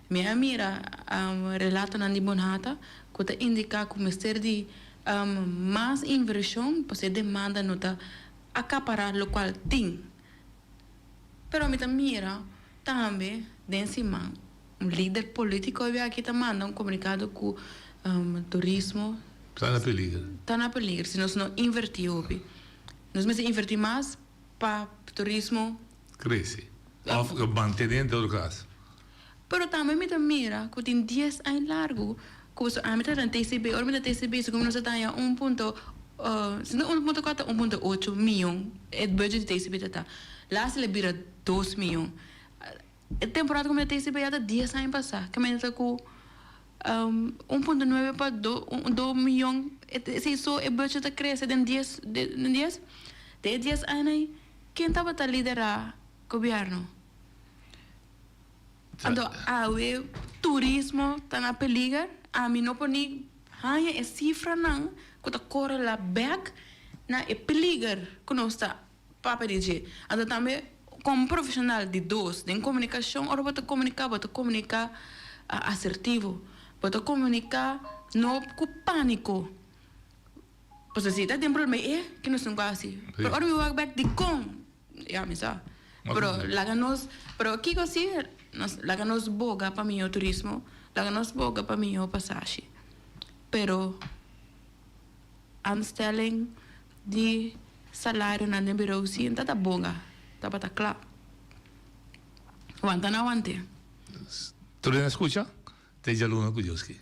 Mi a mira relatonan di Bonhata ku ta indiká ku mester di. Mas invershon pasobra e demanda no ta akapará lokual tin. Pero mi ta mira tambe den siman un lider politico awe aki ta manda un comunicado cu turismo Ta na peliger. Ta na peliger si nos no inverti hopi. Nos mester inverti mas pa turismo. Crece. Of mantene en todo caso. Pero tambe mi ta mira cu tin dies aña largo cu boso ami ta den TCB. Ora mi ta TCB segun mi nos a daña un punto, si no un punto cuatro, un punto ocho miyon e budget di TCB ta ta. Laatst el a bira dos miyon. E temporada cu mi ta TCB ya ta dies aña pasa. Ke mende ta cu un punto nuebe pa do do miyon esey so e budget ta crece den dies den dies. Den e dies aña ey ken tabata lidera gobierno? Anto awe turismo ta na peliger, ami no por ni haña e sifranan ku ta korelá bèk na e peliger ku nos ta papia di dje. Anto tambe komo profeshonal di dos den komunikashon ora bo ta komuniká bo ta komuniká asertivo, bo ta komuniká no ku pániko. Pasobra si ta den problema e ke nos tin ku hasi. Pero ora mi wak bèk dikon? Ya mi sa. Pero laga nos, pero kiko si nos laga nos boga pa mihó turismo, laga nos boga pa mihó pasashi. Pero aanstelling di salarionan den birou si ta ta boga, tabata kla. Wanta na want'é. Tur den a skucha? Te djaluna ku Dios ke.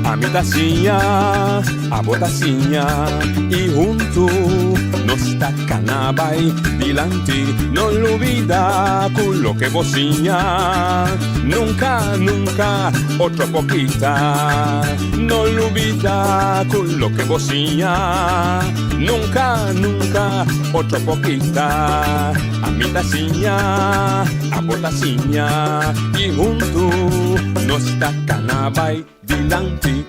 Ami ta siña, abo ta siña y huntu nos ta cana bay dilanti. No lubida cu loke bo siña nunca, nunca otro por kita. No lubida cu loke bo siña nunca, nunca otro por kita. Ami ta siña, abo ta siña y huntu nos ta cana bay dilanti.